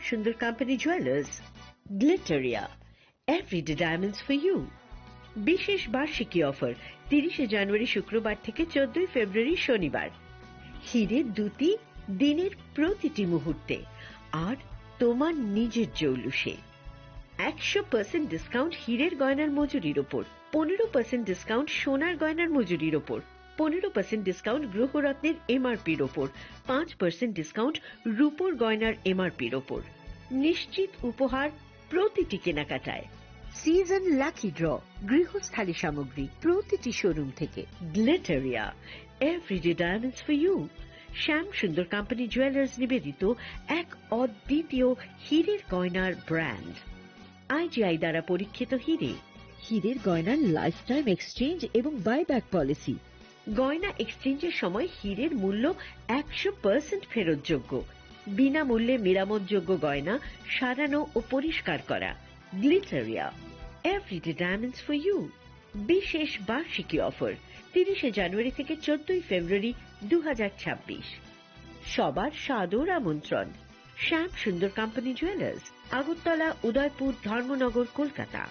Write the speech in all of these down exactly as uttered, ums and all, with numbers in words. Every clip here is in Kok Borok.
সুন্দর company jewellers, Glitteria, everyday diamonds for you. বিশেষ বার্ষিকী অফার, তিরিশে জানুয়ারি শুক্রবার থেকে চোদ্দই ফেব্রুয়ারি শনিবার। হিরে দুটি দিনের প্রতিটি মুহূর্তে, আর তোমার নিজের জৌলুসে। একশো পার্সেন্ট ডিসকাউন্ট হীরের গয়নার মজুরির ওপর, পনেরো পার্সেন্ট ডিসকাউন্ট সোনার গয়নার মজুরির ওপর, পনেরো পার্সেন্ট ডিসকাউন্ট গ্রহরত্নের এমআরপির ওপর, পাঁচ পার্সেন্ট ডিসকাউন্ট রূপোর গয়নার এমআরপির ওপর। নিশ্চিত উপহার প্রতিটি কেনাকাটায়। সিজন লাকি ড্র, গৃহস্থালী সামগ্রী প্রতিটি শোরুম থেকে। Glitteria, everyday diamonds for you. Shyam Sundar company jewellers নিবেদিত এক অদ্বিতীয় হীরের গয়নার ব্র্যান্ড। আইজিআই দ্বারা পরীক্ষিত হিরে। হিরের গয়নার লাইফ টাইম এক্সচেঞ্জ এবং বাইব্যাক পলিসি। গয়না এক্সচেঞ্জের সময় হিরের মূল্য একশো পার্সেন্ট ফেরতযোগ্য। বিনামূল্যে মেরামতযোগ্য গয়না সারানো ও পরিষ্কার করা। Glitteria, everyday diamonds for you. বিশেষ বার্ষিকী অফার, তিরিশে জানুয়ারি থেকে চোদ্দই ফেব্রুয়ারি দু হাজার ছাব্বিশ। সবার সাদর আমন্ত্রণ। শ্যাম সুন্দর কোম্পানি জুয়েলার্স, আগরতলা, উদয়পুর, ধর্মনগর, কলকাতা।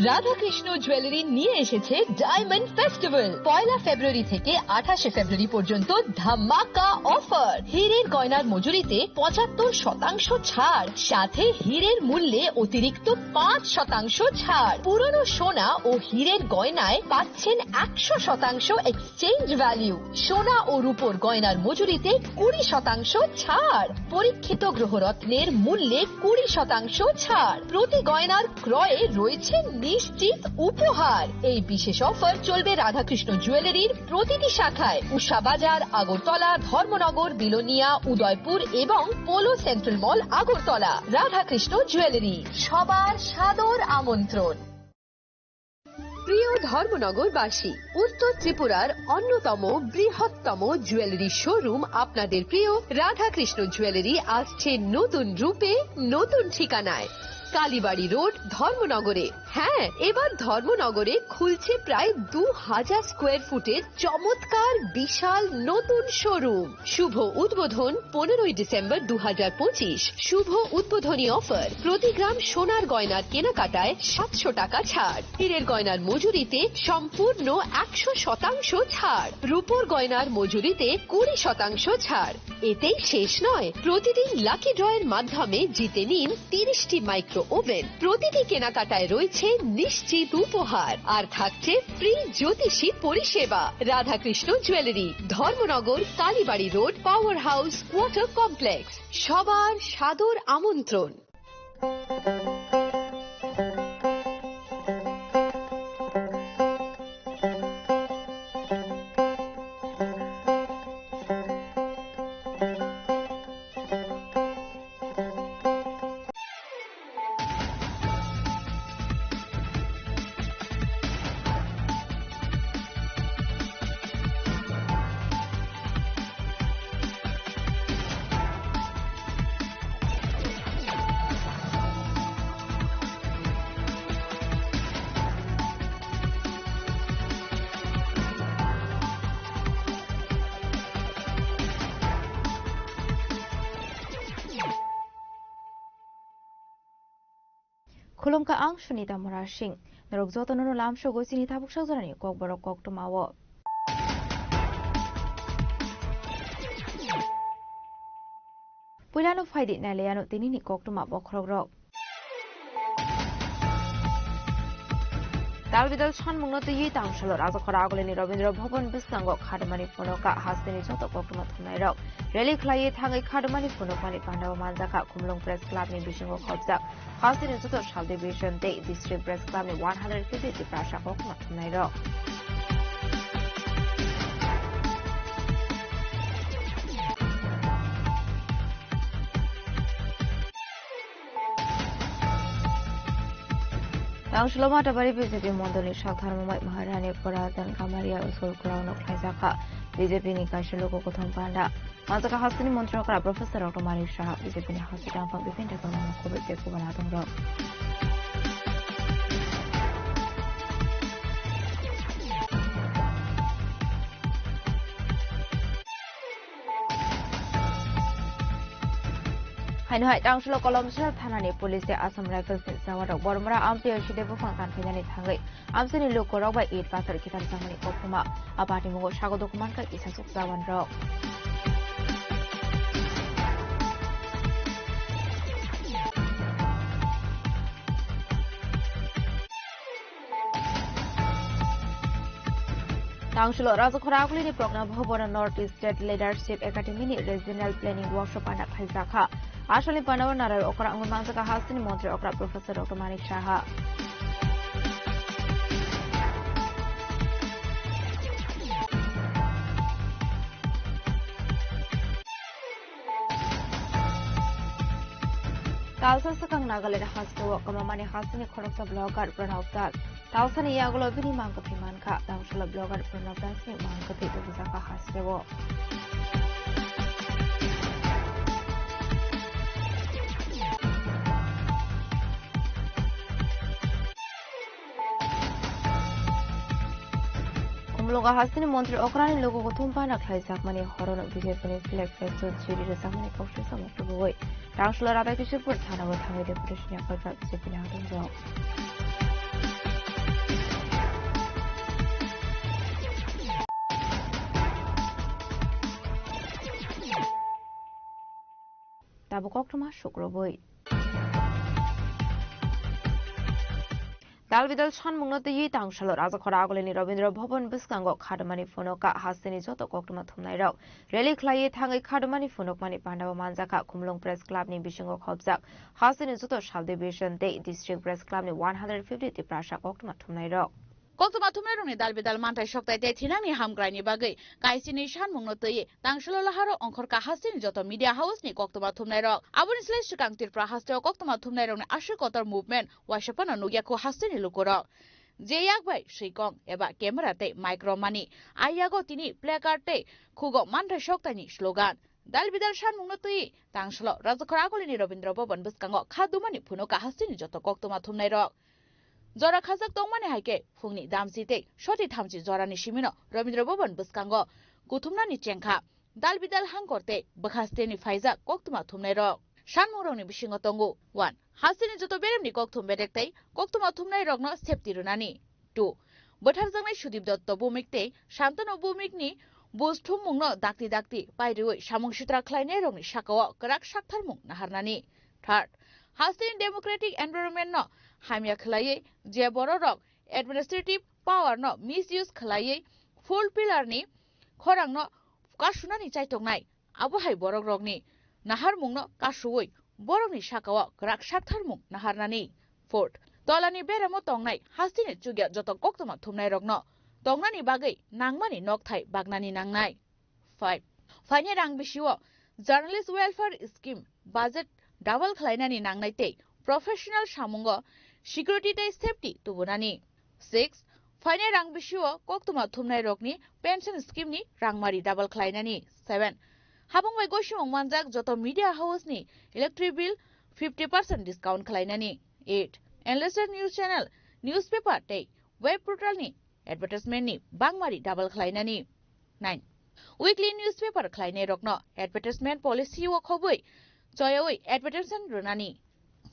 রাধাকৃষ্ণ জুয়েলারি নিয়ে এসেছে ডায়মন্ড ফেস্টিভ্যাল। পয়লা ফেব্রুয়ারি থেকে আঠাশে ফেব্রুয়ারি পর্যন্ত ধামাকা অফার। হীরের গয়নার মজুরিতে পঁচাত্তর শতাংশ ছাড়, সাথে হীরের মূল্যে অতিরিক্ত পাঁচ শতাংশ ছাড়। পুরনো সোনা ও হীরের গয়নায় পাচ্ছেন একশো শতাংশ এক্সচেঞ্জ ভ্যালু। সোনা ও রূপোর গয়নার মজুরিতে কুড়ি শতাংশ ছাড়। পরীক্ষিত গ্রহরত্নের মূল্যে কুড়ি শতাংশ ছাড়। প্রতি গয়নার ক্রয়ে রয়েছে নিশ্চিত উপহার। এই বিশেষ অফার চলবে রাধাকৃষ্ণ জুয়েলারির প্রতিটি শাখায়, উষা বাজার, আগরতলা, ধর্মনগর, বিলোনিয়া, উদয়পুর এবং পোলো সেন্ট্রাল মল, আগরতলা। রাধাকৃষ্ণ জুয়েলারি, সবার সাদর আমন্ত্রণ। প্রিয় ধর্মনগরবাসী, উত্তর ত্রিপুরার অন্যতম বৃহত্তম জুয়েলারি শোরুম আপনাদের প্রিয় রাধাকৃষ্ণ জুয়েলারি আসছে নতুন রূপে, নতুন ঠিকানায়। কালীবাড়ি রোড, ধর্মনগরে। হ্যাঁ, এবার ধর্মনগরে খুলছে প্রায় দু হাজার স্কোয়ার ফুটের চমৎকার বিশাল নতুন শোরুম। শুভ উদ্বোধন পনেরোই ডিসেম্বর দু হাজার পঁচিশ। শুভ উদ্বোধনী অফার, প্রতি গ্রাম সোনার গয়নার কেনাকাটায় সাতশো টাকা ছাড়, হীরের গয়নার মজুরিতে সম্পূর্ণ একশো শতাংশ ছাড়, রূপোর গয়নার মজুরিতে কুড়ি শতাংশ ছাড়। এতেই শেষ নয়, প্রতিদিন লাকি ড্রয়ের মাধ্যমে জিতে নিন তিরিশটি মাইক্রো ওভেন। প্রতিটি কেনাকাটায় রয়েছে নিশ্চিত উপহার, আর থাকছে ফ্রি জ্যোতিষী পরিষেবা। Radhakrishna jewellery, Dharmanagar, Kalibari road, power house quarter complex. সবার সাদর আমন্ত্রণ। Khulumkha ang Sunita Murasing. Norok jotono no lamsogo chini tabuk sak jorani kokborok koktwma o. Puilano phaidi nailaiano tinini koktwma bokhorokrok. Dal bidal sanmungno twiwi tangshalo Rajakhora Agulini Rabindra Bhaban bwskango khadumani phunukha hasteni joto koktwma thumnairok. Rally khlaiwi thangwi khadumani phunukmani pandao manjakha Khumulwng Press Clubni bisingo khopjak. Hasteni joto sub division tei district press clubni one hundred fifty tiprasa koktwma thumnairok. Tangshilo Matabari B J P mondolni saktharmung bai Maharani Puratan Kamaria School ground-o khlaijakha B J P ni kaisa luku kuthum panda. Manjaka hasteni montri okra Professor Doctor Manik Saha, B J P ni hasteni tangphang bipin thekma mangkhor bai tei kubala tongrok. Haino hai tangsulo Kolomsra thanani police tei Assam Rifles ni jawan rok Bormora amtwi side buphang tanphainani thangwi amchaini lukurok bai it pathar kitar jakmani koktwma. Abarni mungo sago dokuman kha kisa sok jawan rok. Tangsulo Rajakhora Agulini Progna Bhavan North East State Leadership Academy ni Regional Planning Workshop ana khaijak kha. Asalni panao narai okra wngwi manjak kha hasteni montri okra Professor Doctor Manik Saha. Talsa swkang Nagaland hasteo kwmamani hasteni khoroksa blogger Pranab Das. Talsani yagulo bini mang kwthwi mankha. Tangsulo blogger Pranab Dasni mang kwthwi tubujak kha hasteo. Khumulwngo hasteni montri okrani luku kuthum pana khlaijakmani horono B J P ni flag fest o chiri rwjakmani kok swisamo tubuwi. Tangsulo Radha Kishorpur thanao thangwi deputation yakarjak B J P ni agomrok. Tabuk koktwma sukrubwi. Dalbidal sanmungno twiwi tangsulo Rajakhora Agulini Rabindra Bhavan bwskango khadumani phunukha hasteni joto koktwma thumnairok. Rally khlaiwi thangwi khadumani phunukmani pandao manjakha Khumulwng Press Club ni bisingo khopjak hasteni joto sub-division tei District Press Club ni one hundred fifty Tiprasa koktwma thumnairok. Koktwma thumnairokni dalbidal manthai soktai tei thinangni hamkraini bagwi kaisini sanmungno twiwi tangsulo laharo ongkhorkha hasteni joto media house ni koktwma thumnairok. Aboni slai swkang Tripura hasteo koktwma thumnairokni aswk kotor movement waisa phano nukya khu hasteni lukurok. Je yak bai swikong eba camera tei mic romani, a yago tini placard tei khugo manthai soktaini slogan. Dalbidal sanmungno twiwi tangsulo Rajakhora Agulini Rabindra Bhavan bwskango khadumani phunukha hasteni joto koktwma thumnairok. Jora khajak tongmani hai khe phungni damchi tei soti thamchi jorani simino Rabindra Bhavan bwskango kuthumnani chengkha. Dalbidal hangkor tei bwkhasteni phaijak koktwma thumnairok. Sanmungrokni bisingo tongo, one. Hasteni joto beremni kokthum bedek tei koktwma thumnairokno safety rwnani. Two. Bwtharjaknai Sudip Dotto Bhumik tei Shantanu Bhumikni buj thummungno dakti dakti pairiwi samung sitra khlainairokni sakao kwrak saktharmung naharnani. Third. Hasteni democratic environment-no hamya khlaiwi je bororok administrative power-no misuse khlaiwi full pillar-ni khorangno kasunani chaitoknai, abo hai borokrokni naharmungno kasuwi borokni sakao kwrak saktharmung naharnani. Fourth, tolani beremo tongnai hasteni chukya joto koktwma thumnairokno tongnani bagwi nangmani nokthai bagnani nangnai. Five, phainai rang bisio Journalist Welfare Scheme budget double khlainani nangnai tei professional samungo security tei safety tubunani. Six, phainai rang bisio koktwma thumnairokni pension scheme ni rangmari double khlainani. Seven, habung bai gosimung manjak joto media house ni electric bill fifty percent discount khlainani. Eight, enlisted news channel, newspaper tei web portal ni advertisement ni bangmari double khlainani. Nine, weekly newspaper khlainairokno advertisement policy o khobwi choyawi advertisement rwnani.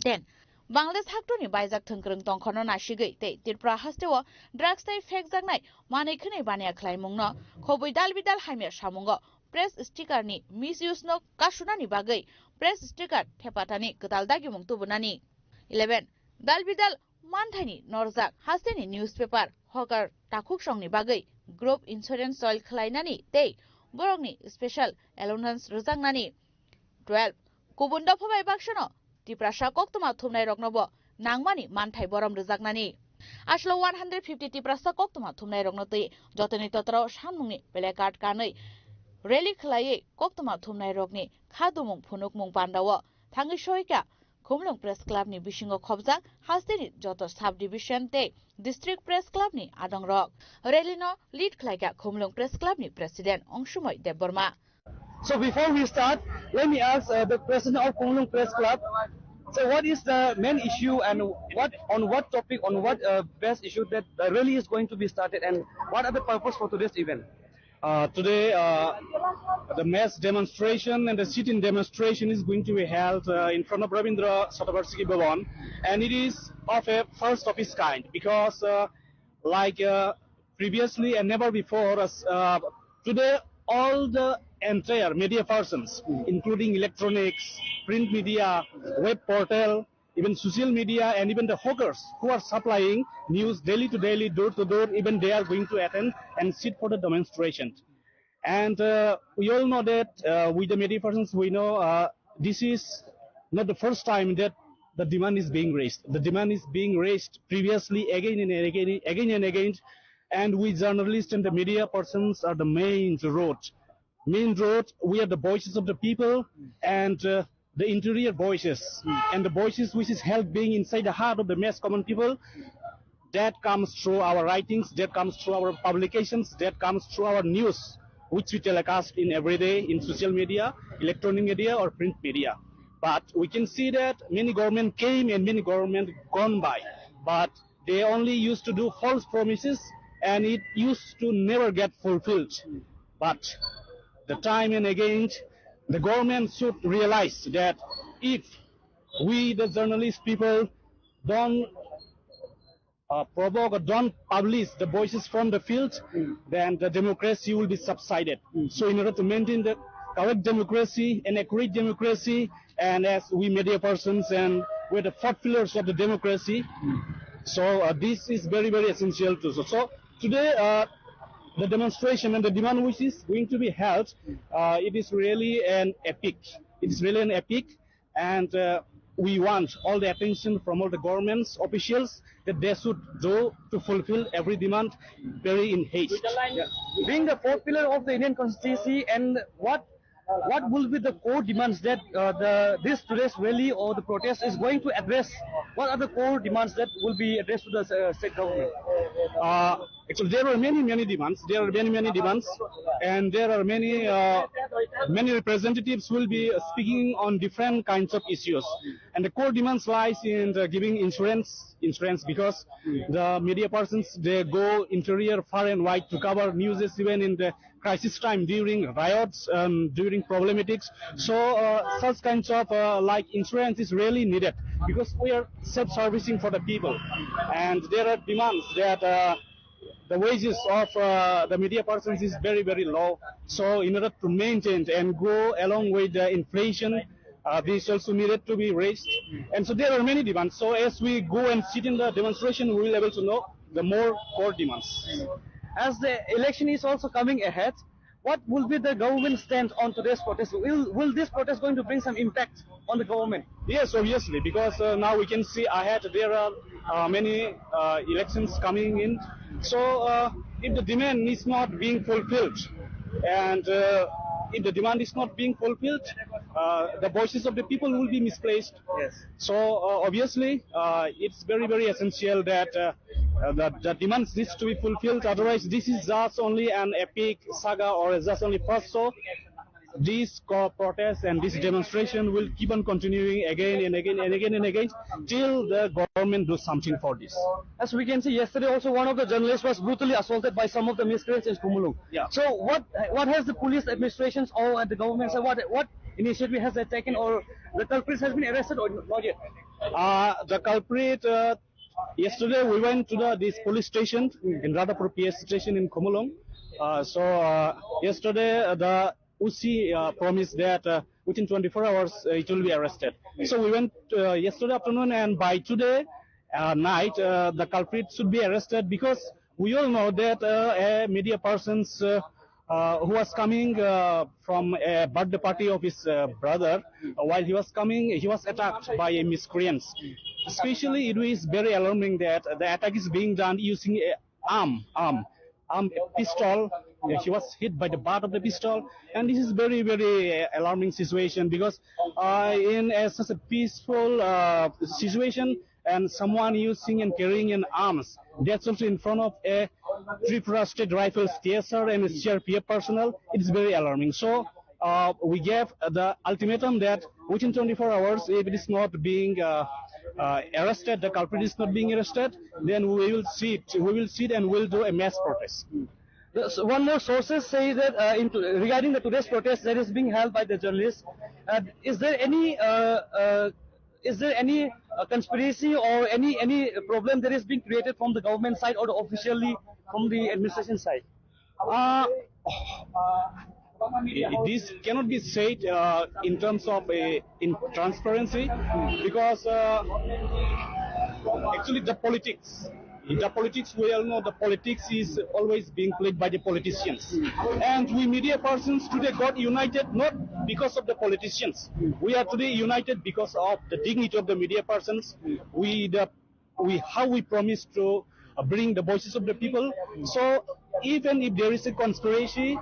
Ten, Bangladesh haktoni baijak thwngkwrwng tongkhorno nasigwi tei Tripura hasteo drugs tei phekjaknai manwi khwnwi baniya khlaimungno khobwi dalbidal hamya samungo press sticker ni misuse no kasunani bagwi press sticker thepatani kwtal dagimung tubunani. Eleven, dalbidal manthaini norjak hasteni newspaper hawker takhuksongni bagwi group insurance soil khlainani tei borokni special allowance rwjaknani. Twelve, kubun dopha bai baksano Tiprasa koktwma thumnairoknobo nangmani manthai borom rwjaknani. Aswlo one hundred fifty Tiprasa koktwma thumnairokno twi jotoni totrao sanmungni placard kanwi rally khlaiwi koktwma thumnairokni khadumung phunukmung pandao thangwi soika Khumulwng Press Club ni bisingo khopjak hasteni joto sub division tei District Press Club ni adongrok. Rally no lead khlaikha Khumulwng Press Club ni President Ongsumoi Debbarma. So before we start, let me ask uh, the President of Khumulwng Press Club. So what is the main issue and what on what topic, on what uh, best issue that the rally is going to be started, and what are the purpose for today's event? Uh, today, uh, the mass demonstration and the sit-in demonstration is going to be held uh, in front of Rabindra Shatavarshiki Bhavan, and it is of a first of its kind because, uh, like uh, previously and never before, as, uh, today all the entire media persons, including electronics, print media, web portal, even social media, and even the hawkers who are supplying news daily to daily, door to door, even they are going to attend and sit for the demonstration. And uh, we all know that uh, with the media persons, we know uh, this is not the first time that the demand is being raised. The demand is being raised previously again and again, again and again. And we journalists and the media persons are the main road. Main road, we are the voices of the people, and uh, the interior voices, and the voices which is held being inside the heart of the mass common people, that comes through our writings, that comes through our publications, that comes through our news, which we telecast in every day in social media, electronic media, or print media. But we can see that many government came and many government gone by. But they only used to do false promises and it used to never get fulfilled. But the time and again, the government should realize that if we, the journalist people, don't uh, provoke or don't publish the voices from the field, then the democracy will be subsided. So in order to maintain the correct democracy and accurate democracy, and as we media persons and we're the fourth pillars of the democracy, so uh, this is very, very essential too. So, so today, uh, the demonstration and the demand which is going to be held, uh, it is really an epic. It is really an epic, and uh, we want all the attention from all the governments officials that they should do to fulfill every demand very in haste. Yeah. Being the fourth pillar of the Indian Constitution, and what what will be the core demands that uh, the this today's rally or the protest is going to address? What are the core demands that will be addressed to the uh, state government? Uh, actually, there are many, many demands. There are many, many demands, and there are many, uh, many representatives will be speaking on different kinds of issues. And the core demands lies in the giving insurance, insurance because the media persons, they go interior far and wide to cover news, even in the crisis time during riots, um, during problematics. So uh, such kinds of uh, like insurance is really needed because we are self-servicing for the people, and there are demands that uh, the wages of uh, the media persons is very, very low. So in order to maintain and go along with the inflation, uh, this also needed to be raised. And so there are many demands. So as we go and sit in the demonstration, we will able to know the more core demands. As the election is also coming ahead, what will be the government stand on today's protest? Will, will this protest going to bring some impact on the government? Yes, obviously, because uh, now we can see ahead there are uh, many uh, elections coming in. So uh, if the demand is not being fulfilled, and uh, if the demand is not being fulfilled, uh, the voices of the people will be misplaced. Yes. So uh, obviously, uh, it's very, very essential that uh, uh, the, the demands needs to be fulfilled. Otherwise, this is just only an epic saga or just only first show. This co- protest and this demonstration will keep on continuing again and again and again and again till the government do something for this. As we can see, yesterday also one of the journalists was brutally assaulted by some of the miscreants in Khumulwng. Yeah. So what what has the police administrations or the government, so what what initiative has they taken, or the culprits has been arrested or not yet? Uh, the culprit, uh, yesterday we went to the this police station in Radhapur P S station in Khumulwng. Uh, so uh, yesterday uh, the O C uh, promised that uh, within twenty-four hours uh, it will be arrested. So we went uh, yesterday afternoon, and by today uh, night uh, the culprit should be arrested, because we all know that uh, a media person's uh, uh, who was coming uh, from a birthday party of his uh, brother. Uh, while he was coming, he was attacked by a miscreants. Especially, it is very alarming that the attack is being done using a arm, arm, arm, a pistol. Uh, he was hit by the butt of the pistol, and this is very, very uh, alarming situation, because uh, in a, such a peaceful uh, situation, and someone using and carrying an arms, that's also in front of a Tripura State Rifles T S R and C R P F personnel, it's very alarming. So uh, we gave the ultimatum that within twenty-four hours, if it is not being uh, uh, arrested, the culprit is not being arrested, then we will sit, we will sit and we'll do a mass protest. So one more sources say that uh, in, regarding the today's protest that is being held by the journalists, uh, is there any uh, uh, is there any uh, conspiracy or any any problem that is being created from the government side or officially from the administration side? Uh, this cannot be said uh, in terms of a, in transparency because uh, actually the politics, in the politics we all know the politics is always being played by the politicians, and we media persons today got united not because of the politicians. We are today united because of the dignity of the media persons. We the we how we promise to uh, bring the voices of the people. So even if there is a conspiracy,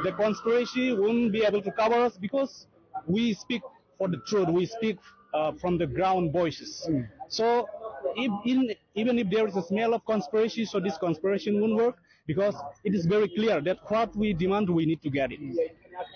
the conspiracy won't be able to cover us because we speak for the truth. We speak uh, from the ground voices. So if in, even if there is a smell of conspiracy, so this conspiracy won't work because it is very clear that what we demand, we need to get it.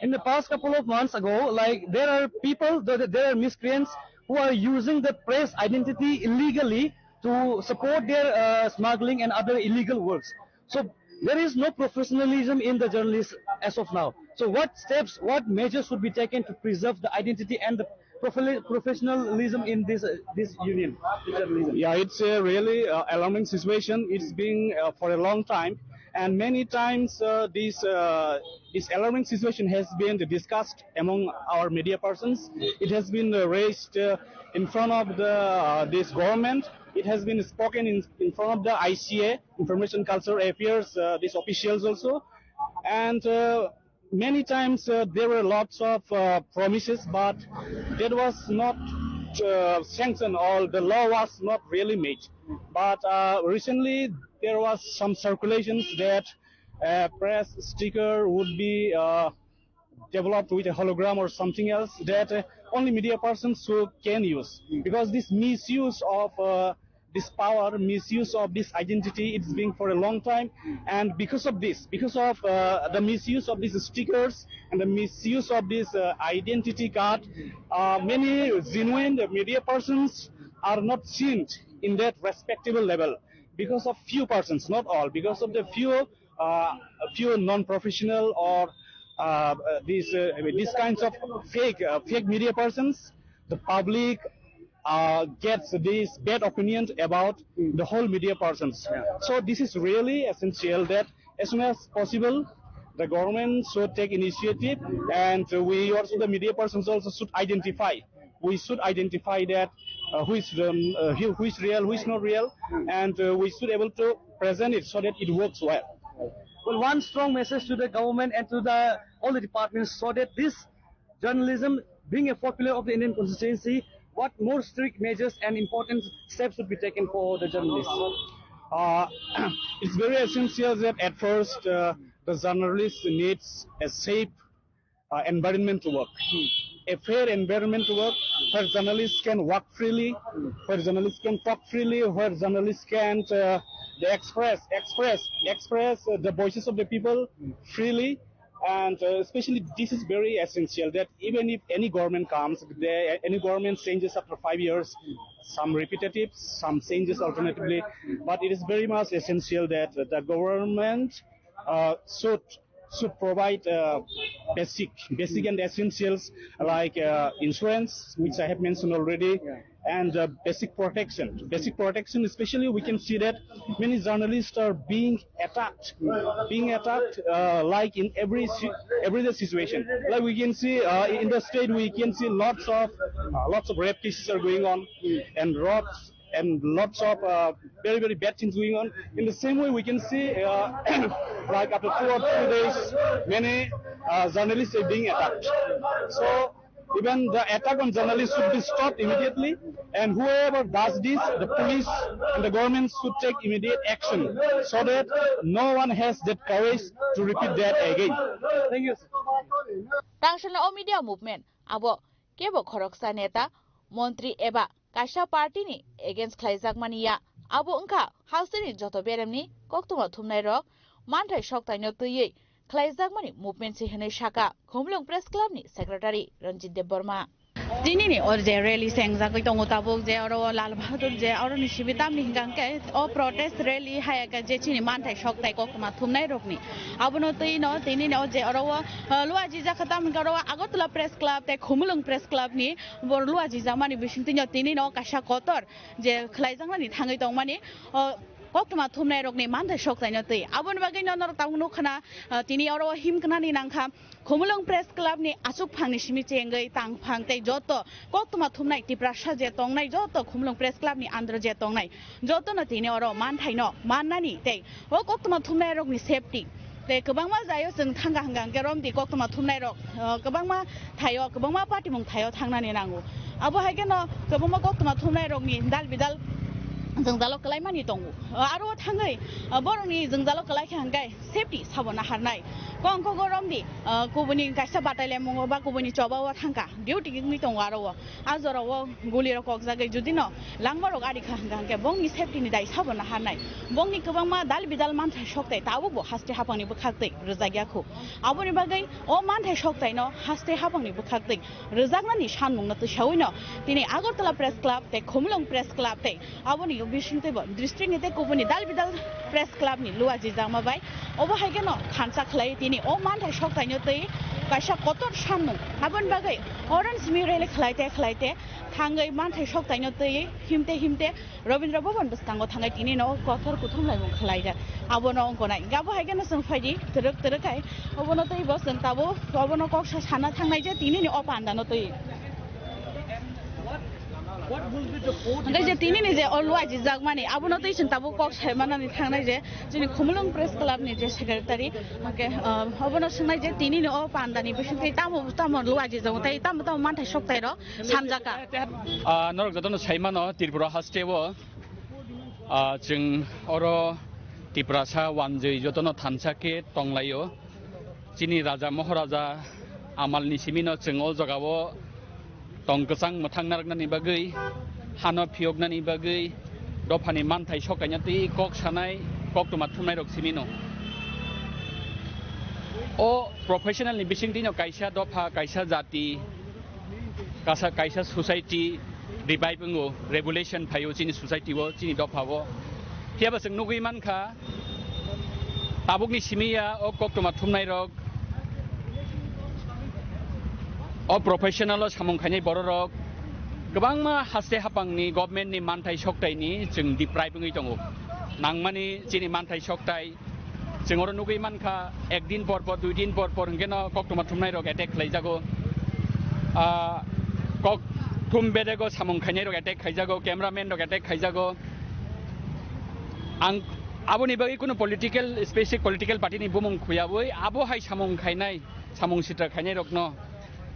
In the past couple of months ago, like, there are people, there there are miscreants who are using the press identity illegally to support their uh, smuggling and other illegal works. So there is no professionalism in the journalists as of now. So what steps, what measures should be taken to preserve the identity and the professionalism in this uh, this union, the journalism? Yeah, it's a really uh, alarming situation. It's been uh, for a long time, and many times uh, this uh, this alarming situation has been discussed among our media persons. It has been uh, raised uh, in front of the uh, this government. It has been spoken in, in front of the I C A, Information Culture Affairs, uh, these officials also, and uh, many times uh, there were lots of uh, promises, but that was not uh, sanctioned, or the law was not really made. But uh, recently there was some circulations that a press sticker would be uh, developed with a hologram or something else that uh, only media persons who can use, because this misuse of uh, this power, misuse of this identity, it's been for a long time. And because of this, because of uh, the misuse of these stickers and the misuse of this uh, identity card, uh, many genuine media persons are not seen in that respectable level because of few persons, not all, because of the few uh, few non-professional or uh, uh, these uh, these kinds of fake uh, fake media persons. The public uh, gets this bad opinion about the whole media persons. So this is really essential that as soon as possible the government should take initiative, and we also, the media persons also, should identify, we should identify that uh, who is um, uh, who is real, who is not real, and uh, we should able to present it so that it works well. Well, one strong message to the government and to the all the departments so that this journalism being a fourth pillar of the Indian constituency, what more strict measures and important steps should be taken for the journalists? Uh, it's very essential that at first uh, the journalist needs a safe uh, environment to work. A fair environment to work where journalists can work freely, where journalists can talk freely, where journalists can uh, express, express, express uh, the voices of the people freely. And uh, especially, this is very essential that even if any government comes, the, any government changes after five years, some repetitive, some changes alternatively, but it is very much essential that the government uh, should should provide uh, basic, basic and essentials like uh, insurance, which I have mentioned already, and uh, basic protection. Basic protection, especially, we can see that many journalists are being attacked, being attacked uh, like in every si- everyday situation. Like we can see uh, in the state, we can see lots of uh, lots of rape cases are going on, and lots and lots of uh, very, very bad things going on. In the same way, we can see uh, like after two or three days, many uh, journalists are being attacked. So even the attack on journalists should be stopped immediately, and whoever does this, the police and the government should take immediate action so that no one has that courage to repeat that again. Thank you. Tangshana o media movement abo kebo khoroksa neta, montri eba kaisa party ni against khlaijakmani ya. Abo wngkha hasteni joto beremni koktwma thumnairok manthai soktaino twiwi khlaijakmani movement se hwnwi saka Khumulwng Press Club ni Secretary Ranjit Debbarma. Tinini o je rally sengjagwi tongo tabuk, je oro o Lal Bahadur je oro ni simi tamni hingka hingke o protest rally hayaka je chini manthai soktai koktwma thumnai rokni, abono twi no tinini o je oro o, uh, luaji jakha tamni hingke oro o Agartala Press Club tei Khumulwng Press Club ni bo luaji jakmani bisingtwi no tinini o kaisa kotor je khwlaijaknani thangwi tongmani, o koktwma thumnai rokni manthai soktai no twi. Aboni bagwi no norok tabuk nukha na, uh, tini oro o himknani nangkha. Khumulwng Press Club ni achuk phang ni simi chengwi tang phang tei joto koktwma thumnai Tiprasa je tongnai, joto Khumulwng Press Club ni under je tongnai, joto no tini oro manthai no mannani tei o koktwma thumnai rok ni safety tei kwbangma jaio chwng thangkha hwnkha hwnkhe romdi koktwma thumnai rok, uh, kwbangma thaio, kwbangma patimung thaio thangnani nango. Abo hai kheno kwbangma koktwma thumnai rok ni dal bidal jwngjalo kwlaimani tongo. Uh, aro thangwi, uh, borok ni jwngjalo kwlaikha hwnkhe safety sabo naharnai. Kok kok romdi, ah, kubuni kaisa batai lemungo ba kubuni choba o thangkha, duty wngwi tongo aro o. A jora o guli rok kokjagwi judi no langma rok ari kha hwnkha hwnkhe bongni safety ni dai sabo naharnai. Bongni kwbangma dal bidal manthai soktai tabuk bo haste hapang ni bwkhak twi rwjak ya khu. Aboni bagwi o manthai soktai no haste hapang ni bwkhak twi rwjaknani sanmung no twisaui no tini Agartala Press Club tei Khumulwng Press Club tei aboni bisingtwi bo district ni tei kubuni dal bidal Press Club ni luajijakma bai obo hai kheno thansa khlai tini o manthai soktai no twi kaisa kotor sanmung aboni bagwi orange mi rally khlai te khlai te thangwi manthai soktai no twi himte himte Rabindra Bhavan bwskango thangwi tini no kothor kuthum laimung khlaijak. Abono wngkha nai. Abo hai kheno chwng phaidi twrwk twrwk hai. Obono twi bo chwng tabuk obono kok sa sana thangnai je tini ni o panda no twi. Hwnkhe je tini ni je o luaijijak mani abono twi chwng tabuk kok sai manani thangnai je chini Khumulwng Press Club ni je secretary hwnkhe, ah, obono swngnai je tini ni o panda ni bisingtwi tamo tamo luaijijak tei tamo tamo manthai soktai rok sanjaka. Ah, norok jotono sai mano, Tripura haste o, ah, chwng oro Tiprasa wanjwi jotono thansa khe tonglaio. Chini raja Maharaja amalni simino chwng o jagao tong kwchang mwthang narwknani bagwi, hano phiyoknani bagwi, dophani manthai sokaina twi kok sanai, koktwma thumnairok simino. O professional ni bisingtwino kaisa dopha, kaisa jati, kasa-, kaisa society revive wngo, revolution phaio chini society o, chini dopha o. Phiyaba chwng nugwi mankha, tabukni simi ya o koktwma thumnairok, o professional o samung khainai bororok kwbangma haste hapangni government ni manthai soktaini chwng deprive wngwi tongo. Nangmani chini manthai soktai, chwng oro nugwi mankha, ek din por por, dui din por por hwnkhe no koktwma thumnai rok attack khlaijago. Ah, kok thum bedego samung khainai rok attack khaijago, cameraman rok attack khaijago. Ang aboni bagwi kunu political, specific political party ni bumung khuyabwi abo hai samung khainai, samung sitra khainai rokno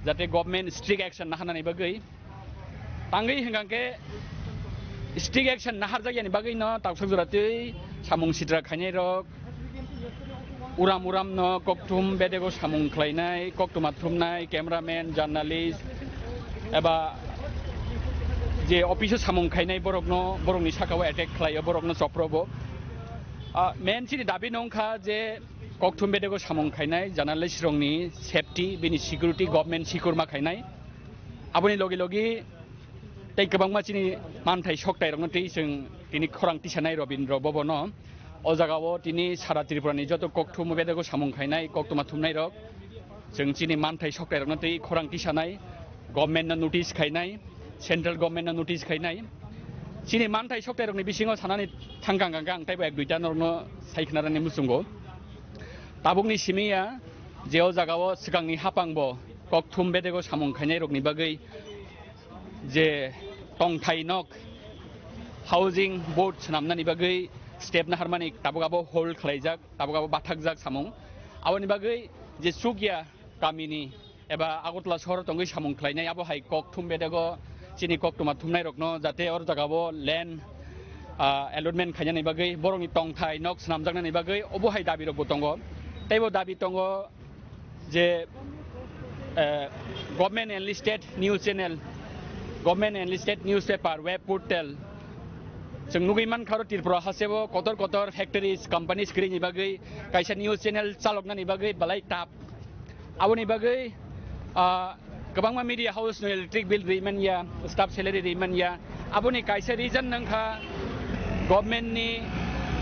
jate government strict action naharnani bagwi. Tangwi hwnkha khe strict action naharjakya ni bagwi no tausak jora twi samung sitra khainai rok uram uram no kokthum bedego samung khlainai, koktwma thumnai, cameraman, journalist eba je office o samung khainai borok no, borok ni saka o attack khlaio, borok no chopro bo. Ah, main chini dabi no wngkha je kokthum bedego samung khainai, journalist rok ni safety, bini security, government sikurma khainai. Aboni logi logi tei kwbangma chini manthai soktai rokno tei chwng tini khorang tisanai Robindra Bhavan o. O jaga o tini sara Tripura ni joto kokthum bedego samung khainai, koktwma thumnai rok chwng chini manthai soktai rokno tei khorang tisanai, government no notice khainai, central government no notice khainai. Chini manthai soktai rokni bisingo sanani thangkang kang kang teibo ek duita norokno sai khna rani muchungo. Tabukni simi ya je o jaga o swkangni hapang bo kokthum bedego samung khainai rokni bagwi je tongthai nok, housing board swnamnani bagwi step naharmani tabuk abo hold khlaijak, tabuk abo bathakjak samung. Aboni bagwi je chukya kamini eba Agartala sohoro tongwi samung khlainai abo hai kokthum bedego chini koktwma thumnai rokno jate or jagao land, ah, allotment khainani bagwi borokni tongthai nok swnamjaknani bagwi obo hai dabi rokbo tongo. Teibo dabi tongo je, eh, government enlisted news channel, government enlisted newspaper, web portal, chwng nugwi mankha oro Tripura hasteo kotor kotor factories, companies kwrwini bagwi kaisa news channel chaloknani bagwi belai tough. Aboni bagwi, ah, Kwbangma media house no electric bill ri manya, staff salary ri manya. Aboni kaisa reason nangkha government ni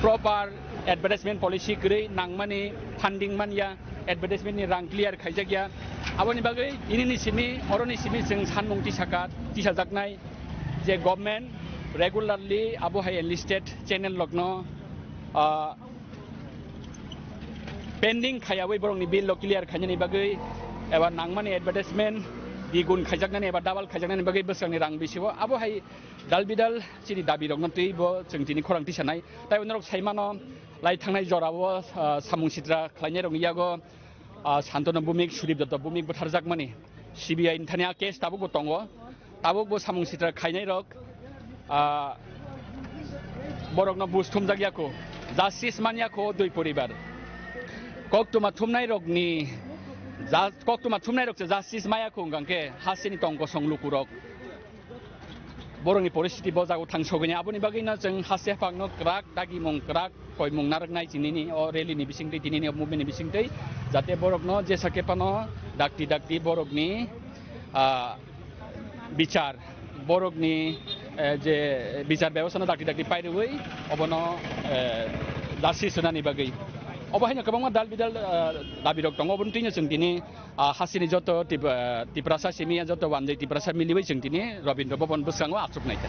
proper advertisement policy kwrwi, nangmani funding manya, advertisement ni rang clear khaijakya. Aboni bagwi inini simi, oroni simi chwng sanmung tisaka, tisajaknai je government regularly abo hai enlisted channel rokno, ah, pending khayawi borokni bill rok clear khainani bagwi eba nangmani advertisement digun khaijaknani eba double khaijaknani bagwi bwsakni rang bisio abo hai dal bidal chini dabi rokno twi bo chwng tini khorang tisanai. Tai norok saimano lai thangnai jorao, ah, samung sitra khlainai rokni yago, ah, Santanu Bhumik, Sudip Dutta Bhumik butharjakmani C B I ni thani a case tabukbo tongo. Tabukbo samung sitra khainai rok, ah, borokno buj thumjak yakho, justice man yakho dui poribar. Koktwma thumnai rokni ja-, koktwma thumnai rok se justice maya khung kangkhe hasini tong kosong lukurok. Borokni poristiti bo jago thang sogwini. Aboni bagwino chwng haste haphangno kwrak dagimung, kwrak koimung narwknai chinini o rally ni bisingtwi, tinini o movement ni bisingtwi, jate borokno jesa khe phano dakti dakti borokni, ah, bichar, borokni, eh, je bichar bebostha no dakti dakti pairwi obono, eh, justice rwnani bagwi. Obo haino kwbangma dal bidal, ah, dabi rok tongo, oboni twino chwng tini, ah, hasini joto Tip-, ah, Tiprasa simi joto wanjwi Tiprasa miliwi chwng tini Rabindra Bhavan bwskango achuk nai kha.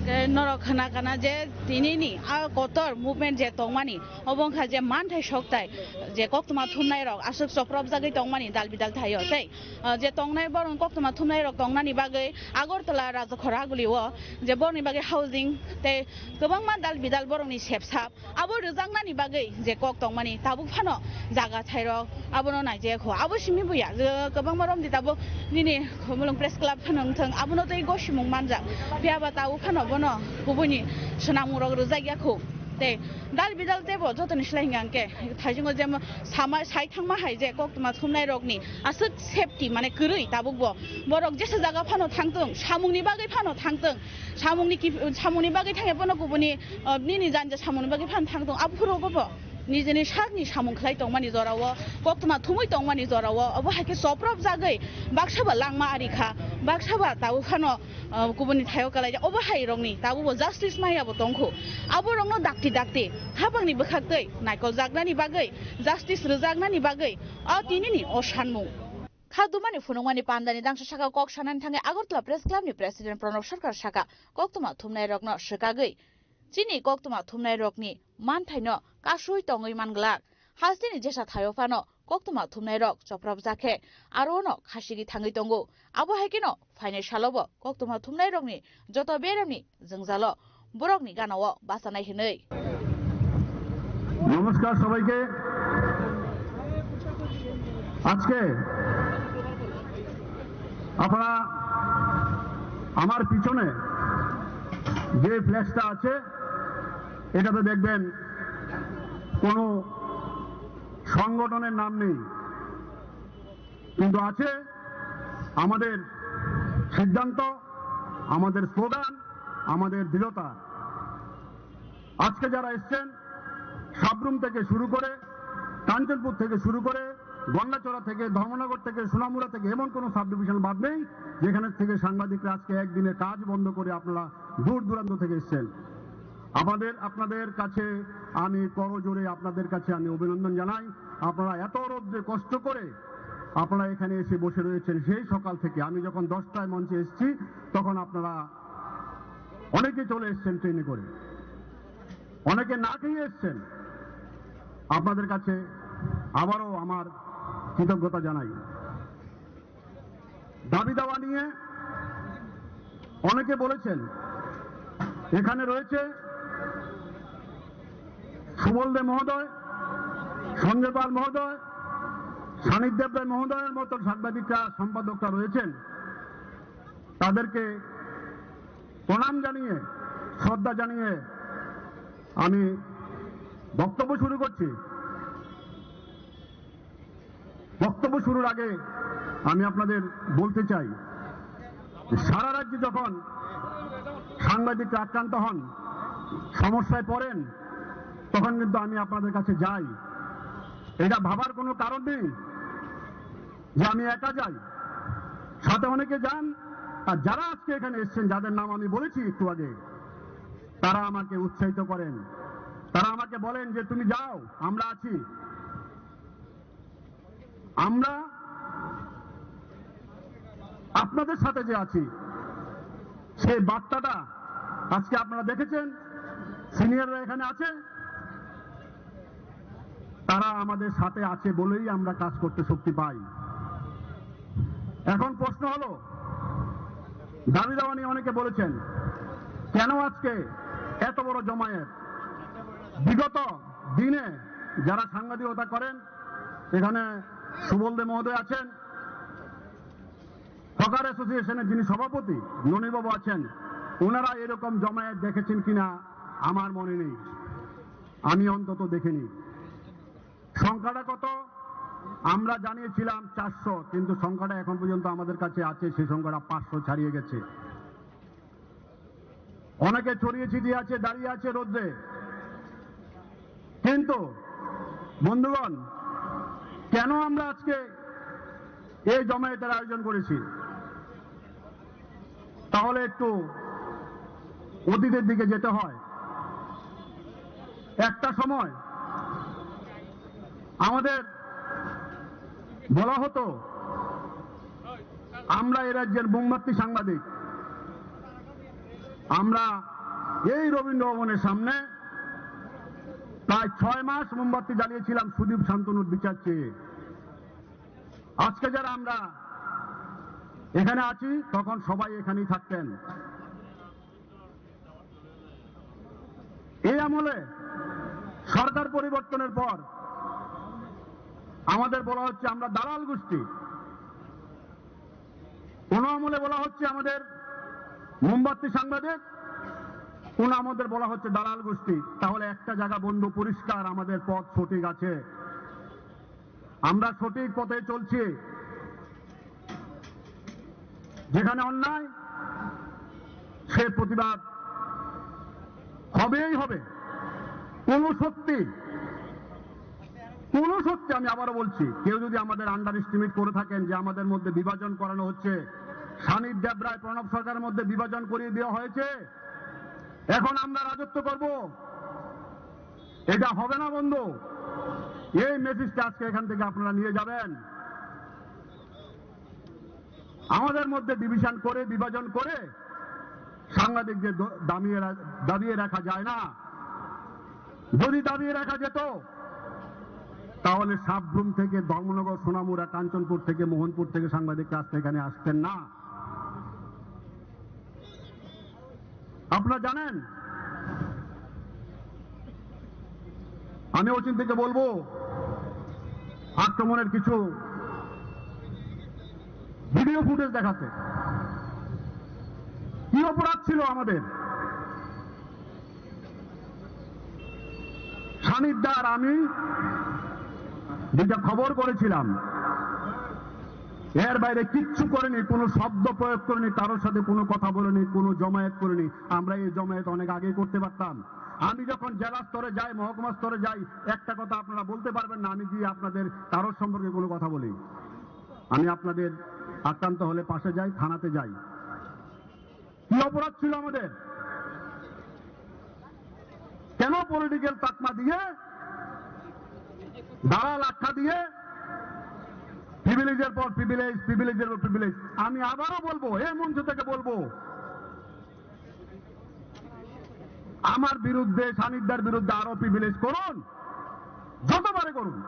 Ke norok khna kana je tinini a kotor movement je tongmani, obo wngkha je manthai soktai je koktwma thumnai rok aswk choprop jagwi tongmani dal bidal thaio tei, ah, je tongnai borok koktwma thumnai rok tongnani bagwi Agartala Rajakhor Aguli o je borokni bagwi housing tei kwbangma dal bidal borokni sepsap abo rwjaknani bagwi je kok tongmani tabuk phano jaga thairok abono naijaya kho. Abo simi buya je kwbangma romdi tabuk nini Khumulwng Press Club phano wngthang abono tei gosimung manjak. Phiya ba tabuk phano bono kubuini swnamung rok rwjak ya kho. Tei dal bidal teibo jotoni slai hwnka hwnkhe thaisingo je sama sai thangma hai je koktwma thumnai rokni aswk safety mane kwrwi tabukbo borok jesa jaga phano thangtwng, samungni bagwi phano thangtwng, samungni kif-, samungni bagwi thangya bono kubuni, ah, nini janja samungni bagwi phano thangtwng. Aphuru obo nijini sakni samung khlai tongmani jorao, koktwma thumwi tongmani jorao, obo hai khe choprop jagwi baksa ba langma ari kha, baksa ba tabuk phano, ah, kubuni thaio kalaijak. Obo hai rokni tabukbo justice maya bo tongkhu. Abo rokno dakti dakti hapangni bwkhaktwi naikol jaknani bagwi, justice rwjaknani bagwi o tinini o sanmung. Kha dumani phunukmani pandani dangsa saka kok sanani thangwi Agartala Press Club ni President Pranab Sarkar saka, koktwma thumnai rokno swkagwi chini koktwma thumnai rokni manthaino kasui tongwi manglak. Hasteni jesa thaio phano koktwma thumnai rok choprop jakhe aro no khasigi thangwi tongo. Abo hai kheno phainai salobo koktwma thumnai rokni joto beramni jwngjalo borokni ganao bachanai hwnwi. নমস্কার সবাইকে। আজকে আপনারা আমার পিছনে যে ফ্ল্যাক্সটা আছে, এটাতে দেখবেন কোনো সংগঠনের নাম নেই, কিন্তু আছে আমাদের সিদ্ধান্ত, আমাদের স্লোগান, আমাদের দৃঢ়তা। আজকে যারা এসছেন, সাবরুম থেকে শুরু করে, কাঞ্চনপুর থেকে শুরু করে, গন্ডাছড়া থেকে, ধর্মনগর থেকে, সোনামুড়া থেকে, এমন কোনো সাব ডিভিশন বাদ নেই যেখানে থেকে সাংবাদিকরা আজকে একদিনের কাজ বন্ধ করে আপনারা দূর দূরান্ত থেকে এসছেন। আমাদের, আপনাদের কাছে আমি করজোড়ে আপনাদের কাছে আমি অভিনন্দন জানাই। আপনারা এত রৌদ্রে কষ্ট করে আপনারা এখানে এসে বসে রয়েছেন সেই সকাল থেকে। আমি যখন দশটায় মঞ্চে এসেছি, তখন আপনারা অনেকে চলে এসছেন ট্রেনে করে, অনেকে না খেয়ে এসছেন। আপনাদের কাছে আবারও আমার কৃতজ্ঞতা জানাই। দাবি দাওয়া নিয়ে অনেকে বলেছেন, এখানে রয়েছে সুবল দে মহোদয়, সঞ্জয় পাল মহোদয়, সানিক দেব রায় মহোদয়ের মতো সাংবাদিকরা, সম্পাদকরা রয়েছেন, তাদেরকে প্রণাম জানিয়ে, শ্রদ্ধা জানিয়ে আমি বক্তব্য শুরু করছি। বক্তব্য শুরুর আগে আমি আপনাদের বলতে চাই, সারা রাজ্যে যখন সাংবাদিকরা আক্রান্ত হন, সমস্যায় পড়েন, তখন কিন্তু আমি আপনাদের কাছে যাই। এটা ভাবার কোনো কারণ নেই যে আমি একা যাই। সাথে অনেকে যান, আর যারা আজকে এখানে এসেছেন, যাদের নাম আমি বলেছি একটু আগে, তারা আমাকে উৎসাহিত করেন, তারা আমাকে বলেন যে, "তুমি যাও, আমরা আছি, আমরা আপনাদের সাথে যে আছি।" সেই বার্তাটা আজকে আপনারা দেখেছেন, সিনিয়ররা এখানে আছে, তারা আমাদের সাথে আছে বলেই আমরা কাজ করতে শক্তি পাই। এখন প্রশ্ন হলো, দাবি দাওয়া নিয়ে অনেকে বলেছেন, কেন আজকে এত বড় জমায়েত? বিগত দিনে যারা সাংবাদিকতা করেন, এখানে সুবল দে মহোদয় আছেন, হকার অ্যাসোসিয়েশনের যিনি সভাপতি ননীবাবু আছেন, ওনারা এরকম জমায়েত দেখেছেন কিনা আমার মনে নেই, আমি অন্তত দেখিনি। সংখ্যাটা কত? আমরা জানিয়েছিলাম চারশো, কিন্তু সংখ্যাটা এখন পর্যন্ত আমাদের কাছে আছে, সেই সংখ্যাটা পাঁচশো ছাড়িয়ে গেছে। অনেকে ছড়িয়ে ছিটিয়ে আছে, দাঁড়িয়ে আছে রোদ্রে। কিন্তু বন্ধুগণ, কেন আমরা আজকে এই জমায়েতের আয়োজন করেছি? তাহলে একটু অতীতের দিকে যেতে হয়। একটা সময় আমাদের বলা হতো, আমরা এ রাজ্যের মোমবাতি সাংবাদিক। আমরা এই রবীন্দ্র ভবনের সামনে প্রায় ছয় মাস মোমবাতি জ্বালিয়েছিলাম সুদীপ শান্তনুর বিচার চেয়ে। আজকে যারা আমরা এখানে আছি, তখন সবাই এখানেই থাকতেন। এই আমলে সরকার পরিবর্তনের পর আমাদের বলা হচ্ছে আমরা দালাল গোষ্ঠী। কোনো আমলে বলা হচ্ছে আমাদের মোমবাতি সাংবাদিক, কোনো আমলে বলা হচ্ছে দালাল গোষ্ঠী। তাহলে একটা জায়গা বন্ধু পরিষ্কার, আমাদের পথ সঠিক আছে। আমরা সঠিক পথে চলছি। যেখানে অন্যায়, সে প্রতিবাদ হবেই হবে। কোনো শক্তি, কোনো শক্তি, আমি আবারও বলছি, কেউ যদি আমাদের আন্ডার এস্টিমেট করে থাকেন যে আমাদের মধ্যে বিভাজন করানো হচ্ছে, সানির দেবরায় প্রণব সরকারের মধ্যে বিভাজন করিয়ে দেওয়া হয়েছে, এখন আমরা রাজত্ব করব, এটা হবে না বন্ধু। এই মেসেজটা আজকে এখান থেকে আপনারা নিয়ে যাবেন। আমাদের মধ্যে ডিভিশন করে, বিভাজন করে সাংবাদিকদের দ-, দামিয়ে রা-, দাবিয়ে রাখা যায় না। যদি দাবিয়ে রাখা যেত, তাহলে সাবরুম থেকে, ধর্মনগর, সোনামুড়া, কাঞ্চনপুর থেকে, মোহনপুর থেকে সাংবাদিক আজকে এখানে আসতেন না। আপনারা জানেন, আমি অচিন থেকে বলবো, আক্রমণের কিছু ভিডিও ফুটেজ দেখাতে। কি অপরাধ ছিল আমাদের? সানির দা আর আমি দুইটা খবর করেছিলাম, এর বাইরে কিচ্ছু করেনি, কোনো শব্দ প্রয়োগ করেনি, কারোর সাথে কোনো কথা বলেনি, কোনো জমায়েত করেনি। আমরা এই জমায়েত অনেক আগেই করতে পারতাম। আমি যখন জেলা স্তরে যাই, মহকুমা স্তরে যাই, একটা কথা আপনারা বলতে পারবেন না আমি গিয়ে আপনাদের কারোর সম্পর্কে কোনো কথা বলি। আমি আপনাদের আক্রান্ত হলে পাশে যাই, থানাতে যাই। কি অপরাধ ছিল আমাদের? কেন পলিটিক্যাল তকমা দিয়ে, দালাল আখ্যা দিয়ে, প্রিভিলেজের পর প্রিভিলেজ, প্রিভিলেজের পর প্রিভিলেজ? আমি আবারও বলবো, এই মঞ্চ থেকে বলবো, আমার বিরুদ্ধে, সানির দার বিরুদ্ধে আরো প্রিভিলেজ করুন, যতবারে করুন।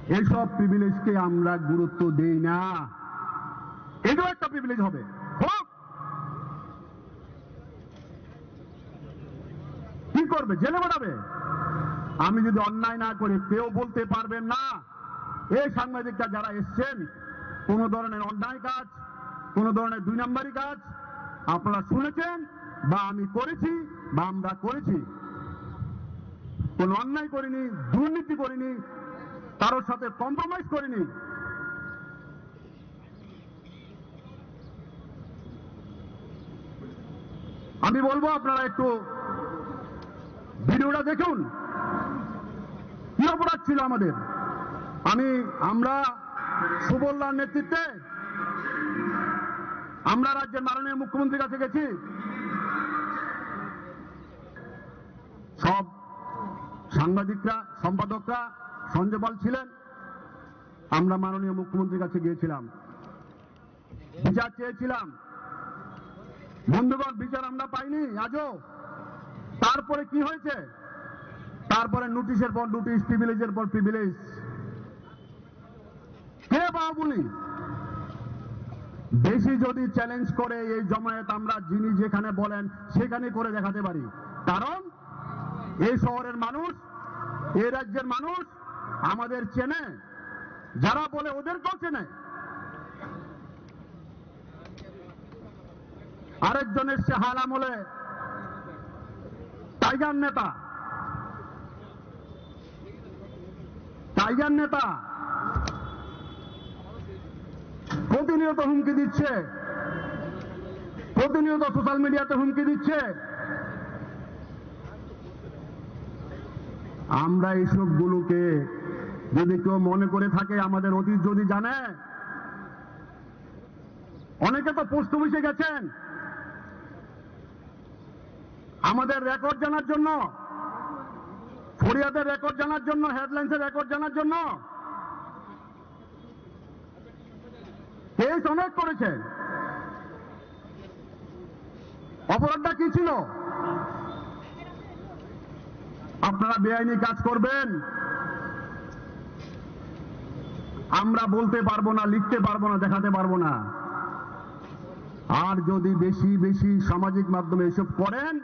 এইসব প্রিভিলেজকে আমরা গুরুত্ব দেই না। এটাও একটা প্রিভিলেজ হবে, হোক। কি করবে? জেলে পাঠাবে। আমি যদি অন্যায় না করি, কেউ বলতে পারবেন না। এই সাংবাদিকরা যারা এসছেন, কোনো ধরনের অন্যায় কাজ, কোনো ধরনের দুই নাম্বারি কাজ আপনারা শুনেছেন বা আমি করেছি বা আমরা করেছি, কোনো অন্যায় করিনি, দুর্নীতি করিনি, কারোর সাথে কম্প্রোমাইজ করিনি। আমি বলবো আপনারা একটু ভিডিওটা দেখুন, কি অপরাধ ছিল আমাদের। আমি, আমরা সুবলদার নেতৃত্বে আমরা রাজ্যের মাননীয় মুখ্যমন্ত্রীর কাছে গেছি। সব সাংবাদিকরা, সম্পাদকরা, সঞ্জয় পাল ছিলেন। আমরা মাননীয় মুখ্যমন্ত্রীর কাছে গিয়েছিলাম, বিচার চেয়েছিলাম। বন্ধুগণ, বিচার আমরা পাইনি আজও। তারপরে কি হয়েছে? তারপরে নোটিশের পর নোটিশ, প্রিভিলেজের পর প্রিভিলেজ। কে বাহুবলী? বেশি যদি চ্যালেঞ্জ করে এই জমায়েত, আমরা যিনি যেখানে বলেন সেখানে করে দেখাতে পারি। কারণ এই শহরের মানুষ, এই রাজ্যের মানুষ আমাদের চেনে, যারা বলে ওদেরকেও চেনে। আরেকজন এসছে হাল আমলে, টাইগার নেতা, টাইগার নেতা প্রতিনিয়ত হুমকি দিচ্ছে, প্রতিনিয়ত সোশ্যাল মিডিয়াতে হুমকি দিচ্ছে। আমরা এইসবগুলোকে যদি কেউ মনে করে থাকে, আমাদের অতীত যদি জানে, অনেকে তো পোস্ট অফিসে গেছেন আমাদের রেকর্ড জানার জন্য, ফরিয়াদের রেকর্ড জানার জন্য, হেডলাইন্সের রেকর্ড জানার জন্য। কেস অনেক করেছেন। অপরাধটা কি ছিল? আপনারা বেআইনি কাজ করবেন, আমরা বলতে পারবো না, লিখতে পারবো না, দেখাতে পারবো না। আর যদি বেশি বেশি সামাজিক মাধ্যমে এসব করেন,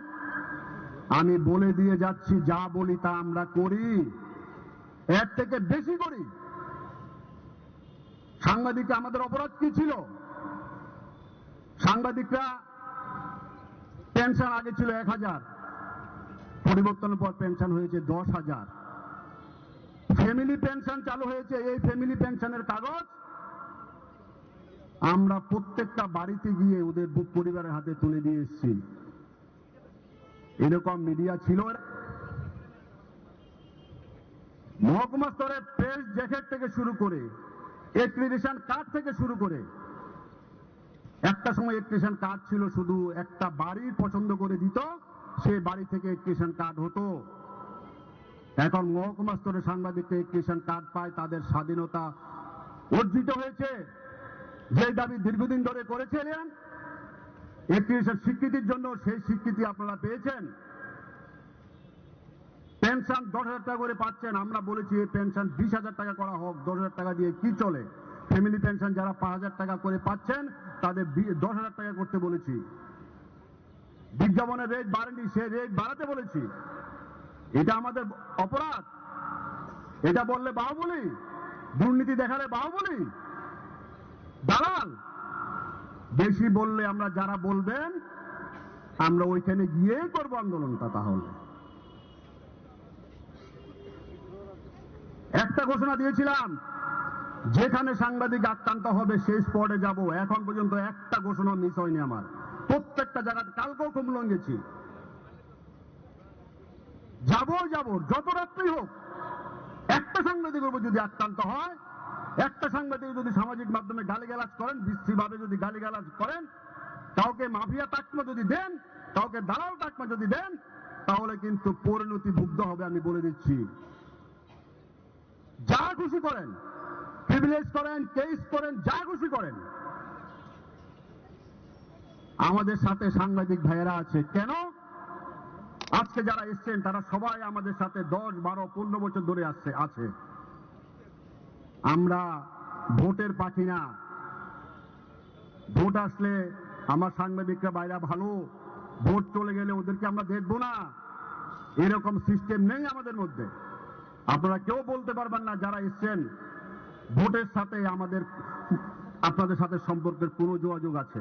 আমি বলে দিয়ে যাচ্ছি, যা বলি তা আমরা করি, এর থেকে বেশি করি। সাংবাদিকরা, আমাদের অপরাধ কি ছিল? সাংবাদিকরা, পেনশন আগে ছিল এক হাজার, পরিবর্তনের পর পেনশন হয়েছে দশ হাজার। ফ্যামিলি পেনশন চালু হয়েছে, এই ফ্যামিলি পেনশনের কাগজ আমরা প্রত্যেকটা বাড়িতে গিয়ে ওদের পরিবারের হাতে তুলে দিয়ে এসেছি। এরকম মিডিয়া ছিল। মহকুমা স্তরে প্রেস জ্যাকেট থেকে শুরু করে, অ্যাক্রিডিটেশন কার্ড থেকে শুরু করে, একটা সময় অ্যাক্রিডিটেশন কার্ড ছিল শুধু একটা বাড়ি পছন্দ করে দিত, সেই বাড়ি থেকে অ্যাক্রিডিটেশন কার্ড হতো। এখন মহকুমা স্তরে সাংবাদিকরা অ্যাক্রিডিটেশন কার্ড পায়, তাদের স্বাধীনতা অর্জিত হয়েছে। যে দাবি দীর্ঘদিন ধরে করেছিলেন অ্যাক্রিডিটেশন স্বীকৃতির জন্য, সেই স্বীকৃতি আপনারা পেয়েছেন। পেনশন দশ হাজার টাকা করে পাচ্ছেন, আমরা বলেছি এই পেনশন বিশ হাজার টাকা করা হোক। দশ হাজার টাকা দিয়ে কি চলে? ফ্যামিলি পেনশন যারা পাঁচ হাজার টাকা করে পাচ্ছেন, তাদের বি-, দশ হাজার টাকা করতে বলেছি। বিজ্ঞাপনের রেট বাড়েনি, সে রেট বাড়াতে বলেছি। এটা আমাদের অপরাধ? এটা বললে বাহুবলী? দুর্নীতি দেখালে বাহুবলী? দালাল? বেশি বললে আমরা, যারা বলবেন, আমরা ওইখানে গিয়েই করব আন্দোলনটা। তাহলে একটা ঘোষণা দিয়েছিলাম, যেখানে সাংবাদিক আক্রান্ত হবে সেই স্পটে যাব। এখন পর্যন্ত একটা ঘোষণা মিস হয়নি আমার, প্রত্যেকটা জায়গাতে। কালকেও খুলনা গেছি, যাবো যাবো, যত রাত্রি হোক। একটা সাংবাদিকের উপর যদি আক্রান্ত হয়, একটা সাংবাদিক যদি সামাজিক মাধ্যমে গালিগালাজ করেন, বিশ্রীভাবে যদি গালিগালাজ করেন, কাউকে মাফিয়া তকমা যদি দেন, কাউকে দালাল তকমা যদি দেন, তাহলে কিন্তু পরিণতি ভুগতে হবে, আমি বলে দিচ্ছি। যা খুশি করেন, প্রিভিলেজ করেন, কেস করেন, যা খুশি করেন, আমাদের সাথে সাংবাদিক ভাইয়েরা আছে। কেন? আজকে যারা এসছেন, তারা সবাই আমাদের সাথে দশ, বারো, পনেরো বছর ধরে আসছে, আছে। আমরা ভোটের পাখি না। ভোট আসলে আমার সাংবাদিকরা বাইরা ভালো, ভোট চলে গেলে ওদেরকে আমরা দেখবো না, এরকম সিস্টেম নেই আমাদের মধ্যে। আপনারা কেউ বলতে পারবেন না, যারা এসছেন, ভোটের সাথে আমাদের, আপনাদের সাথে সম্পর্কের কোনো যোগাযোগ আছে।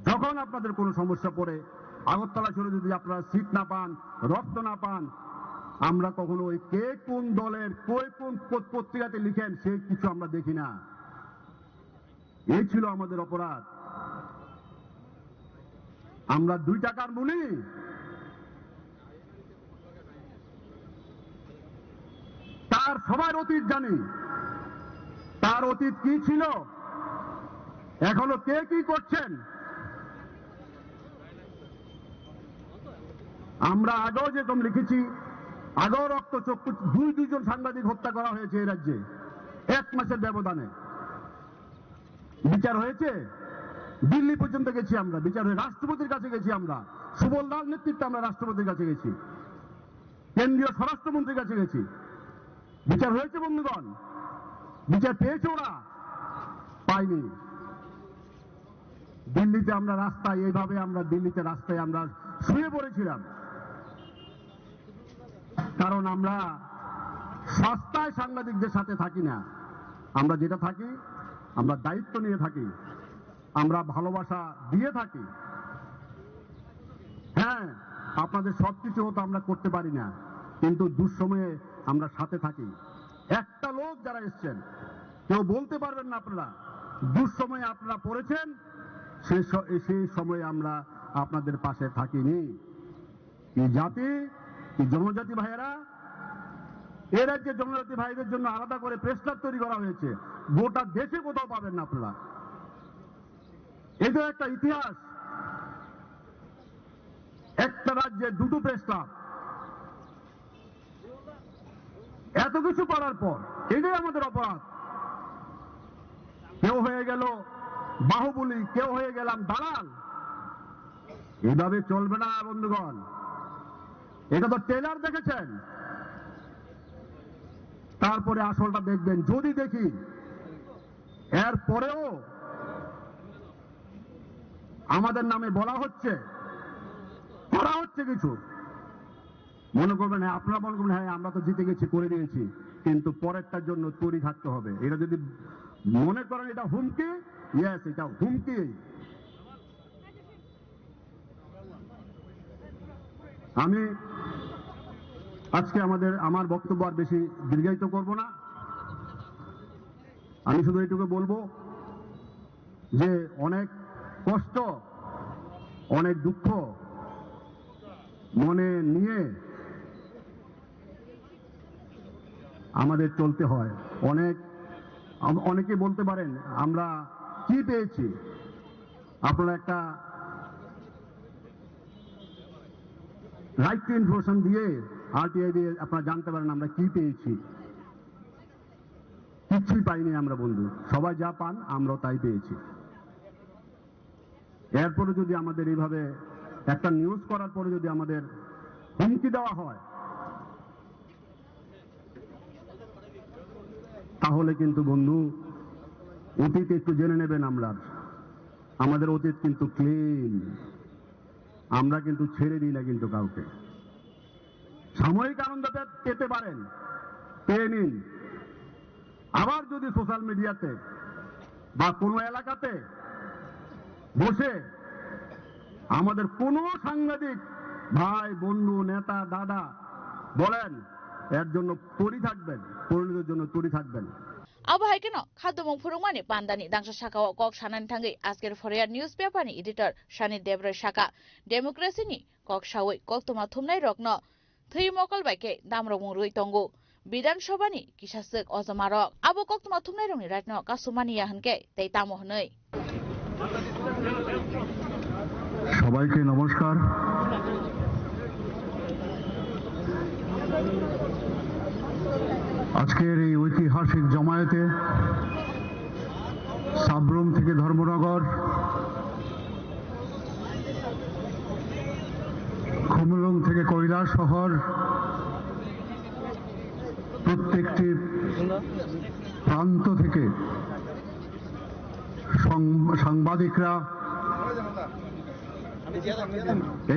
যখন আপনাদের কোনো সমস্যা পড়ে, আগরতলা শহরে যদি আপনারা সিট না পান, রক্ত না পান, আমরা কখনো ওই কে কোন দলের, কে কোন পত-, পত্রিকাতে লিখেন, সেই কিছু আমরা দেখি না। এই ছিল আমাদের অপরাধ। আমরা দুই টাকার মুনি, তা তার সবার অতীত জানি, তার অতীত কি ছিল, এখনো কে কি করছেন। আমরা আগেও যেরকম লিখেছি, আগেও রক্ত চক্ষু দুই দুইজন সাংবাদিক হত্যা করা হয়েছে এই রাজ্যে এক মাসের ব্যবধানে। বিচার হয়েছে, দিল্লি পর্যন্ত গেছি আমরা, বিচার হয়ে রাষ্ট্রপতির কাছে গেছি আমরা, সুবল দাস নেতৃত্বে আমরা রাষ্ট্রপতির কাছে গেছি, কেন্দ্রীয় স্বরাষ্ট্রমন্ত্রীর কাছে গেছি। বিচার হয়েছে বন্ধুগণ, বিচার পেয়েছে ওরা? পায়নি। দিল্লিতে আমরা রাস্তায়, এইভাবে আমরা দিল্লিতে রাস্তায় আমরা শুয়ে পড়েছিলাম, কারণ আমরা সস্তায় সাংবাদিকদের সাথে থাকি না। আমরা যেটা থাকি, আমরা দায়িত্ব নিয়ে থাকি, আমরা ভালোবাসা দিয়ে থাকি। হ্যাঁ, আপনাদের সবকিছু হয়তো আমরা করতে পারি না, কিন্তু দুঃসময়ে আমরা সাথে থাকি। একটা লোক যারা এসছেন, কেউ বলতে পারবেন না আপনারা, দুঃসময়ে আপনারা পড়েছেন, সেই স-, সেই সময়ে আমরা আপনাদের পাশে থাকিনি। কি জাতি, কি জনজাতি ভাইয়েরা, এ রাজ্যে জনজাতি ভাইদের জন্য আলাদা করে প্রেস ক্লাব তৈরি করা হয়েছে, গোটা দেশে কোথাও পাবেন না আপনারা। এই তো একটা ইতিহাস, একটা রাজ্যে দুটো প্রেস ক্লাব, এত কিছু করার পর এটাই আমাদের অপরাধ। কেউ হয়ে গেল বাহুবলী, কেউ হয়ে গেলাম দালাল, এইভাবে চলবে না বন্ধুগণ। এটা তো ট্রেলার দেখেছেন, তারপরে আসলটা দেখবেন। যদি দেখি এর পরেও আমাদের নামে বলা হচ্ছে, করা হচ্ছে কিছু, মনে করবেন, হ্যাঁ, আপনারা মনে করবেন, হ্যাঁ, আমরা তো জিতে গেছি, করে দিয়েছি, কিন্তু পরেরটার জন্য তৈরি থাকতে হবে। এটা যদি মনে করেন এটা হুমকি, ইয়েস, এটা হুমকি। আমি আজকে আমাদের, আমার বক্তব্য আর বেশি দীর্ঘায়িত করব না। আমি শুধু এইটুকু বলবো যে অনেক কষ্ট, অনেক দুঃখ মনে নিয়ে আমাদের চলতে হয়। অনেক, আম-, অনেকে বলতে পারেন, "আমরা কি পেয়েছি?" আপনারা একটা রাইট টু ইনফরমেশন দিয়ে, আরটিআই দিয়ে আপনারা জানতে পারেন আমরা কি পেয়েছি। কিচ্ছুই পাইনি আমরা বন্ধু, সবাই যা পান আমরাও তাই পেয়েছি। এরপরে যদি আমাদের এইভাবে একটা নিউজ করার পরে যদি আমাদের হুমকি দেওয়া হয়, তাহলে কিন্তু বন্ধু, অতীত একটু জেনে নেবেন। আমরা, আমাদের অতীত কিন্তু ক্লিন, আমরা কিন্তু ছেড়ে দিই না কিন্তু কাউকে। সাময়িক আনন্দ পে-, পেতে পারেন, পেয়ে নিন। আবার যদি সোশ্যাল মিডিয়াতে বা কোনো এলাকাতে বসে আমাদের কোনো সাংবাদিক ভাই, বন্ধু, নেতা, দাদা বলেন, এর জন্য তৈরি থাকবেন, পরিণতির জন্য তৈরি থাকবেন। Abo hai kheno kha dumung phwrwngmani pandani dangsa sakao kok sanani thangwi Ajker Phoria newspaper ni editor Sani Debrai sakha, democracy ni kok sawi koktwma thumnai rokno thwi mokol bai khe damrokmung rwi tongo Bidhan Sabha ni kisa swk ojoma rok. Abo koktwma thumnai rokni right no kasumani ya hwnkhe tei tamo hwnwi. সবাইকে নমস্কার। আজকের এই ঐতিহাসিক জমায়েতে সাব্রুম থেকে ধর্মনগর, খুমুলুং থেকে কৈলাসহর, প্রত্যেকটি প্রান্ত থেকে সং-, সাংবাদিকরা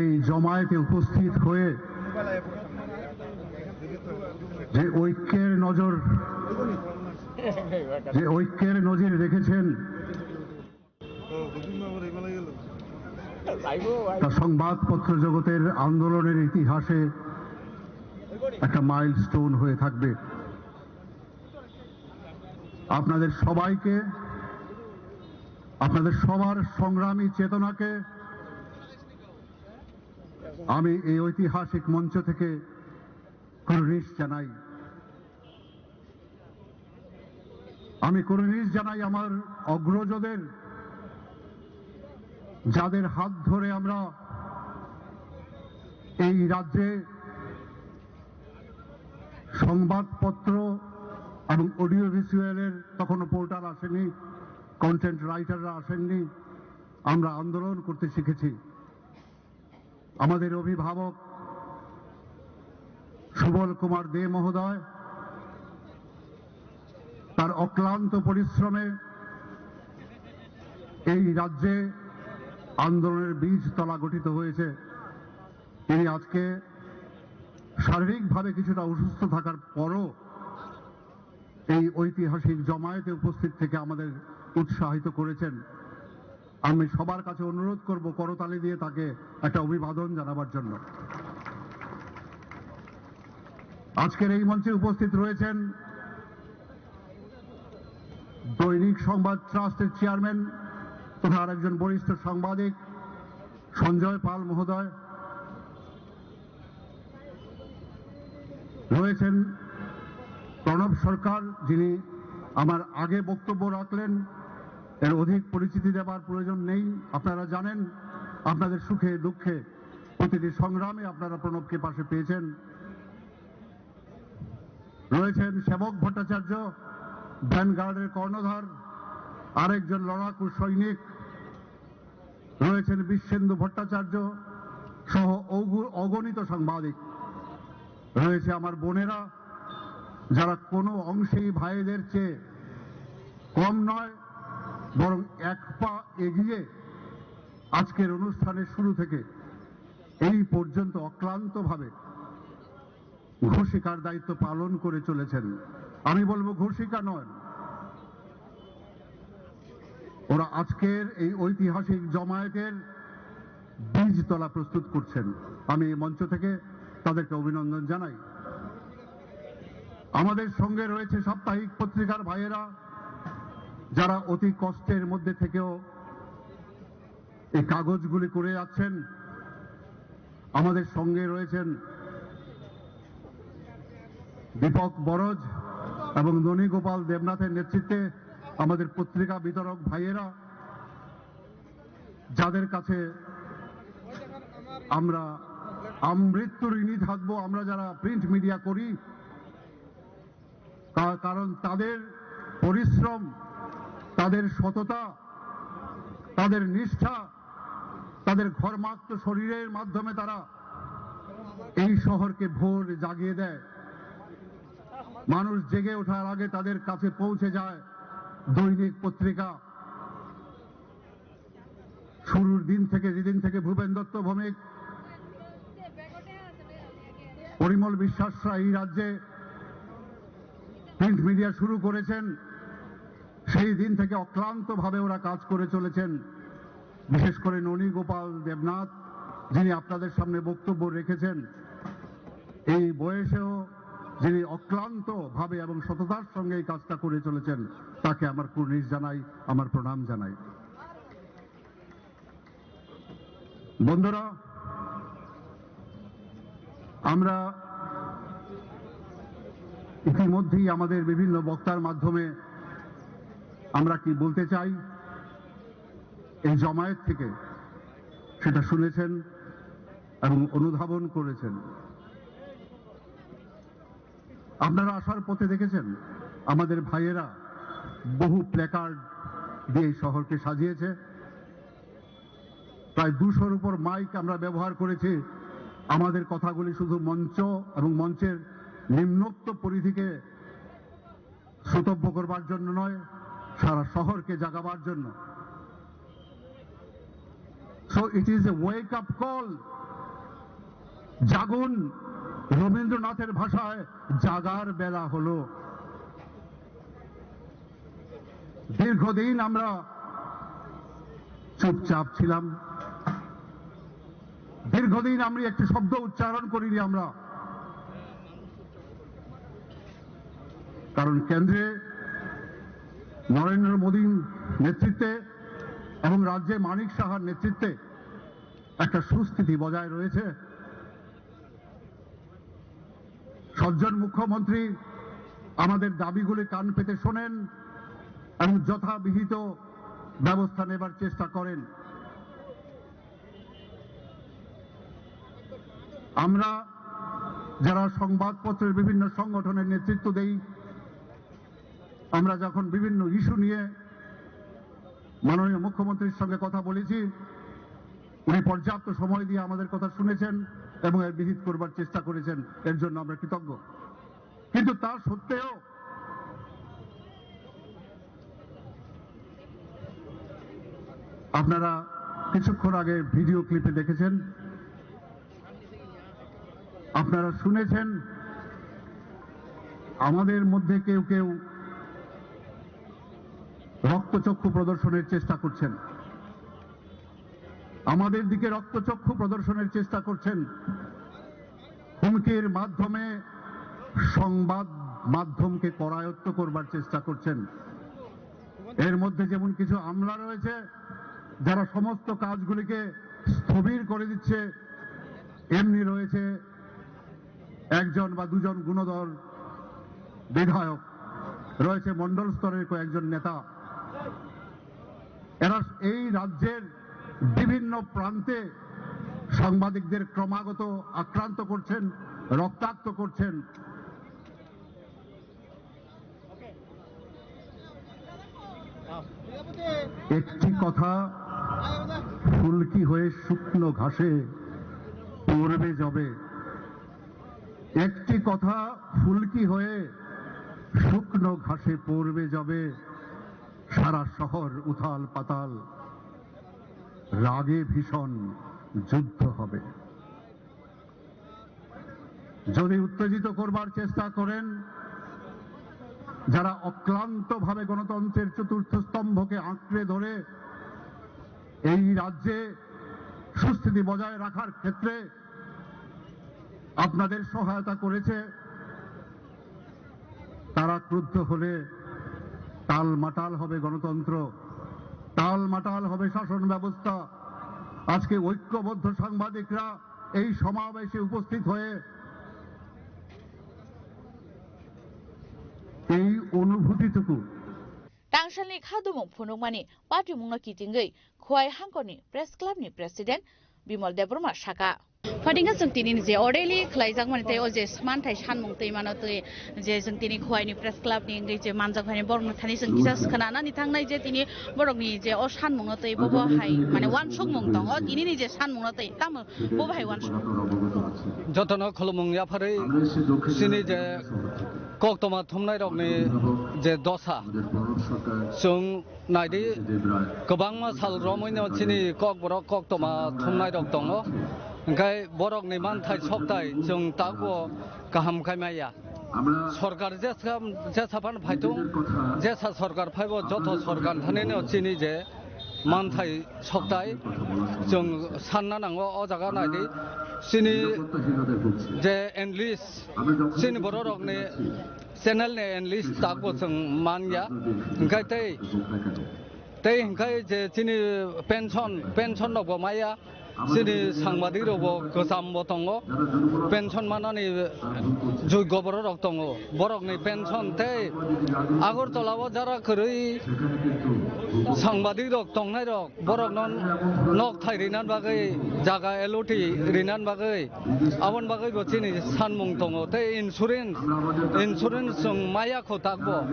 এই জমায়েতে উপস্থিত হয়ে যে ঐক্যের নজর, যে ঐক্যের নজির রেখেছেন, তা সংবাদপত্র জগতের আন্দোলনের ইতিহাসে একটা মাইলস্টোন হয়ে থাকবে। আপনাদের সবাইকে, আপনাদের সবার সংগ্রামী চেতনাকে আমি এই ঐতিহাসিক মঞ্চ থেকে কুর্নিশ জানাই। আমি কুর্নিশ জানাই আমার অগ্রজদের, যাদের হাত ধরে আমরা এই রাজ্যে সংবাদপত্র এবং অডিও ভিজুয়ালের, তখনও পোর্টাল আসেনি, কন্টেন্ট রাইটাররা আসেননি, আমরা আন্দোলন করতে শিখেছি। আমাদের অভিভাবক সুবল কুমার দে মহোদয় তার অক্লান্ত পরিশ্রমে এই রাজ্যে আন্দোলনের বীজ তলা গঠিত হয়েছে। তিনি আজকে শারীরিকভাবে কিছুটা অসুস্থ থাকার পরও এই ঐতিহাসিক জমায়েতে উপস্থিত থেকে আমাদের উৎসাহিত করেছেন। আমি সবার কাছে অনুরোধ করব করতালি দিয়ে তাকে একটা অভিবাদন জানাবার জন্য। আজকের এই মঞ্চে উপস্থিত রয়েছেন দৈনিক সংবাদ ট্রাস্টের চেয়ারম্যান তথা আরেকজন বরিষ্ঠ সাংবাদিক সঞ্জয় পাল মহোদয়, রয়েছেন প্রণব সরকার, যিনি আমার আগে বক্তব্য রাখলেন, এর অধিক পরিচিতি দেবার প্রয়োজন নেই। আপনারা জানেন, আপনাদের সুখে দুঃখে প্রতিটি সংগ্রামে আপনারা প্রণবকে পাশে পেয়েছেন। রয়েছেন সেবক ভট্টাচার্য, ভ্যানগার্ডের কর্ণধার, আরেকজন লড়াকু সৈনিক। রয়েছেন বিশ্বেন্দু ভট্টাচার্য সহ অগু-, অগণিত সাংবাদিক। রয়েছে আমার বোনেরা, যারা কোনো অংশেই ভাইদের চেয়ে কম নয়, বরং এক পা এগিয়ে আজকের অনুষ্ঠানের শুরু থেকে এই পর্যন্ত অক্লান্তভাবে ঘোষিকার দায়িত্ব পালন করে চলেছেন। আমি বলবো ঘোষিকা নয়, ওরা আজকের এই ঐতিহাসিক জমায়েতের বীজতলা প্রস্তুত করছেন। আমি এই মঞ্চ থেকে তাদেরকে অভিনন্দন জানাই। আমাদের সঙ্গে রয়েছে সাপ্তাহিক পত্রিকার ভাইয়েরা, যারা অতি কষ্টের মধ্যে থেকেও এই কাগজগুলি করে যাচ্ছেন। আমাদের সঙ্গে রয়েছেন দীপক বরজ এবং ননী গোপাল দেবনাথের নেতৃত্বে আমাদের পত্রিকা বিতরক ভাইয়েরা, যাদের কাছে আমরা আমৃত্যু ঋণী থাকবো, আমরা যারা প্রিন্ট মিডিয়া করি। কা-, কারণ তাদের পরিশ্রম, তাদের সততা, তাদের নিষ্ঠা, তাদের ঘর্মাক্ত শরীরের মাধ্যমে তারা এই শহরকে ভোর জাগিয়ে দেয়। মানুষ জেগে ওঠার আগে তাদের কাছে পৌঁছে যায় দৈনিক পত্রিকা। শুরুর দিন থেকে, যেদিন থেকে ভূপেন দত্ত ভৌমিক, পরিমল বিশ্বাসরা এই রাজ্যে প্রিন্ট মিডিয়া শুরু করেছেন, সেই দিন থেকে অক্লান্তভাবে ওরা কাজ করে চলেছেন। বিশেষ করে ননী গোপাল দেবনাথ, যিনি আপনাদের সামনে বক্তব্য রেখেছেন, এই বয়সেও যিনি অক্লান্তভাবে এবং সততার সঙ্গে এই কাজটা করে চলেছেন, তাকে আমার কুর্নিশ জানাই, আমার প্রণাম জানাই। বন্ধুরা, আমরা ইতিমধ্যেই আমাদের বিভিন্ন বক্তার মাধ্যমে আমরা কি বলতে চাই, এই জমায়েত থেকে সেটা শুনেছেন এবং অনুধাবন করেছেন। আপনারা আসার পথে দেখেছেন, আমাদের ভাইয়েরা বহু প্ল্যাকার্ড দিয়ে এই শহরকে সাজিয়েছে। প্রায় দুশোর উপর মাইক আমরা ব্যবহার করেছি। আমাদের কথাগুলি শুধু মঞ্চ এবং মঞ্চের নিম্নোক্ত পরিধিকে শ্রোতব্য করবার জন্য নয়, সারা শহরকে জাগাবার জন্য। So it is a wake up call. Jagun, রবীন্দ্রনাথের ভাষায় জাগার বেলা হলো। দীর্ঘদিন আমরা চুপচাপ ছিলাম, দীর্ঘদিন আমরা একটি শব্দ উচ্চারণ করিনি আমরা, কারণ কেন্দ্রে নরেন্দ্র মোদীর নেতৃত্বে এবং রাজ্যে মানিক সাহার নেতৃত্বে একটা সুস্থিতি বজায় রয়েছে। সজ্জন মুখ্যমন্ত্রী আমাদের দাবিগুলি কান পেতে শোনেন, এবং যথাবিহিত ব্যবস্থা নেবার চেষ্টা করেন। আমরা যারা সংবাদপত্রের বিভিন্ন সংগঠনের নেতৃত্ব দেই, আমরা যখন বিভিন্ন ইস্যু নিয়ে মাননীয় মুখ্যমন্ত্রীর সঙ্গে কথা বলেছি, উনি পর্যাপ্ত সময় দিয়ে আমাদের কথা শুনেছেন এবং এর বিহিত করবার চেষ্টা করেছেন। এর জন্য আমরা কৃতজ্ঞ। কিন্তু তা সত্ত্বেও আপনারা কিছুক্ষণ আগে ভিডিও ক্লিপে দেখেছেন, আপনারা শুনেছেন, আমাদের মধ্যে কেউ কেউ রক্তচক্ষু প্রদর্শনের চেষ্টা করছেন, আমাদের দিকে রক্তচক্ষু প্রদর্শনের চেষ্টা করছেন, হুমকির মাধ্যমে সংবাদ মাধ্যমকে করায়ত্ত করবার চেষ্টা করছেন। এর মধ্যে যেমন কিছু আমলা রয়েছে, যারা সমস্ত কাজগুলিকে স্থবির করে দিচ্ছে, এমনি রয়েছে একজন বা দুজন গুণধর বিধায়ক, রয়েছে মণ্ডল স্তরের কয়েকজন নেতা। এরা এই রাজ্যের বিভিন্ন প্রান্তে সাংবাদিকদের ক্রমাগত আক্রান্ত করছেন, রক্তাক্ত করছেন। একটি কথা ফুলকি হয়ে শুকনো ঘাসে পড়বে যবে, একটি কথা ফুলকি হয়ে শুকনো ঘাসে পড়বে যবে, সারা শহর উথাল পাতাল, রাগে ভীষণ যুদ্ধ হবে। যদি উত্তেজিত করবার চেষ্টা করেন, যারা অক্লান্তভাবে গণতন্ত্রের চতুর্থ স্তম্ভকে আঁকড়ে ধরে এই রাজ্যে সুস্থিতি বজায় রাখার ক্ষেত্রে আপনাদের সহায়তা করেছে, তারা ক্রুদ্ধ হলে টালমাটাল হবে গণতন্ত্র, টালমাটাল হবে শাসন ব্যবস্থা। আজকে ঐক্যবদ্ধ সাংবাদিকরা এই সমাবেশে উপস্থিত হয়ে এই অনুভূতিটুকু Tangsalni kha dumung phunukmani patimungno kitingwi Khowai hangkorni Press Clubni President Bimal Debbarma saka. Phatingkha chwng tinini je o rally khwlaijakmani tei o je manthai sanmung twi mano twi je chwng tini Khowaini Press Clubni wngwi je manjak phaini borokno thani chwng kisa khwnanani thangnai je tini borokni je o sanmungno twi bobo hai mane uansukmung tongo, tinini je sanmungno twi tamo bobo hai uansukmung. Jotono khulumung yapharwi chini je koktwma thumnairokni je dosa chwng naidi, kwbangma sal romwino chini kokborok koktwma thumnairok tongo, hwnkhe borokni manthai soktai chwng tabukbo kaham khai maya. Sorkar jesa, jesa phano phaitung, jesa sorkar phaibo joto sorkar thanino chini je manthai soktai chwng sanna nango o jaga naidi. Chini je analyst, chini bororokni channel ni analyst tabukbo chwng manya, hwnkhe tei, tei hwnkhe je chini pension, pension rokbo maya, chini sangbadik rokbo kwchambo tongo, pension manani joigo bororok tongo, borokni pension tei Agartala o jara kwrwi sangbadik rok tongnairok, borokno nok thai rinani bagwi, jaga eloti rinani bagwi, aboni bagwibo chini sanmung tongo. Tei insurance, insurance chwng maya kho takbo.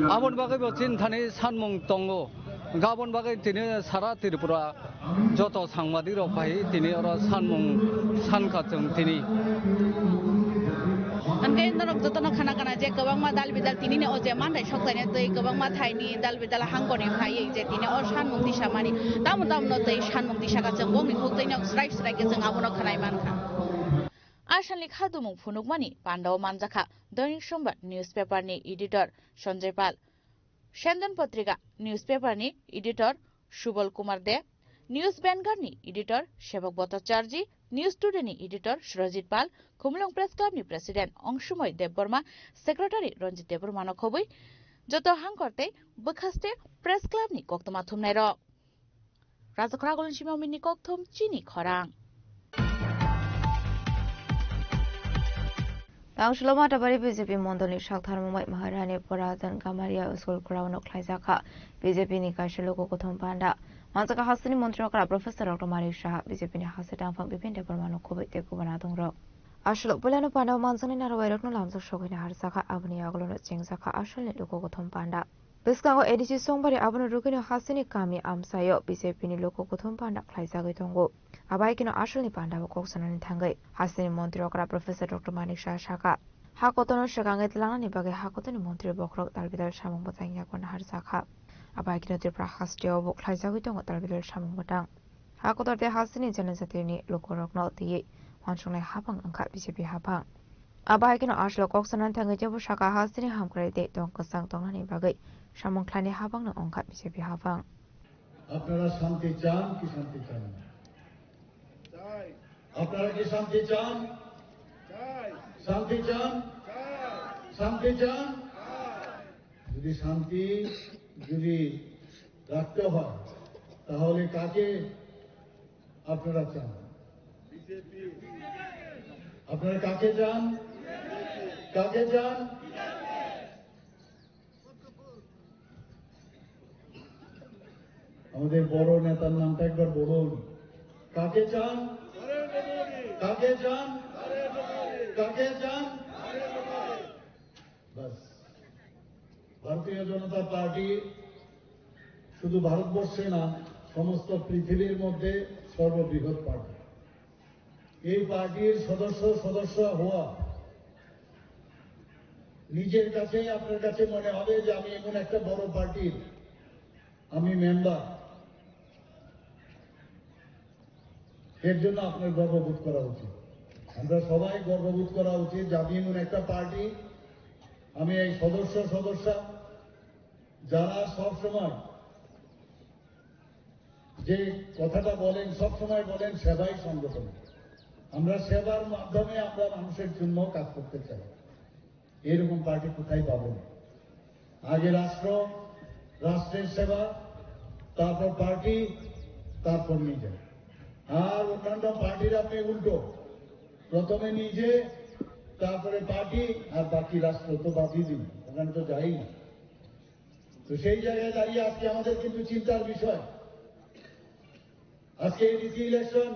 Aboni bagwibo chini thani sanmung tongo. Aboni bagwi tini sara Tripura joto sangbadik rok bai tini oro sanmung sankha chwng tini. Hwnkhe norok jotono khana kana je kwbangma dal bidal tinini o je manthai soktaini twi kwbangma thaini dal bidal hangkorni phaiwi je tini o sanmung tisamani tamo tamo no twi sanmung tisakha chwng bongni khuk twi nok srai srai khe chwng abono khwnai mankha. A salni kha dumung phunukmani pandao manjakha Dainik Sombad newspaper ni editor Sanjay Pal, Sendon Patrika newspaper ni editor Subal Kumar De, News Vanguard ni editor Sebok Bhattacharjee, News Today ni editor Surajit Pal, Khumulwng Press Club ni president Ongsumoi Debbarma, secretary Ranjit Debbarma no khobwi joto hangkor tei bwkhaste Press Club ni koktwma thumnairok. Rajakhara Golden Sima Mini kokthum chini khorang. Tangshilo Matabari B J P mondolni saktharmung bai Maharani Purajan Gamaria School ground-o khlaijakha B J P ni kaisa luku kuthum panda. Manjaka hasteni montri okra Professor Doctor Manik Saha, B J P ni haste tangphang Bipin Debbarma no khubui tei kubun adongrok. Aswlwk puilano panda o manjaknai narwkbairokno lamjak sogwini harjakha, aboni yagulono chengjakha aswlni luku kuthum panda. Bwskango A D C Songbari abono rwgwino hasteni kami amchaio B J P ni luku kuthum panda khlaijagwi tongo. Abaikeno aswlni panda o kok sanani thangwi hasteni montri okra Professor Doctor Manik Saha sakha, ha kotorno swkangwi twlangnani bagwi ha kotorni montri bokhorok talbidal samung bwtang yago naharjakha. Abaikeno Tripura hasteo bo khlaijagwi tongo talbidal samung bwtang. Ha kotor tei hasteni janajatini lukurokno twiwi uansuknai haphang wngkha B J P haphang. Abo hai kheno aswk kok sanani thangwi jebo saka hasteni hamkrai tei tong kwchang tongnani bagwi samung khlainai haphangno wngkha B J P haphang. আপনারা শান্তি চান কি শান্তি চান না? আপনারা কি শান্তি চান? শান্তি চান? শান্তি চান? যদি শান্তি যদি রাখতে হয়, তাহলে কাকে আপনারা চান? আপনারা কাকে চান? কাকে চান? আমাদের বড় নেতার নামটা একবার বলুন। কাকে চান? কাকে চান? কাকে চান? বাস। ভারতীয় জনতা পার্টি শুধু ভারতবর্ষে না, সমস্ত পৃথিবীর মধ্যে সর্ববৃহৎ পার্টি। এই পার্টির সদস্য সদস্য হওয়া নিজের কাছেই আপনার কাছে মনে হবে যে আমি এমন একটা বড় পার্টির আমি মেম্বার। এর জন্য আপনার গর্ববোধ করা উচিত। আমরা সবাই গর্ববোধ করা উচিত যে আমি এমন একটা পার্টি, আমি এই সদস্য সদস্যা, যারা সব সময় যে কথাটা বলেন, সব সময় বলেন সেবাই সংগঠন। আমরা সেবার মাধ্যমে আমরা মানুষের জন্য কাজ করতে চাই। এরকম পার্টি কোথায় পাবেন? আগে রাষ্ট্র, রাষ্ট্রের সেবা, তারপর পার্টি, তারপর নিজে। আর অন্যান্য পার্টির আপনি উল্টো, প্রথমে নিজে, তারপরে পার্টি, আর বাকি রাষ্ট্র তো বাদই দিন, ওখানে তো যাই না। তো সেই জায়গায় দাঁড়িয়ে আজকে আমাদের কিন্তু চিন্তার বিষয়, আজকে এডিসি ইলেকশন,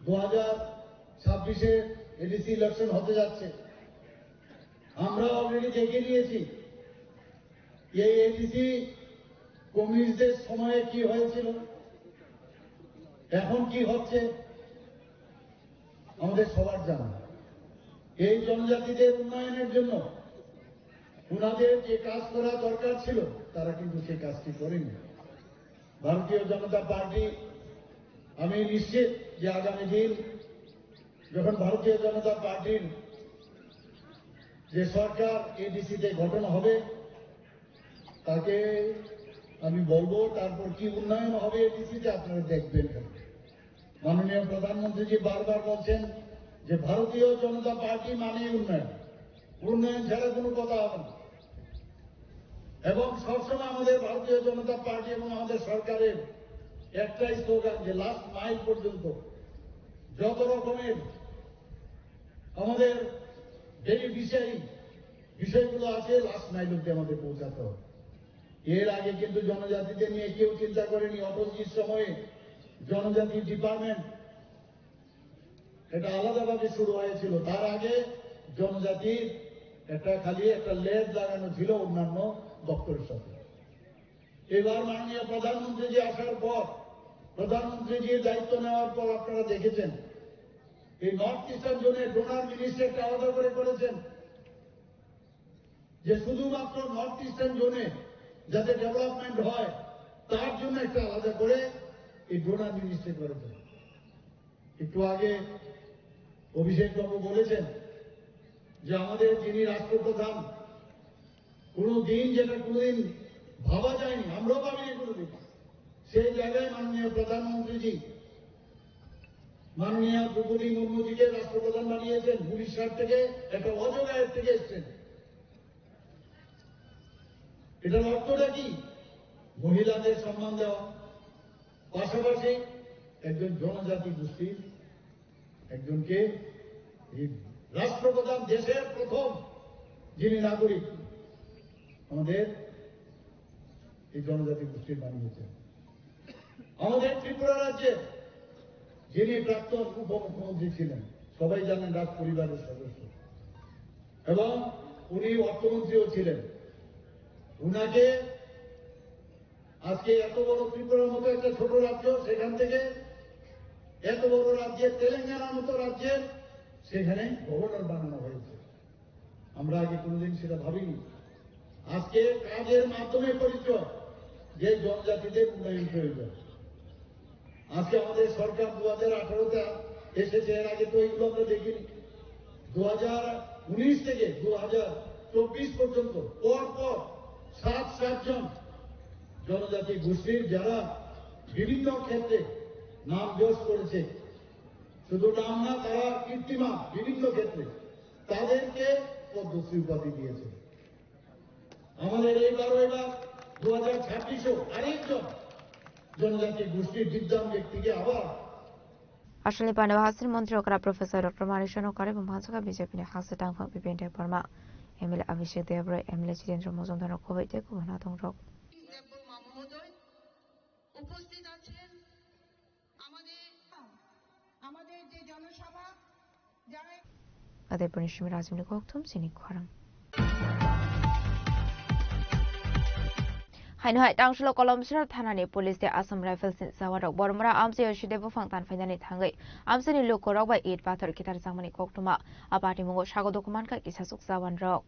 দু হাজার ছাব্বিশে এডিসি ইলেকশন হতে যাচ্ছে। আমরা অলরেডি দেখে নিয়েছি এই এডিসি কমিউনিস্টদের সময়ে কি হয়েছিল, এখন কি হচ্ছে, আমাদের সবার জানা। এই জনজাতিদের উন্নয়নের জন্য ওনাদের যে কাজ করা দরকার ছিল, তারা কিন্তু সেই কাজটি করেনি। ভারতীয় জনতা পার্টি, আমি নিশ্চিত যে আগামী দিন যখন ভারতীয় জনতা পার্টির যে সরকার এডিসিতে গঠন হবে, তাকে আমি বলবো, তারপর কি উন্নয়ন হবে এডিসিতে আপনারা দেখবেন। মাননীয় প্রধানমন্ত্রীজি বারবার বলছেন যে ভারতীয় জনতা পার্টি মানেই উন্নয়ন, উন্নয়ন ছাড়া কোনো কথা হবে না। এবং সবসময় আমাদের ভারতীয় জনতা পার্টি এবং আমাদের সরকারের একটাই স্লোগান যে লাস্ট মাইল পর্যন্ত যত রকমের আমাদের বেনিফিশিয়ারি বিষয়গুলো আছে লাস্ট মাইল অব্দি আমাদের পৌঁছাতে হবে। এর আগে কিন্তু জনজাতিদের নিয়ে কেউ চিন্তা করেনি। অটলজির সময়ে জনজাতি ডিপার্টমেন্ট এটা আলাদাভাবে শুরু হয়েছিল। তার আগে জনজাতির একটা খালি একটা লেজ লাগানো ছিল অন্যান্য দপ্তরের সাথে। এবার মাননীয় প্রধানমন্ত্রীজি আসার পর, প্রধানমন্ত্রীজির দায়িত্ব নেওয়ার পর আপনারা দেখেছেন এই নর্থ ইস্টার্ন জোনে ডোনার মিনিস্ট্রি একটা আলাদা করে করেছেন, যে শুধুমাত্র নর্থ ইস্টার্ন জোনে যাতে ডেভেলপমেন্ট হয়, তার জন্য একটা আলাদা করে এই ডোনার মিনিস্ট্রি করেছেন। একটু আগে অভিষেক বাবু বলেছেন যে আমাদের যিনি রাষ্ট্রপ্রধান, কোনো দিন, যেটা কোনোদিন ভাবা যায়নি, আমরাও ভাবিনি কোনোদিন, সেই জায়গায় মাননীয় প্রধানমন্ত্রীজি, মাননীয় দ্রৌপদী মুর্মুজিকে রাষ্ট্রপ্রধান বানিয়েছেন। উড়িষ্যার থেকে একটা অজগায়ের থেকে এসছেন। এটার অর্থটা কি? মহিলাদের সম্মান দেওয়া, পাশাপাশি একজন জনজাতি গোষ্ঠীর একজনকে এই রাষ্ট্রপ্রধান দেশের প্রথম যিনি নাগরিক আমাদের এই জনজাতি গোষ্ঠীর বানিয়েছেন। আমাদের ত্রিপুরা রাজ্যে যিনি প্রাক্তন উপমুখ্যমন্ত্রী ছিলেন, সবাই জানেন রাজ পরিবারের সদস্য, এবং উনি অর্থমন্ত্রীও ছিলেন। উনাকে আজকে এত বড় ত্রিপুরার মতো একটা ছোট রাজ্য, সেখান থেকে এত বড় রাজ্যের, তেলেঙ্গানার মতো রাজ্যের, সেখানে গভর্নর বানানো হয়েছে। আমরা আগে কোনোদিন সেটা ভাবিনি। আজকে কাজের মাধ্যমে পরিচয় যে জনজাতিদের উন্নয়ন প্রয়োজন। আজকে আমাদের সরকার দু হাজার আঠারোতে এসেছে, এর আগে তো এগুলো আমরা দেখিনি। দু হাজার উনিশ থেকে দু হাজার চব্বিশ পর্যন্ত পর পর সাত সাতজন জনজাতি গোষ্ঠীর, যারা বিভিন্ন ক্ষেত্রে নাম যশ করেছে, শুধু নাম না, তারা কীর্তিমান বিভিন্ন ক্ষেত্রে, তাদেরকে পদ্মশ্রী উপাধি দিয়েছে। আমাদের এইবার, এবার দু হাজার ছাব্বিশেও আরেকজন জনজাতি গোষ্ঠীর বিদ্বান ব্যক্তিকে আবার Aswkni paneo hasteni montri okra Professor Doctor Manik Saha no karwi bumhansukha B J P ni hasteni tangphang Bipen Debbarma, M L A Abhishek Debbarma, M L A Chitendra Majumdar no khoboi tei kubun hathongrok. Debbarma মহোদয় উপস্থিত আছেন। আমাদের, আমাদের যে জনসভা, যারা Adepurni simi rajimni kokthum chini khorang. Haino hai tangsulo Kolomsora thanani police tei Assam Rifles ni jawanrok Bormora amchaio side buphang tanphainani thangwi amchaini lukurok bai it pathor kitar jakmani koktwma. A patimungo sago dokumankha kisasuk jawanrok.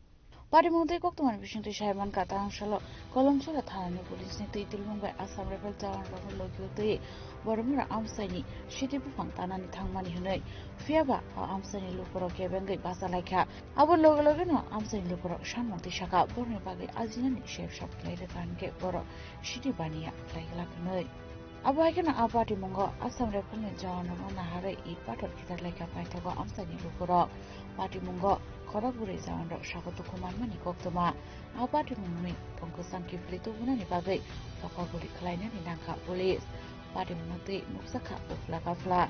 Patimung tei koktwmani bisingtwi sai mankha, tangsulo Kolomsora thanani police ni twi tilmung bai Assam Rifles jawanrokno logi twi Bormora amchaini side buphang tanani thangmani hwnwi. Phiyaba o amchaini lukurok kebengwi bacha laikha. Abo loge logeno amchaini lukurok sanmung twi sakha, borokni bagwi ajinani sep sap khlai rwkha hinkhe borok sidi baniya khlai glak hwnwi. Abo hai kheno a patimungo Assam Rifles ni jawanrokno naharwi it pathor kitar laikha paithago amchaini lukurok. Patimungo khorok bwrwi jawanrok sago dukhu manmani koktwma. A patimungni phung kwchang kiphilwi tubunani bagwi phoka guli khlainani nangkha police. Patimungno twi nukjakha uphla kaphla.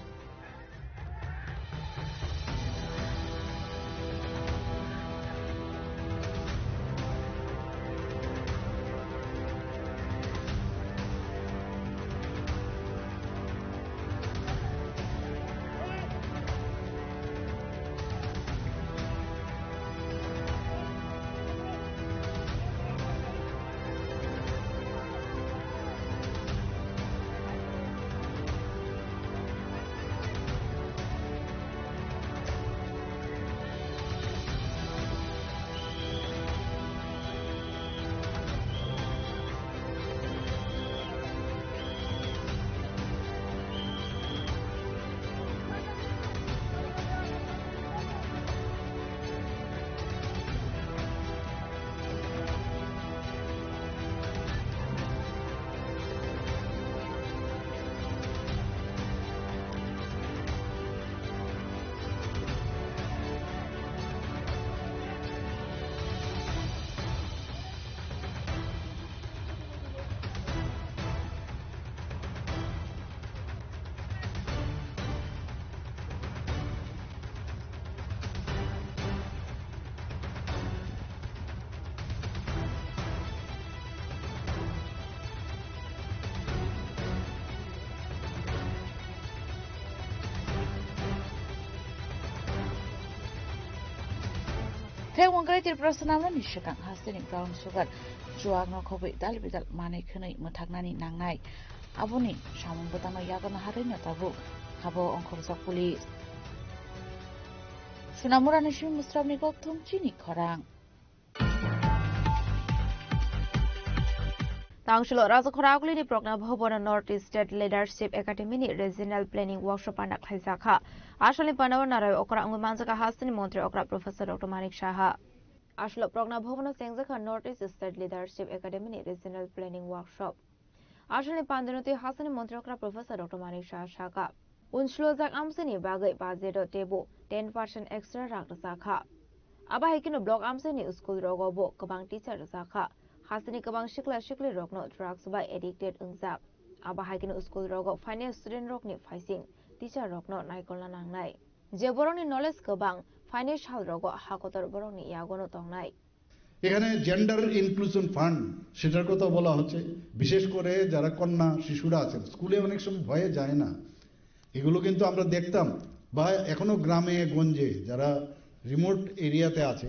Tei wngkrai Tripura swnamnani swkang hasteni brown sugar chuakno khobwi dal bidal manwi khwnwi mwthaknani nangnai. Aboni samung bwtangno yago naharwino tabuk habo ongkhorjak police. Sunamurani simi Musrabni kokthum chini khorang. Tangsulo Rajakhora Akulini Progna Bhabono North East State Leadership Academy ni Regional Planning Workshop panda khlaijakha. Asalni pandao narai okra wngwi manjakha hasteni montri okra Professor Doctor Manik Saha. Asalo Progna Bhabono chengjakha North East State Leadership Academy ni Regional Planning Workshop. Asalni pandano twi hasteni montri okra Professor Doctor Manik Saha sakha. Unsulojak amchaini bagwi budget o teibo ten percent extra rak rwjakha. Abo hai kheno block amchaini school rogo bo kwbang teacher rwjakha. Hasteni kwbang sikla sikli rokno drugs bai addicted wngjak. Abo hai kheno school rogo phainai student rokni phaising teacher rokno naikolna nangnai. Je borokni knowledge kwbang, phainai salrogo hakotor borokni yagono tongnai. এখানে gender inclusion fund, সেটার কথা বলা হচ্ছে। বিশেষ করে যারা কন্যা শিশুরা আছেন, স্কুলে অনেক সময় ভয়ে যায় না, এগুলো কিন্তু আমরা দেখতাম। বা এখনো গ্রামে গঞ্জে যারা রিমোট এরিয়াতে আছে,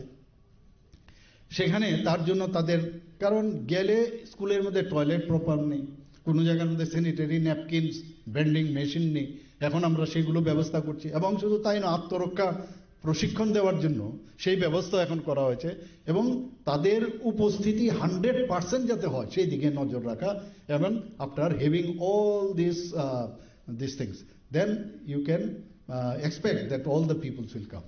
সেখানে তার জন্য তাদের, কারণ গেলে স্কুলের মধ্যে টয়লেট প্রপার নেই, কোনো জায়গার মধ্যে স্যানিটারি ন্যাপকিনস ভেন্ডিং মেশিন নেই। এখন আমরা সেগুলো ব্যবস্থা করছি, এবং শুধু তাই না, আত্মরক্ষা প্রশিক্ষণ দেওয়ার জন্য সেই ব্যবস্থা এখন করা হয়েছে, এবং তাদের উপস্থিতি হান্ড্রেড পার্সেন্ট যাতে হয়, সেই দিকে নজর রাখা। Even after having all these, uh, these things, then you can, uh, expect that all the peoples will come.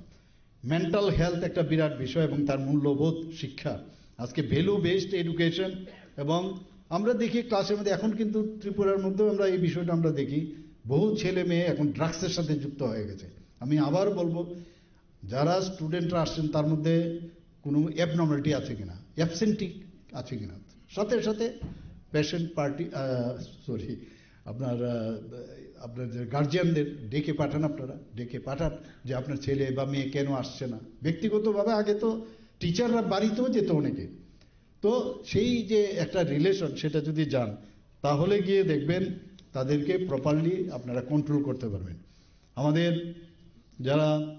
Mental health একটা বিরাট বিষয় এবং তার মূল্যবোধ শিক্ষা। আজকে ভ্যালু বেসড এডুকেশন। এবং আমরা দেখি ক্লাসের মধ্যে, এখন কিন্তু ত্রিপুরার মধ্যেও আমরা এই বিষয়টা আমরা দেখি, বহু ছেলে মেয়ে এখন ড্রাগসের সাথে যুক্ত হয়ে গেছে। আমি আবার বলবো, যারা স্টুডেন্টরা আসছেন, তার মধ্যে কোনো অ্যাবনর্মালিটি আছে কিনা, অ্যাবসেন্টি আছে কিনা, সাথে সাথে পেশেন্ট পার্টি, সরি, আপনার আহ, আপনার যে গার্জিয়ানদের ডেকে পাঠান, আপনারা ডেকে পাঠান যে আপনার ছেলে বা মেয়ে কেন আসছে না। ব্যক্তিগতভাবে আগে তো টিচাররা বাড়িতেও যেত অনেকে। তো সেই যে একটা রিলেশন, সেটা যদি যান, তাহলে গিয়ে দেখবেন তাদেরকে প্রপারলি আপনারা কন্ট্রোল করতে পারবেন। আমাদের যারা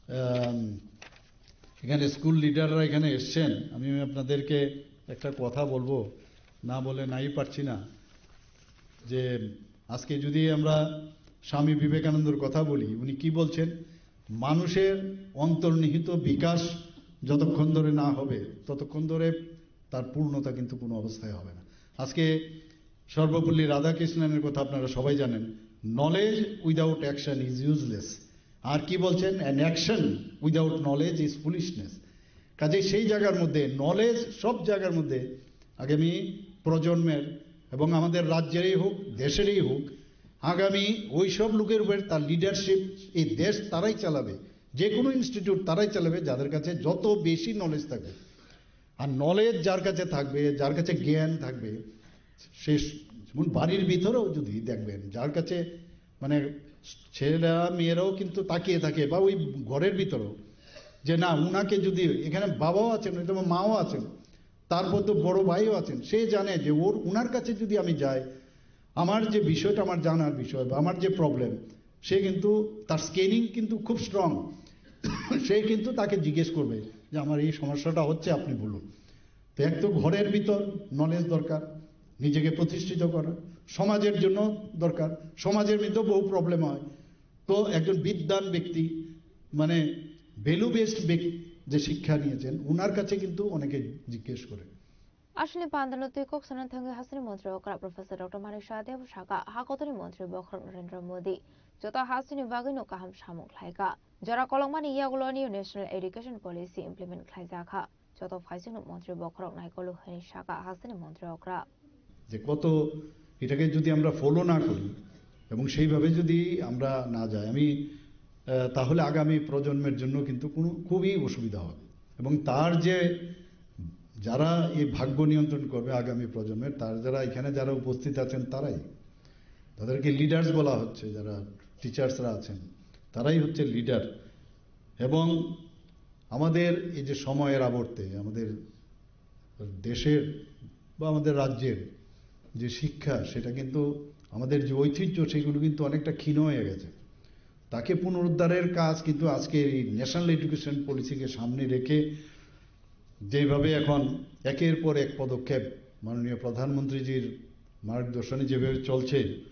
আম, এখানে স্কুল লিডাররা এখানে এসছেন, আমি আপনাদেরকে একটা কথা বলবো, না বলে নাই পারছি না, যে আজকে যদি আমরা স্বামী বিবেকানন্দর কথা বলি, উনি কি বলছেন? মানুষের অন্তর্নিহিত বিকাশ যতক্ষণ ধরে না হবে, ততক্ষণ ধরে তার পূর্ণতা কিন্তু কোনো অবস্থায় হবে না। আজকে সর্বপল্লী রাধাকৃষ্ণনের কথা আপনারা সবাই জানেন, "Knowledge without action is useless।" আর কি বলছেন? "An action without knowledge is foolishness।" কাজে সেই জায়গার মধ্যে নলেজ, সব জায়গার মধ্যে আগামী প্রজন্মের, এবং আমাদের রাজ্যেরই হোক, দেশেরই হোক, আগামী ওই সব লোকের উপর তার লিডারশিপ, এই দেশ তারাই চালাবে, যে কোনো ইনস্টিটিউট তারাই চালাবে, যাদের কাছে যত বেশি নলেজ থাকবে। আর নলেজ যার কাছে থাকবে, যার কাছে জ্ঞান থাকবে, সে স-, যেমন বাড়ির ভিতরেও যদি দেখবেন, যার কাছে, মানে, ছেলেরা মেয়েরাও কিন্তু তাকিয়ে থাকে, বা ওই ঘরের ভিতরেও, যে না, উনাকে যদি, এখানে বাবাও আছেন, হয়তো বা মাও আছেন, তারপর তো বড় ভাইও আছেন, সে জানে যে ওর, উনার কাছে যদি আমি যাই, আমার যে বিষয়টা, আমার জানার বিষয় বা আমার যে প্রবলেম, সে কিন্তু, তার স্ক্যানিং কিন্তু খুব স্ট্রং। সে কিন্তু তাকে জিজ্ঞেস করবে যে, "আমার এই সমস্যাটা হচ্ছে, আপনি বলুন।" তো এক তো ঘরের ভিতর নলেজ দরকার, নিজেকে প্রতিষ্ঠিত করা, সমাজের জন্য দরকার, সমাজের মধ্যেও বহু প্রবলেম হয়। তো একজন বিদ্বান ব্যক্তি, মানে, ভ্যালু বেসড ব্যক্তি, যে শিক্ষা নিয়েছেন, ওনার কাছে কিন্তু অনেকে জিজ্ঞেস করে। Aswkni pandalo twi kok sana thangwi hasteni montri okra Professor Doctor Manik Saha teibo sakha, hakotorni montri bokhorok Narendra Modi joto hasteni bagwino kaham samung khlaikha. Jora kolokmani yagulo new National Education Policy implement khlaijakha. Joto phaisingno montri bokhorok naikolo hwnwi sakha hasteni montri okra. যে কত, এটাকে যদি আমরা ফলো না করি এবং সেইভাবে যদি আমরা না যাই, আমি, আহ, তাহলে আগামী প্রজন্মের জন্য কিন্তু কোনো, খুবই অসুবিধা হবে। এবং তার যে, যারা এই ভাগ্য নিয়ন্ত্রণ করবে আগামী প্রজন্মের, তার যারা এখানে যারা উপস্থিত আছেন তারাই, তাদেরকে লিডার্স বলা হচ্ছে, যারা টিচার্সরা আছেন তারাই হচ্ছে লিডার। এবং আমাদের এই যে সময়ের আবর্তে আমাদের দেশের বা আমাদের রাজ্যের যে শিক্ষা, সেটা কিন্তু, আমাদের যে ঐতিহ্য, সেগুলো কিন্তু অনেকটা ক্ষীণ হয়ে গেছে। তাকে পুনরুদ্ধারের কাজ কিন্তু আজকে এই ন্যাশনাল এডুকেশন পলিসিকে সামনে রেখে যেভাবে এখন একের পর এক পদক্ষেপ মাননীয় প্রধানমন্ত্রীজির মার্গদর্শনে যেভাবে চলছে,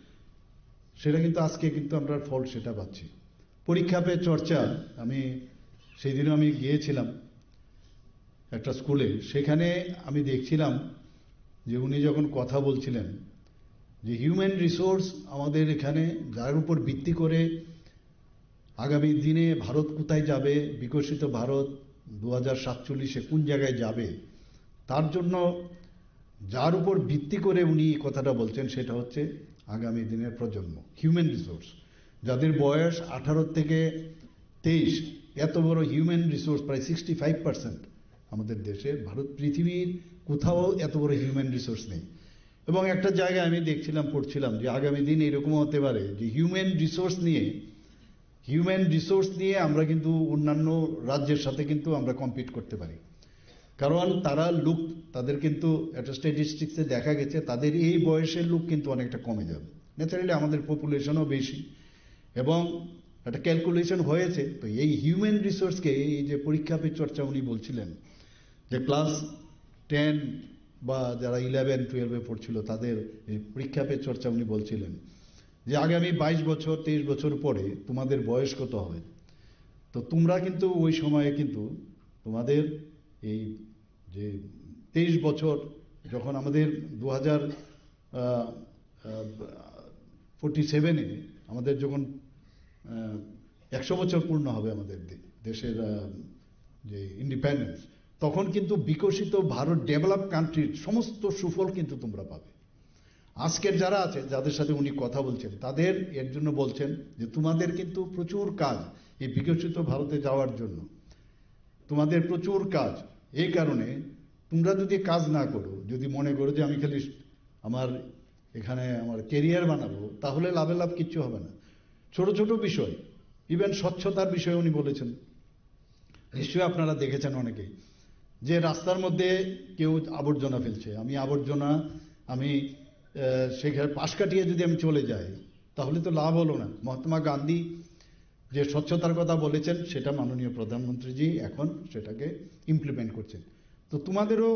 সেটা কিন্তু আজকে কিন্তু আমরা ফল সেটা পাচ্ছি। পরীক্ষা পে চর্চা, আমি সেই দিনও আমি গিয়েছিলাম একটা স্কুলে, সেখানে আমি দেখছিলাম যে উনি যখন কথা বলছিলেন যে হিউম্যান রিসোর্স আমাদের এখানে, যার উপর ভিত্তি করে আগামী দিনে ভারত কোথায় যাবে, বিকশিত ভারত দু হাজার সাতচল্লিশে কোন জায়গায় যাবে, তার জন্য যার উপর ভিত্তি করে উনি এই কথাটা বলছেন, সেটা হচ্ছে আগামী দিনের প্রজন্ম, হিউম্যান রিসোর্স। যাদের বয়স আঠারো থেকে তেইশ, এত বড় হিউম্যান রিসোর্স, প্রায় সিক্সটি ফাইভ পার্সেন্ট আমাদের দেশে, ভারত, পৃথিবীর কোথাও এত বড় হিউম্যান রিসোর্স নেই। এবং একটা জায়গায় আমি দেখছিলাম, পড়ছিলাম যে আগামী দিন এরকমও হতে পারে যে হিউম্যান রিসোর্স নিয়ে হিউম্যান রিসোর্স নিয়ে আমরা কিন্তু অন্যান্য রাজ্যের সাথে কিন্তু আমরা কম্পিট করতে পারি। কারণ তারা লোক, তাদের কিন্তু একটা স্ট্যাটিস্টিক্সে দেখা গেছে, তাদের এই বয়সের লোক কিন্তু অনেকটা কমে যাবে। ন্যাচারালি আমাদের পপুলেশনও বেশি এবং একটা ক্যালকুলেশন হয়েছে। তো এই হিউম্যান রিসোর্সকে, এই যে পরীক্ষা পে চর্চা উনি বলছিলেন, যে ক্লাস টেন বা যারা ইলেভেন টুয়েলভে পড়ছিল, তাদের এই পরীক্ষা পে চর্চা উনি বলছিলেন যে আগামী বাইশ বছর, তেইশ বছর পরে তোমাদের বয়স কত হবে? তো তোমরা কিন্তু ওই সময়ে কিন্তু তোমাদের এই যে তেইশ বছর, যখন আমাদের দু হাজার ফোর্টি সেভেনে আমাদের যখন আহ, একশো বছর পূর্ণ হবে আমাদের দে-, দেশের আহ, যে ইন্ডিপেন্ডেন্স, তখন কিন্তু বিকশিত ভারত, ডেভেলপ কান্ট্রির সমস্ত সুফল কিন্তু তোমরা পাবে। আজকের যারা আছে, যাদের সাথে উনি কথা বলছেন, তাদের এর জন্য বলছেন যে তোমাদের কিন্তু প্রচুর কাজ এই বিকশিত ভারতে যাওয়ার জন্য, তোমাদের প্রচুর কাজ। এই কারণে তোমরা যদি কাজ না করো, যদি মনে করো যে আমি খালি আমার এখানে আমার ক্যারিয়ার বানাবো, তাহলে লাভে লাভ কিচ্ছু হবে না। ছোট ছোট বিষয়, ইভেন স্বচ্ছতার বিষয়ে উনি বলেছেন, নিশ্চয়ই আপনারা দেখেছেন অনেকেই, যে রাস্তার মধ্যে কেউ আবর্জনা ফেলছে। আমি আবর্জনা, আমি আহ, সেখানে পাশ কাটিয়ে যদি আমি চলে যাই, তাহলে তো লাভ হলো না। মহাত্মা গান্ধী যে স্বচ্ছতার কথা বলেছেন, সেটা মাননীয় প্রধানমন্ত্রীজি এখন সেটাকে ইমপ্লিমেন্ট করছেন। তো তোমাদেরও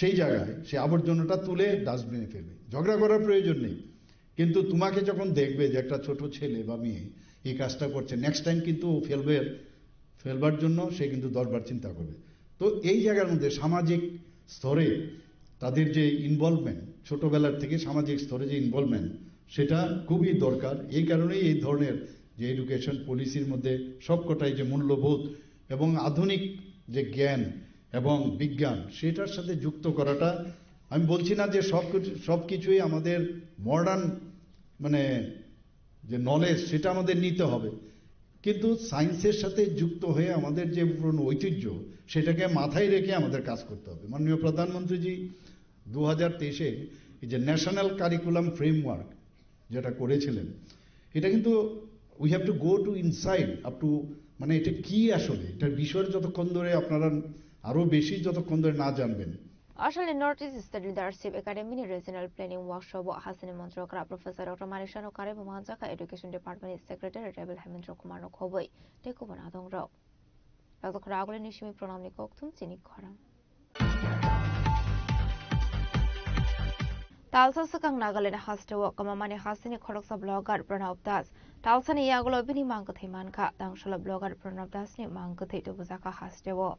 সেই জায়গায় সে আবর্জনাটা তুলে ডাস্টবিনে ফেলবে, ঝগড়া করার প্রয়োজন নেই। কিন্তু তোমাকে যখন দেখবে যে একটা ছোট ছেলে বা মেয়ে এই কাজটা করছে, নেক্সট টাইম কিন্তু ও ফেলবে, ফেলবার জন্য সে কিন্তু দশ বার চিন্তা করবে। তো এই জায়গার মধ্যে সামাজিক স্তরে তাদের যে ইনভলভমেন্ট, ছোটবেলার থেকে সামাজিক স্তরে যে ইনভলভমেন্ট, সেটা খুবই দরকার। এই কারণেই এই ধরনের যে এডুকেশন পলিসির মধ্যে সবকটাই যে মূল্যবোধ এবং আধুনিক যে জ্ঞান এবং বিজ্ঞান, সেটার সাথে যুক্ত করাটা, আমি বলছি না যে সব কিছু, সব কিছুই আমাদের মডার্ন, মানে, যে নলেজ, সেটা আমাদের নিতে হবে, কিন্তু সায়েন্সের সাথে যুক্ত হয়ে আমাদের যে পুরনো ঐতিহ্য, সেটাকে মাথায় রেখে আমাদের কাজ করতে হবে। মাননীয় প্রধানমন্ত্রীজি দু হাজার তেইশে এই যে ন্যাশনাল কারিকুলাম ফ্রেমওয়ার্ক যেটা করেছিলেন, এটা কিন্তু we have to go to inside, up to, মানে, এটা কি আসলে, এটার বিষয়ে যতক্ষণ ধরে আপনারা আরো বেশি যতক্ষণ ধরে না জানবেন। Ashalni North East State Leadership Academy ni Regional Planning Workshop o Hasini Montrokra Professor Doctor Manik Sanu Karwi bo manjakha Education Department ni Secretary Rebel Hemendra Kumar no khobwi tei kubun adongrok. Doctor Khorang agulini simi pranamni kokthum chini khorang. Talsa swkang Nagaland hasteo kwmamani hasteni khoroksa blogger Pranab Das. Talsani yagulo bini mang kwthwi mankha. Tangsalo blogger Pranab Dasni mang kwthwi tubujakha hasteo.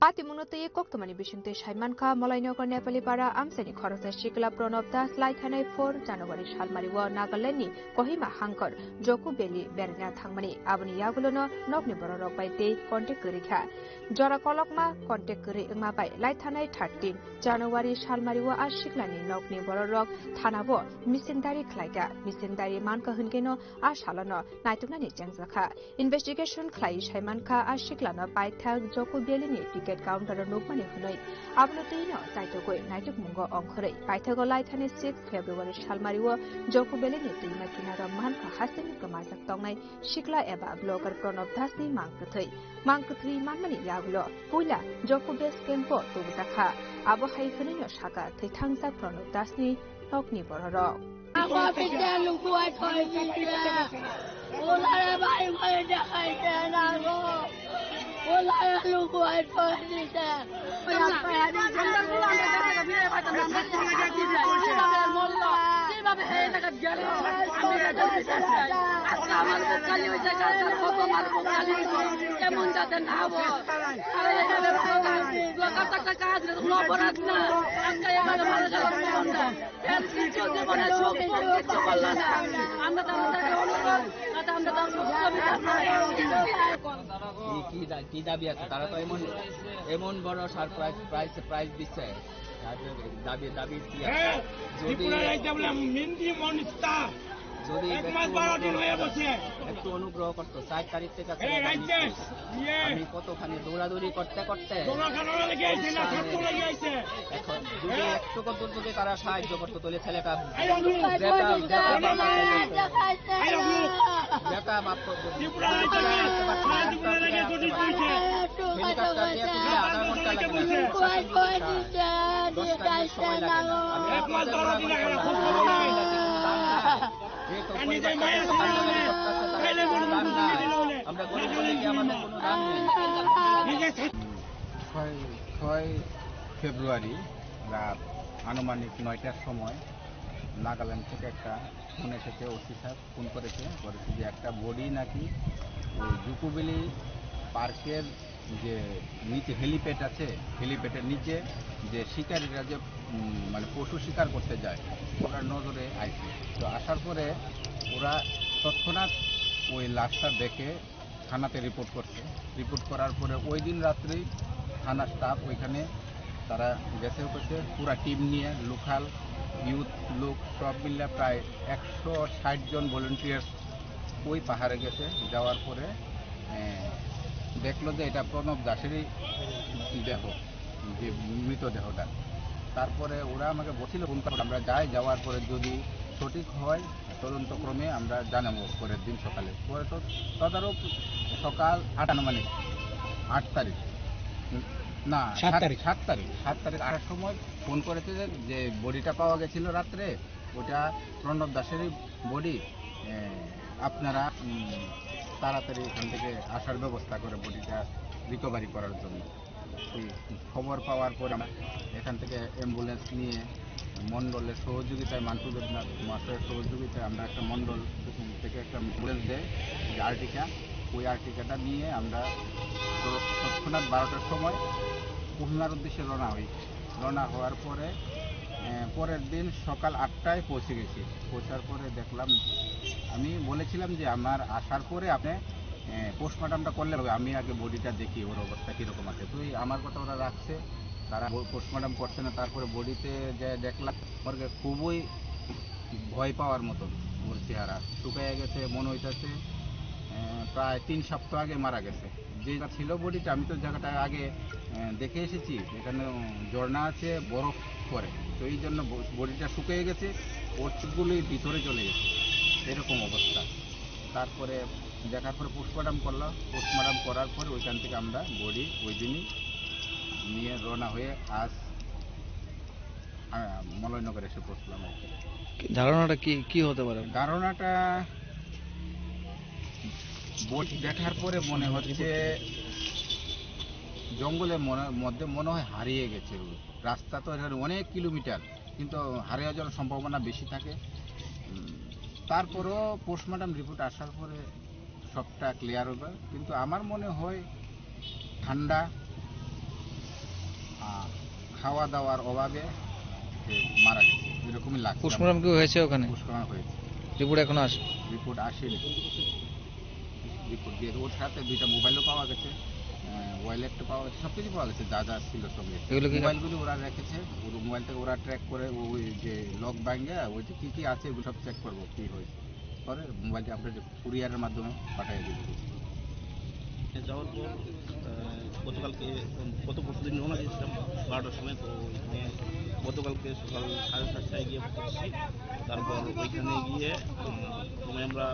Patimungno twiwi koktwmani bisingtwi saimankha, Molainagar Nepali Para amchaini khoroksa sikla Pranab Das laithanai four January salmario Nagalandni Kohima hangkor Joku Valley beraina thangmani. Aboni yagulono nokni bororok bai tei contact kwrwi kha. Jora kolokma contact kwrwi wngma bai laithanai thirteen January salmario a siklani nokni bororok thanao misindari khlaikha. Misindari mankha hwnkeno a salono naituknani chengjakha. Investigation khlaiwi saimankha, a siklano paithak Joku Valley ni ticket counter o nukmani hwnwi. Abono twino taitogwi naitukmungo ongkhorwi paithago laithani six February salmario Joku Valley ni twima kinaro mankha hasteni kwmajak tongnai sikla eba blogger Pranab Das ni mang kwthwi. Mang kwthwi manmani yagulo puila Joku base camp o tubujakha. Abo hai hwnwino sakha thwithangjak Pranab Das ni nokni bororok. Ako pisa lukuai thoi dise. Ulare bai bai dekhai de nago. Ulare lukuai thoi dise. কিভাবে এই জায়গায় গেল? আমি এটা জানতে চাই। আজকে আমার বুক খালি হয়েছে, কালকে কত আমার বুক খালি হয়েছে, এমন যাতে না হয়। আর এখানে দরকার একটা কাজ, এটা কোনো অপরাধ না। আজকে এখানে মানুষের অপমান না। এর কিছু জীবনে সুখ ভোগ করতে পারলো না। আমরা তাদের কাছে অনুরোধ, যাতে আমরা তার সুস্থ বিচার পাই। কি, কি দা-, কি দাবি আছে? তারা তো এমন, এমন বড় সারপ্রাইজ, প্রাইজ, প্রাইজ দিচ্ছে। দাবি, দাবি, দাবি কি আছে? হ্যাঁ, যদি ত্রিপুরা রাজ্যে বলে মেন্দি মনিস্তা যদি এক মাস একটু বারো দিন হয়ে অনুগ্রহ, বসে। একটু অনুগ্রহ করতো, চার তারিখ থেকে এই ছেলেটা রাজ্যে নিখোঁজ। ইয়ে আমি কতখানি দৌড়াদৌড়ি করতে করতে দোকানখানা লেগে আইছে না, ওই ছাত্র লেগে আইছে। এখন যদি হ্যাঁ। একটু কত যদি তারা সাহায্য করতো, তাহলে ছেলেটা এই অগ্নি, বেতাল, বেতাল এই অগ্নি, এই অগ্নি। বেতাল ত্রিপুরা রাজ্যকে, সারা ত্রিপুরা রাজ্যকে নোটিশ দিয়েছে। হেলিকপ্টার দিয়ে তুলতে আধা ঘন্টা লাগে না। দশ টাইমের সময় লাগে না। আমি এক মাস বারো দিন লাগে না, খুব কম লাগে। যেহেতু পরিবারটা বেশি দাম না, আমরা গরিব বলে কি আমাদের কোনো দাম নেই? ছয়, ছয় ফেব্রুয়ারি রাত আনুমানিক নয়টার সময় নাগাল্যান্ড থেকে একটা ফোন এসেছে, ওসি স্যার ফোন করেছে, বলেছে যে একটা বডি নাকি ওই জুকোভ্যালি পার্কের যে নিচে হেলিপ্যাড আছে, হেলিপ্যাডের নিচে যে শিকারীরা যে, উম, মানে পশু শিকার করতে যায়, ওরা নজরে আইছে। তো আসার পরে ওরা তৎক্ষণাৎ ওই লাশটা দেখে থানাতে রিপোর্ট করছে। রিপোর্ট করার পরে ওই দিন রাত্রেই থানা স্টাফ ওইখানে তারা গেছে, করছে পুরা টিম নিয়ে, লোকাল ইউথ লোক সব মিলে প্রায় একশো ষাট জন ভলেন্টিয়ার্স ওই পাহাড়ে গেছে। যাওয়ার পরে, আহ, দেখলো যে এটা প্রণব দাসেরই দেহ, যে মৃতদেহটা। তারপরে ওরা আমাকে বলছিল, ফোন করে আমরা যাই, যাওয়ার পরে যদি সঠিক হয় তদন্তক্রমে আমরা জানাবো পরের দিন সকালে। পরে তো তদারক সকাল আট আনুমানিক, আট তারিখ, না, সাত সাত তারিখ। সাত তারিখ, সাত তারিখ আটটার সময় ফোন করেছে যে, যে বডিটা পাওয়া গেছিল রাত্রে, ওটা প্রণব দাসেরই বডি। এ, আপনারা, উম, তাড়াতাড়ি এখান থেকে আসার ব্যবস্থা করে বডিটা রিকভারি করার জন্য। এই খবর পাওয়ার পরে আমরা এখান থেকে অ্যাম্বুলেন্স নিয়ে মণ্ডলের সহযোগিতায়, মান্টু দেবনাথ মাস্টারের সহযোগিতায় আমরা একটা মণ্ডল থেকে একটা অ্যাম্বুলেন্স দেয়, যে আর্টিকা, ওই আর্টিকাটা নিয়ে আমরা তো তৎক্ষণাৎ বারোটার সময় কোহিমার উদ্দেশ্যে রওনা হই। রওনা হওয়ার পরে, আহ, পরের দিন সকাল আটটায় পৌঁছে গেছি। পৌঁছার পরে দেখলাম, আমি বলেছিলাম যে আমার আসার পরে আপনি, আহ, পোস্টমর্টমটা করলে হবে, আমি আগে বডিটা দেখি ওর অবস্থা কীরকম আছে। তো এই আমার কথা ওরা রাখছে, তারা বো-, পোস্টমর্টম করছে না। তারপরে বডিতে যে দেখলাম, আমার কাছে খুবই ভয় পাওয়ার মতন ওর চেহারা, শুকাইয়া গেছে, মনে হইতাছে, আহ, প্রায় তিন সপ্তাহ আগে মারা গেছে। যে জায়গা ছিল বডিটা, আমি তো জায়গাটা আগে, আহ, দেখে এসেছি, এখানে ঝর্ণা আছে, বরফ পড়ে, তো এই জন্য ব-, বডিটা শুকিয়ে গেছে, ওর চুলগুলি ভিতরে চলে গেছে, এরকম অবস্থা। তারপরে দেখার পরে পোস্টমর্টম করলো, পোস্টমর্টম করার পরে ওইখান থেকে আমরা বডি ওই দিনই নিয়ে রওনা হয়ে আজ, আহ, মলয়নগর এসে পৌঁছলাম আর কি। কি ধারণাটা কি, কি হতে পারে? ধারণাটা বডি দেখার পরে মনে হচ্ছে জঙ্গলের মনে, মধ্যে মনে হয় হারিয়ে গেছে ও। রাস্তা তো এখানে অনেক কিলোমিটার, কিন্তু হারিয়ে যাওয়ার সম্ভাবনা বেশি থাকে। উম, তারপরও পোস্টমর্টম রিপোর্ট আসার পরে সবটা ক্লিয়ার হবে, কিন্তু আমার মনে হয় ঠান্ডা, আহ, খাওয়া দাওয়ার অভাবে সে মারা গেছে, এরকমই লাগছে। পোস্টমর্টম কি হয়েছে ওখানে? পোস্টমর্টম হয়েছে। রিপোর্ট এখনো আসে? রিপোর্ট আসেনি। রিপোর্ট দিয়ে ওর সাথে দুইটা মোবাইলও পাওয়া গেছে, আহ, ওয়ালেট পাওয়া গেছে, সব কিছু পাওয়া গেছে, যা যা ছিল সঙ্গে। এগুলো কি মোবাইলগুলি ওরা রেখেছে, ওর মোবাইল থেকে ওরা ট্র্যাক করে ওই যে লক ভাঙে, ওই যে কী কী আছে ওগুলো সব চেক করবো, কী হয়েছে। পরে মোবাইলটা আপনার কুরিয়ারের মাধ্যমে পাঠিয়ে দিতে। যাওয়ার পর, আহ, গতকালকে, উম, গত পরশু দিন রওনা দিয়েছিলাম বারোটার সময়। তো এখানে গতকালকে সকাল সাড়ে সাতটায় গিয়ে পৌঁছেছি। তারপর ওইখানে গিয়ে, উম, প্রথমে আমরা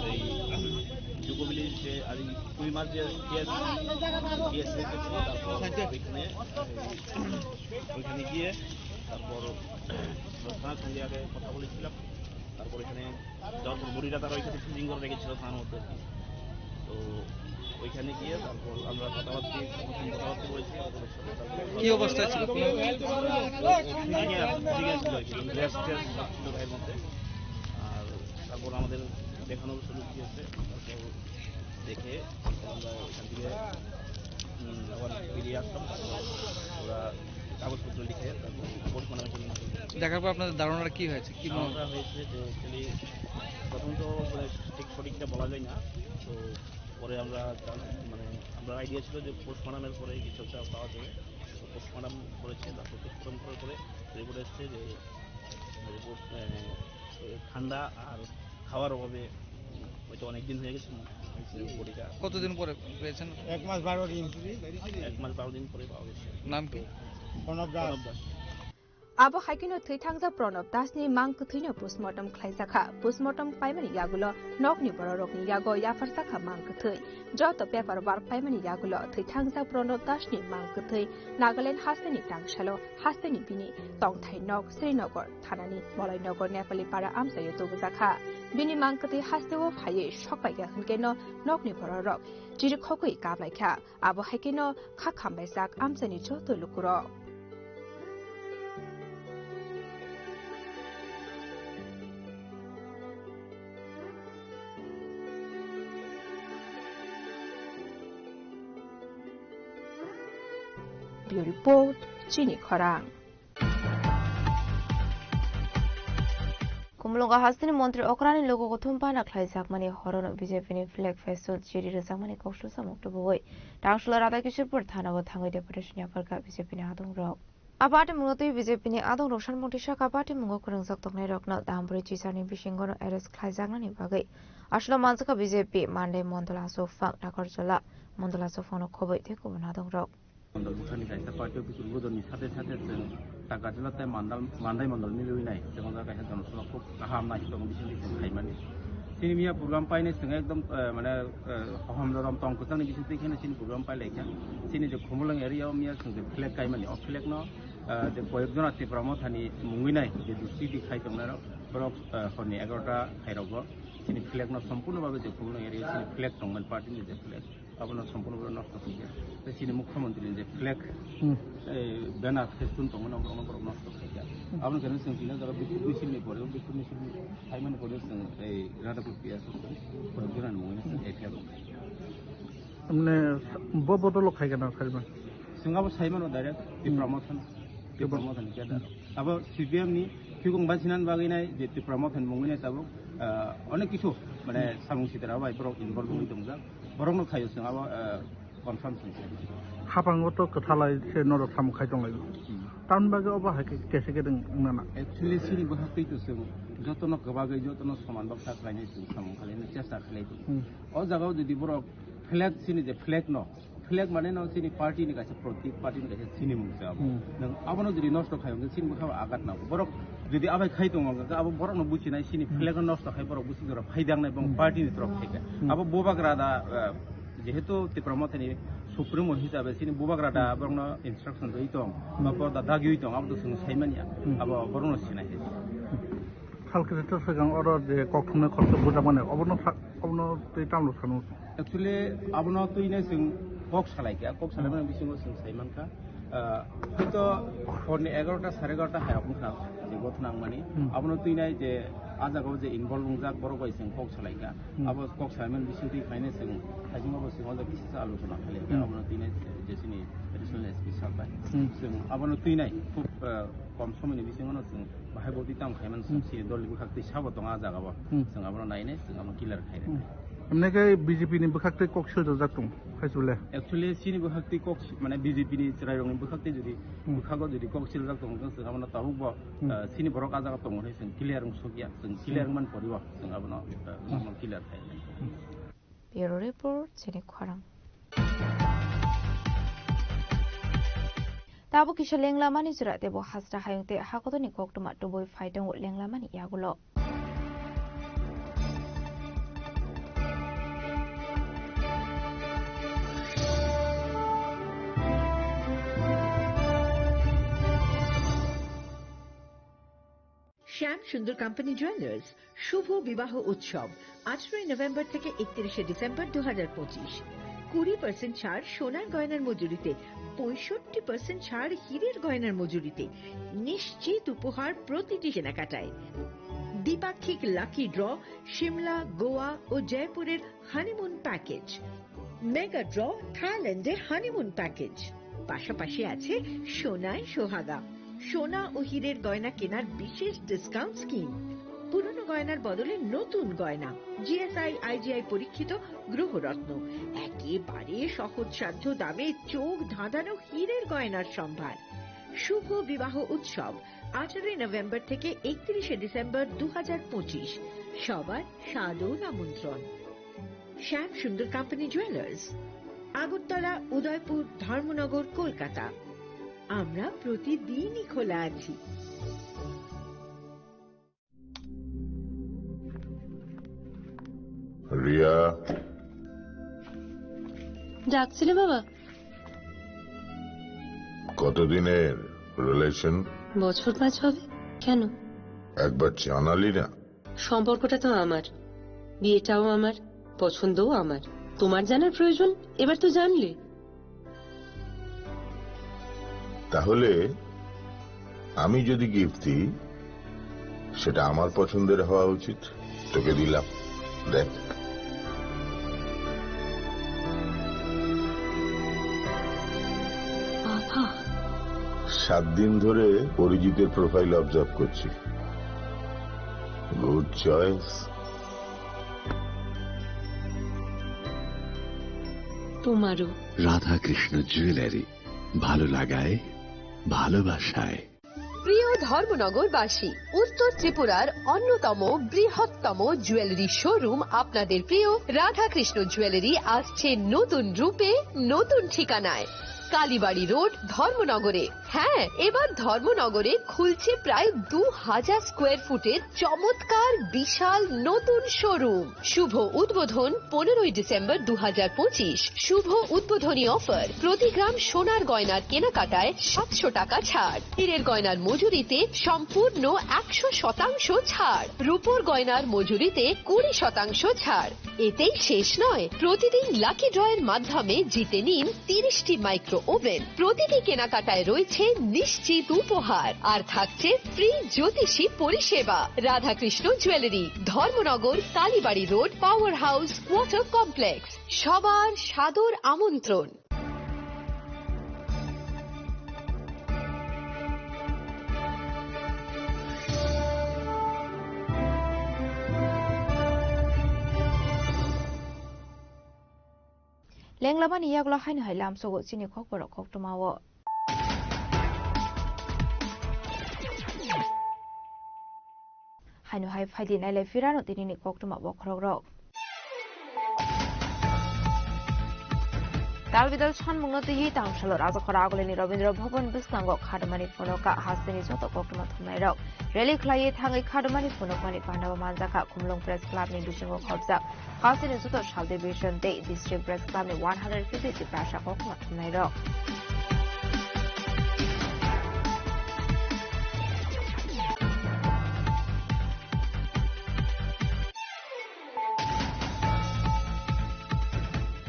এই জুকো ভিলেজ যে আর এই কুড়ি মাস যে পিএস, পিএস রেখেছি, তারপর ওইখানে, ওইখানে গিয়ে তারপর থানার সঙ্গে আগে কথা বলেছিলাম। তারপর এখানে যাওয়ার পর বডিটা তারা ওইখানে ফ্রিজিং করে রেখেছিল থানার মধ্যে আর কি। তো ওইখানে গিয়ে তারপর আমরা কথাবার্তা, প্রথম কথাবার্তা বলেছি ওদের সাথে। তারপরে কি অবস্থায় ছিল? কোনো ও, ও ফ্রিজিং এ, ফ্রিজিং এ ছিল আর কি, রেস্ট টেস্ট ছিল গায়ের মধ্যে। আর তারপর আমাদের দেখানোর সুযোগ দিয়েছে। তারপর দেখে আমরা ওইখান থেকে, উম, আবার ফিরে আসলাম। তারপর ওরা কাগজপত্র লিখে তারপর পোস্টমর্টমের জন্য। দেখার পর আপনাদের ধারণাটা কি হয়েছে? কি মনে ধারণাটা হয়েছে যে অ্যাকচুয়ালি প্রথম তো মানে ঠিক সঠিকটা বলা যায় না। তো পরে আমরা জান-, মানে আমরা আইডিয়া ছিল যে পোস্টমর্টমের পরে কিছু একটা পাওয়া যাবে। তো পোস্টমর্টম করেছে, তারপর পোস্টমর্টম করার পরে রিপোর্ট এসছে যে রিপোর্ট, আহ, ঠান্ডা আর খাওয়ার অভাবে হয়তো অনেক দিন হয়ে গেছে, হয়েছে বডিটা। কতদিন পরে পেয়েছেন? এক মাস বারো দিন। এক মাস বারো দিন পরে পাওয়া গেছে। নাম কি? প্রণব দাস। প্রণব Das. Abo hai kheno thwi thangjak Pranab Das ni mang kwthwino postmortem khlaijakha. Postmortem paimani yagulo nokni bororokni yago yapharjakha mang kwthwi. Joto paper work paimani yagulo thwi thangjak Pranab Das ni mang kwthwi Nagaland hasteni tangsalo hasteni bini tongthai nok Srinagar thanani Molainagar Nepali para amchaio tubujakha. Bini mang kwthwi hasteo phaiwi sokpaikha hwnkhe no nokni bororok chirikhogwi kaplaikha. Abo hai kheno kha khamlaijak amchaini joto lukurok. Bureau Report, Chini Khorang. Khumulwngo hasteni montri okrani lukugo thum pana khlaijakmani horono B J P ni flag festo chiri rwjakmani kok sujak muktubuwi Tangshula Radhakishorpur thanao thangwi deputation yapharkha B J P ni adongrok. A party mungno twi B J P ni adongrok sanmungti saka party mungo kwrwngjak tongnairokno dambri chichani bisingono arrest khlaijaknani bagwi aswkno manjakha B J P Mandai Mondol Aswk Phang Nagarjala Mondol Aswk Phangno khobwi tei kubun adongrok. Mondol bwkhani kaisa party office udbodhonni sate sate chwng Takarjala tei Mandal, Mandai Mondol milwi nai, chwng o jaga kaisa jonosabha khub kaham nai tong bisingtwi chwng khaimani. Chini miya program painai chwng ekdom, eh, mane, eh, hohom dorom tong kwchangni bisingtwi kheno chini program pailaikha. Chini je Khumulwng area o miya chwng je flag kaimani, o flag no, eh, je koyek jona Tipra Mothani mungwi nai je dusti di khai tongnai rok, borok, eh, horni egarota khai rogo chini flag no sompurno babe je Khumulwng area o chini flag tongmani party ni je flag. Abono sompurno nosto khaikha. Tei chini mukhyamantri ni je flag, Hmm. eh, banner, festun tongmani, abono borok nosto khaikha. Hmm. Abono khe chwng tini jaga Bhikkhu misil ni pore, Bhikkhu misil ni phaimani pore chwng ei Radhakrishna Priya Sastra, koyek jona ni mungwi chwng F I R rok khaikha. Mane bo bodolo khaikha na khaima? Chwng abo saimano direct Tipra Hmm. Motha no. Tipra Tipra Motha ni keda. Abo C P M ni thikung bachinani bagwi nai je Tipra Motha ni mungwi nai tabuk, ah, onek kisu mane Hmm. samung sitera bai borok involve wngwi tongjak. Borokno khaio chwng abo, eh, confirm chwng khaio. Hapango to kwthalai se norok samung khai tonglaio. Hmm. Tamni bagwi obo hai khe kese khe wng nana. Actually, chini bwkhaktwi to chwng jotono kwbagwi, jotono soman baksa khlainai chwng samung khlainai chesta khlai tongo. Hmm. O jagao jodi borok flag, chini je flag no, flag mane no chini party ni kaisa protik, party ni kaisa sinimung se abo. Hmm. Nwng abono jodi nosto khai hwnkhe chini bwkhao agat nango. Borok jodi abai khai tongo hwnkhe abo borokno buchinai chini Hmm. flag no nosto khai borok busi jora phai dangnai bong Hmm. party ni torok khai kha. Hmm. Abo bubagra da, eh, Jehetu Tipra Mothani Supremo hisabe chini bubagra da Hmm. borokno instruction rwi tong, ba Hmm. borok da dagiwi tong, abo to chwng saimanya, Hmm. abo borokno sinai hai. Sal kwthwi swkang oro je kok thumnai khoroksa bujakmani, obono sa-, obono twi tamlo sanu? Actually, abono twino chwng kok salaikha, kok salaimani Hmm. bisingo chwng saimankha. Ah, hoito horni egarota, sare egarota hai wngkha je gotho nangmani. Hmm. Abono twinai je ah jagao je involve wngjak borok bai chwng kok salaikha. Hmm. Abo kok salaimani bisingtwi khaina chwng thaising abo chwng o jaga kisa alochona khailai kha. Hmm. Abono twinai je chini additional S P sir bai. Hmm. Chwng abono twinai khub, ah, kom somoini bisingono chwng bahai bo twi tamo khaimani chwng Hmm. chini dolni bwkhak twi sabo tongo ah jagao. Hmm. Chwng abono nainai chwng abono clear khainai. Hmm. Emne khe B J P ni bwkhak twi kok siljak tong. Hai chule. Actually, chini bwkhak twi kok si-, mane B J P ni chwrairokni bwkhak twi jodi Hmm. bwkhago jodi kok siljak tong, chwng abono tabuk bo, Hmm. eh, chini borok ah jaga tongo hinwi chwng clear wng sokya, chwng clear Hmm. wngmani poribo chwng abono, eh, Hmm. clear khai. Hmm. Bureau Report, Chini Khorang. Tabuk kisa lenglamani jora tebo hasra hayung tei hakotorni koktwma tubui phai tongo lenglamani yagulo. Shyam Sundar company jewellers শুভ বিবাহ উৎসব আঠারোই নভেম্বর থেকে একত্রিশে ডিসেম্বর দু হাজার পঁচিশ। কুড়ি পার্সেন্ট ছাড় সোনার গয়নার মজুরিতে, পঁয়ষট্টি পার্সেন্ট ছাড় হীরের গয়নার মজুরিতে, নিশ্চিত উপহার প্রতিটি কেনাকাটায়। দ্বিপাক্ষিক লাকি ড্র সিমলা, গোয়া ও জয়পুরের হানিমুন প্যাকেজ, মেগা ড্র থাইল্যান্ডের হানিমুন প্যাকেজ, পাশাপাশি আছে সোনায় সোহাগা, সোনা ও হীরের গয়না কেনার বিশেষ ডিসকাউন্ট স্কিম, পুরনো গয়নার বদলে নতুন গয়না, G S I, I G I পরীক্ষিত গ্রহরত্ন, একেবারে সহজসাধ্য দামে চোখ ধাঁধানো হীরের গয়নার সম্ভার। শুভ বিবাহ উৎসব আঠারোই নভেম্বর থেকে একত্রিশে ডিসেম্বর দু হাজার পঁচিশ। সবার সাদর আমন্ত্রণ। শ্যাম সুন্দর কোম্পানি জুয়েলার্স, আগরতলা, উদয়পুর, ধর্মনগর, কলকাতা। আমরা প্রতিদিনই খোলা আছি। রিয়া। ডাকছিলে বাবা? কতদিনের রিলেশন? বছর পাঁচ হবে। কেন? একবার জানালি না। সম্পর্কটা তো আমার, বিয়েটাও আমার, পছন্দও আমার। তোমার জানার প্রয়োজন? এবার তো জানলে। তাহলে আমি যদি গিফট দিই, সেটা আমার পছন্দের হওয়া উচিত। তোকে দিলাম, দেখ। বাবা। সাত দিন ধরে অরিজিতের প্রোফাইল অবজার্ভ করছি। Good choice. তোমারও। রাধাকৃষ্ণ জুয়েলারি, ভালো লাগায়, ভালোবাসায়। প্রিয় ধর্মনগরবাসী, উত্তর ত্রিপুরার অন্যতম বৃহত্তম জুয়েলারি শোরুম আপনাদের প্রিয় রাধাকৃষ্ণ জুয়েলারি আসছে নতুন রূপে, নতুন ঠিকানায়, কালীবাড়ি রোড, ধর্মনগরে। হ্যাঁ, এবার ধর্মনগরে খুলছে প্রায় দু হাজার স্কোয়ার ফুটের চমৎকার বিশাল নতুন শোরুম। শুভ উদ্বোধন পনেরোই ডিসেম্বর দু হাজার পঁচিশ। শুভ উদ্বোধনী অফার, প্রতি গ্রাম সোনার গয়নার কেনাকাটায় সাতশো টাকা ছাড়, হীরের গয়নার মজুরিতে সম্পূর্ণ একশো শতাংশ ছাড়, রূপোর গয়নার মজুরিতে কুড়ি শতাংশ ছাড়। এতেই শেষ নয়, প্রতিদিন লাকি ড্রয়ের মাধ্যমে জিতে নিন তিরিশটি মাইক্রো ওভেন। প্রতিটি কেনাকাটায় রয়েছে নিশ্চিত উপহার, আর থাকছে ফ্রি জ্যোতিষী পরিষেবা। Radhakrishna jewellery, Dharmanagar, Kalibari road, power house, water complex. সবার সাদর আমন্ত্রণ। Lenglamani yagulo haino hai lamsogo chini kokborok koktwmao. Haino hai phaidi nailai phirano tinini koktwma bokhorokrok. Dalbidal sanmungno twiwi tangsalo Rajakhora Agulini Rabindra Bhavan bwskango khadumani phunukha hasteni joto koktwma thumnairok. Rally khlaiwi thangwi khadumani phunukmani pandao manjakha Khumulwng Press Clubni bisingo khopjak. Hasteni joto sub division tei district press club ni one hundred fifty Tiprasa koktwma thumnairok.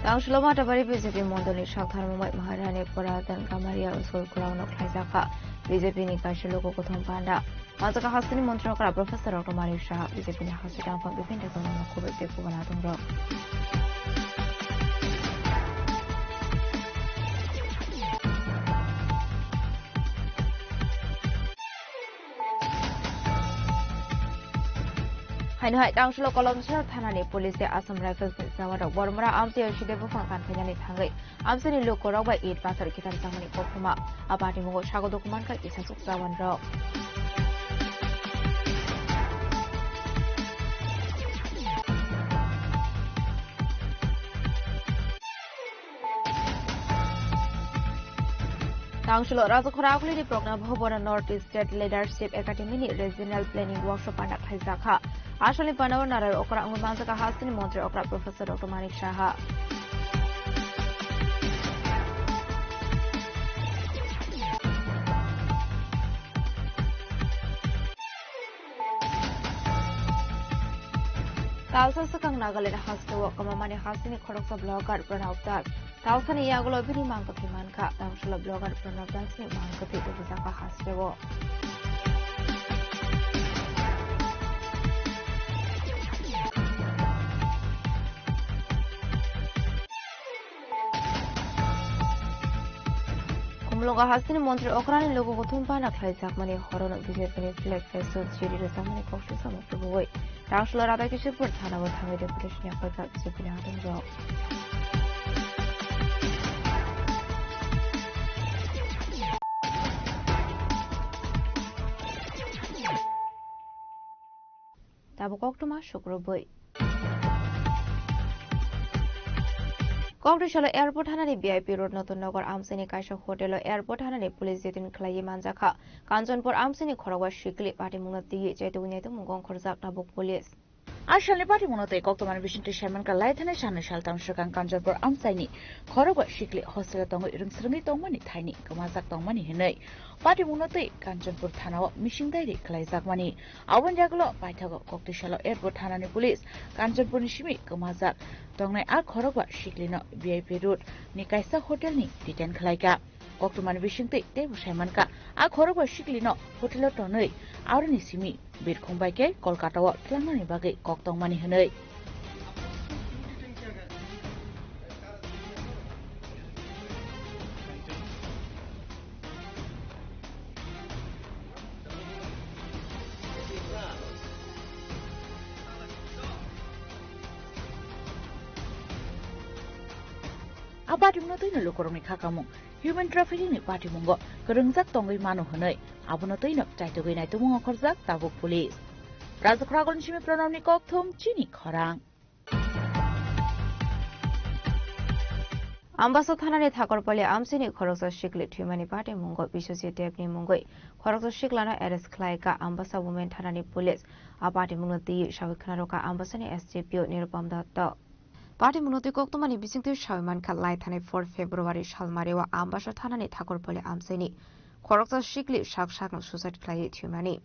Tangsalo Matabari B J P mondolni saktharmung bai Maharani Puradan Kamaria School ground o khlaijakha B J P ni kaisa logo kothom panda. Manjaka hasteni montri okra Professor Doctor Manik Saha, B J P ni hasteni tangphang bipin tei kwbangma khoboi tei kubala tongrok. Haino hai tangsalo Kolomsora thanani police tei Assam Rifles ni jawanrok Bormora amtwi side buphang kanphainani thangwi amchaini lukurok bai it pathor kitan tangmani koktwma. A patimungo sago dokuman kha kisa suk jawanrok. Tangsalo Rajakhora Agulini Progna Bhavan North East State Leadership Academy ni Regional Planning Workshop panda khlaijakha. Asalni panao narai okra wngwi manjakha hasteni montri okra Professor Doctor Manik Saha. Talsa swkang Nagaland hasteo kwmamani hasteni khoroksa blogger Pranab Das. Talsani yagulo bini mangkwthwi mankha, tangsalo blogger Pranab Dasni mangkwthwi tubujak o hasteo. Khumulwngo hasteni montri okrani logo kuthum pana khlaijakmani horono B J P ni flag fest o chiri rwjakmani kok sujamo tubuwi. Tangsalo Radhakishore thana o thangwi deputation yaphajak B J P ni adongrok. Tabuk koktwma sukrubwi. Kokdisalo airport hanani V I P road Notun Nagar amchaini kaisa hotel o airport hanani police jetin khlaiwi manjakha. Kanchanpur amchaini khorokba sikli patimungno twiwi chaitugwi naitukmung ongkhorjak tabuk police. A salni patimungno tei koktwmani bisingtwi saimankha, laithani sanwi saltang swkang Kanchanpur amchaini khorokba sikli hostel-o tongwi rwngsrwngwi tongmani thaini kwmajak tongmani hwnwi patimungno tei Kanchanpur thanao mising diary khlaijakmani. Aboni yagulo paithago koktwisalo airport thanani police Kanchanpurni simi kwmajak tongnai a khorokba siklino V I P Road ni kaisa hotel ni detain khlaikha. Koktwmani bisingtwi teibo saimankha, a khorokba siklino hotel-o tonwi aroni simi birkhung bai khe Kolkata-o tlangnani bagwi kok tongmani hwnwi. A patimungno twino lukurokni kha kamung human trafficking ni patimungo kwrwngjak tongwi mano hwnwi abono twino chaitugwi naitukmung okhorjak tabuk police. Rajakhoragulni simi Pranamni kokthum chini khorang. Ambasa thanani Thakurpali amchaini khoroksa sikli thwimani patimungo Biswajit Debni mungwi khoroksa siklano arrest khlaikha Ambasa Women thanani police. A patimungno twiwi sawi khwnarokha Ambasani S D P O Nirupam Datta. Patimungno twi koktwmani bisingtwi sawi mankha, laithani four February salmario Ambasa thanani Thakurpali amchaini khoroksa sikli sak sakno suicide khlaiwi thwimani.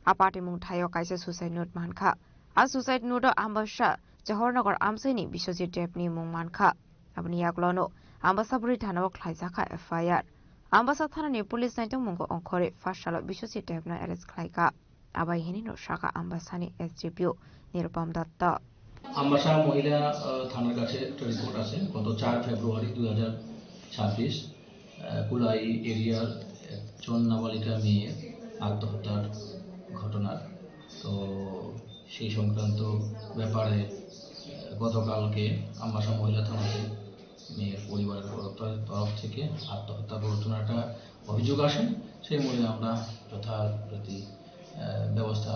A patimung thaio kaisa suicide note mankha. A suicide note-o Ambasa Johornagar amchaini Biswajit Debni mung mankha. Aboni yagulono Ambasa bwrwi thanao khlaijakha F I R. Ambasa thanani police naitokmungo ongkhorwi first salo Biswajit Debno arrest khlaikha. Abai hinino sakha Ambasani S D P O Nirupam Datta. Ambassa মহিলা আহ, থানার কাছে একটা রিপোর্ট আছে গত চার ফেব্রুয়ারি দুই হাজার ছাব্বিশ, আহ, কুলাই এরিয়ার একজন নাবালিকা মেয়ের আত্মহত্যার ঘটনার। তো সেই সংক্রান্ত ব্যাপারে, আহ, গতকালকে আমবাসা মহিলা থানাতে মেয়ের পরিবারের তরফ তরফ থেকে আত্মহত্যা প্ররোচনার একটা অভিযোগ আসে। সেই মর্মে আমরা যথারীতি, আহ, ব্যবস্থা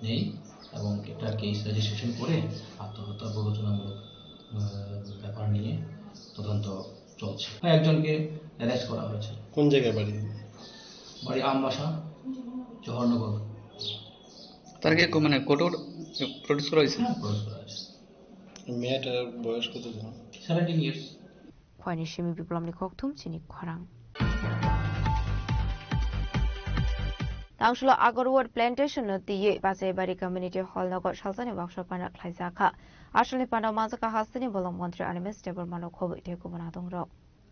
নেই এবং একটা কেস রেজিস্ট্রেশন করে আত্মহত্যা প্ররোচনামূলক, আহ, ব্যাপার নিয়ে তদন্ত চলছে। একজনকে অ্যারেস্ট করা হয়েছে। কোন জায়গায় বাড়ি? বাড়ি আমবাসা, জহরনগর। তার কি কো-, মানে, কোর্টে প্রডিউস করা হয়েছে? হ্যাঁ, প্রডিউস করা হয়েছে। মেয়েটার বয়স কত ছিল? Seventeen years. Phoini simi Biplomni kokthum chini khorang. Tangsulo Agarwad Plantation no twiwi Bachaibari Community Hall nogo salsani workshop pana khlaijakha. Asalni pano manjakha hasteni bolong montri Animesh Debbarma no khobwi tei kubun adongrok.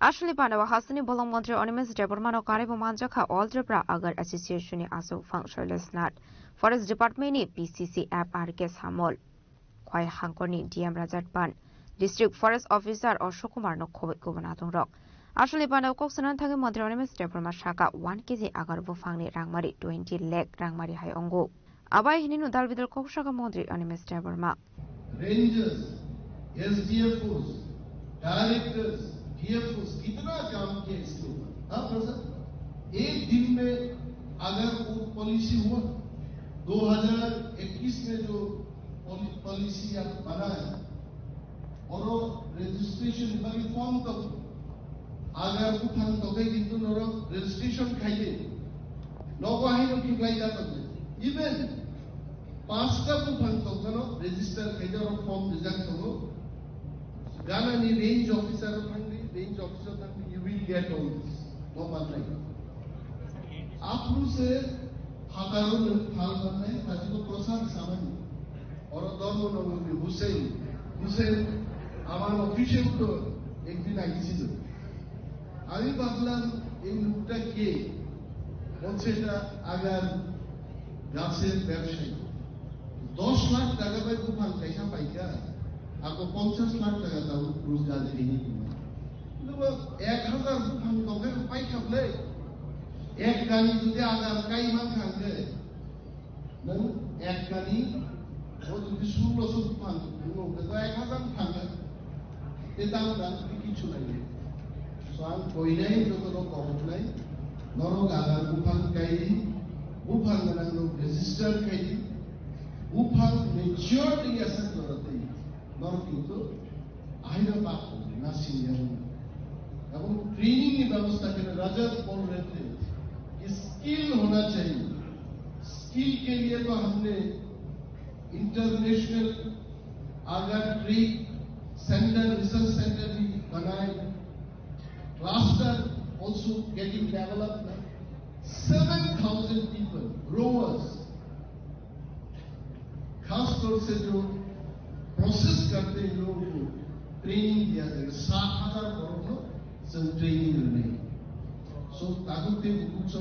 Asalni pano hasteni bolong montri Animesh Debbarma no karwi bo manjakha All Tripura Agar Association ni aswk phang Shailesh Nath, Forest Department ni P C C F R K Samol. Khwai hangkorni D M Rajat Pan, District Forest Officer Ashok Kumar no khobwi kubun adongrok. Asalni pano kok sanani thangwi montri Animesh Debbarma sakha one K G agar buphangni rangmari twenty lakh rangmari hai wngo. Abai hinino dalbidal kok sakha montri Animesh Debbarma. Rangers, एसडीएफओस, डायरेक्टर्स, डीएफओस, कितना काम किया इसके ऊपर? हाँ, प्रोफेसर? एक दिन में अगर वो पॉलिसी हुआ, दो हज़ार इक्कीस में जो पॉलि-, पॉलिसी आप बनाया, और वो रजिस्ट्रेशन बाकी फॉर्म तो अगर वो फॉर्म तो कहीं किंतु नरो रजिस्ट्रेशन खाइए, नको आही नो किप्लाई जाता है। इवन पांचटा बुफांग तोकनो रजिस्टर खाइदे और फॉर्म रिजेक्ट हो। गाना नी रेंज ऑफिसर थांगदी, रेंज ऑफिसर थांगदी, you will get all this. No माननाय। आप से हजारों लोग थाल माननाय, ताजी को प्रसाद सामान। Oro dormo nongni Hussein, Hussein আমার অফিসে উঠো একদিন আইছিল। আমি ভাবলাম এই লোকটা কে? বলছে এটা আগার গাছের ব্যবসায়ী। দশ লাখ টাকা ভাই বুফাং পয়সা পাইকা, আপনি পঞ্চাশ লাখ টাকা তাও রোজগার দিয়ে নিয়ে। কিন্তু এক হাজার বুফাং দোকান পাইকা বলে এক গাড়ি যদি আগার কাইমান খাবে, Nang ek kani, o jodi sullo suk phan, nung ke to ek hazar phan, te dam dam ki kichu nai. So ang koinai joto no korok nai, norok agar buphang kai, buphang nang no register kai, buphang mature ni asa jorate, norok kintu Ahira bak na senior এবং ट्रेनिंग की व्यवस्था के लिए रजत बोल रहे थे कि स्किल होना चाहिए। स्किल के लिए तो हमने International Agar Tree Center, Research Center भी बनाए, cluster also getting developed. Seven thousand people, growers, खास तौर से जो प्रोसेस करते हैं लोगों को ट्रेनिंग दिया जाएगा। सात हजार लोगों को ट्रेनिंग देने। So, ताकत के कुछ,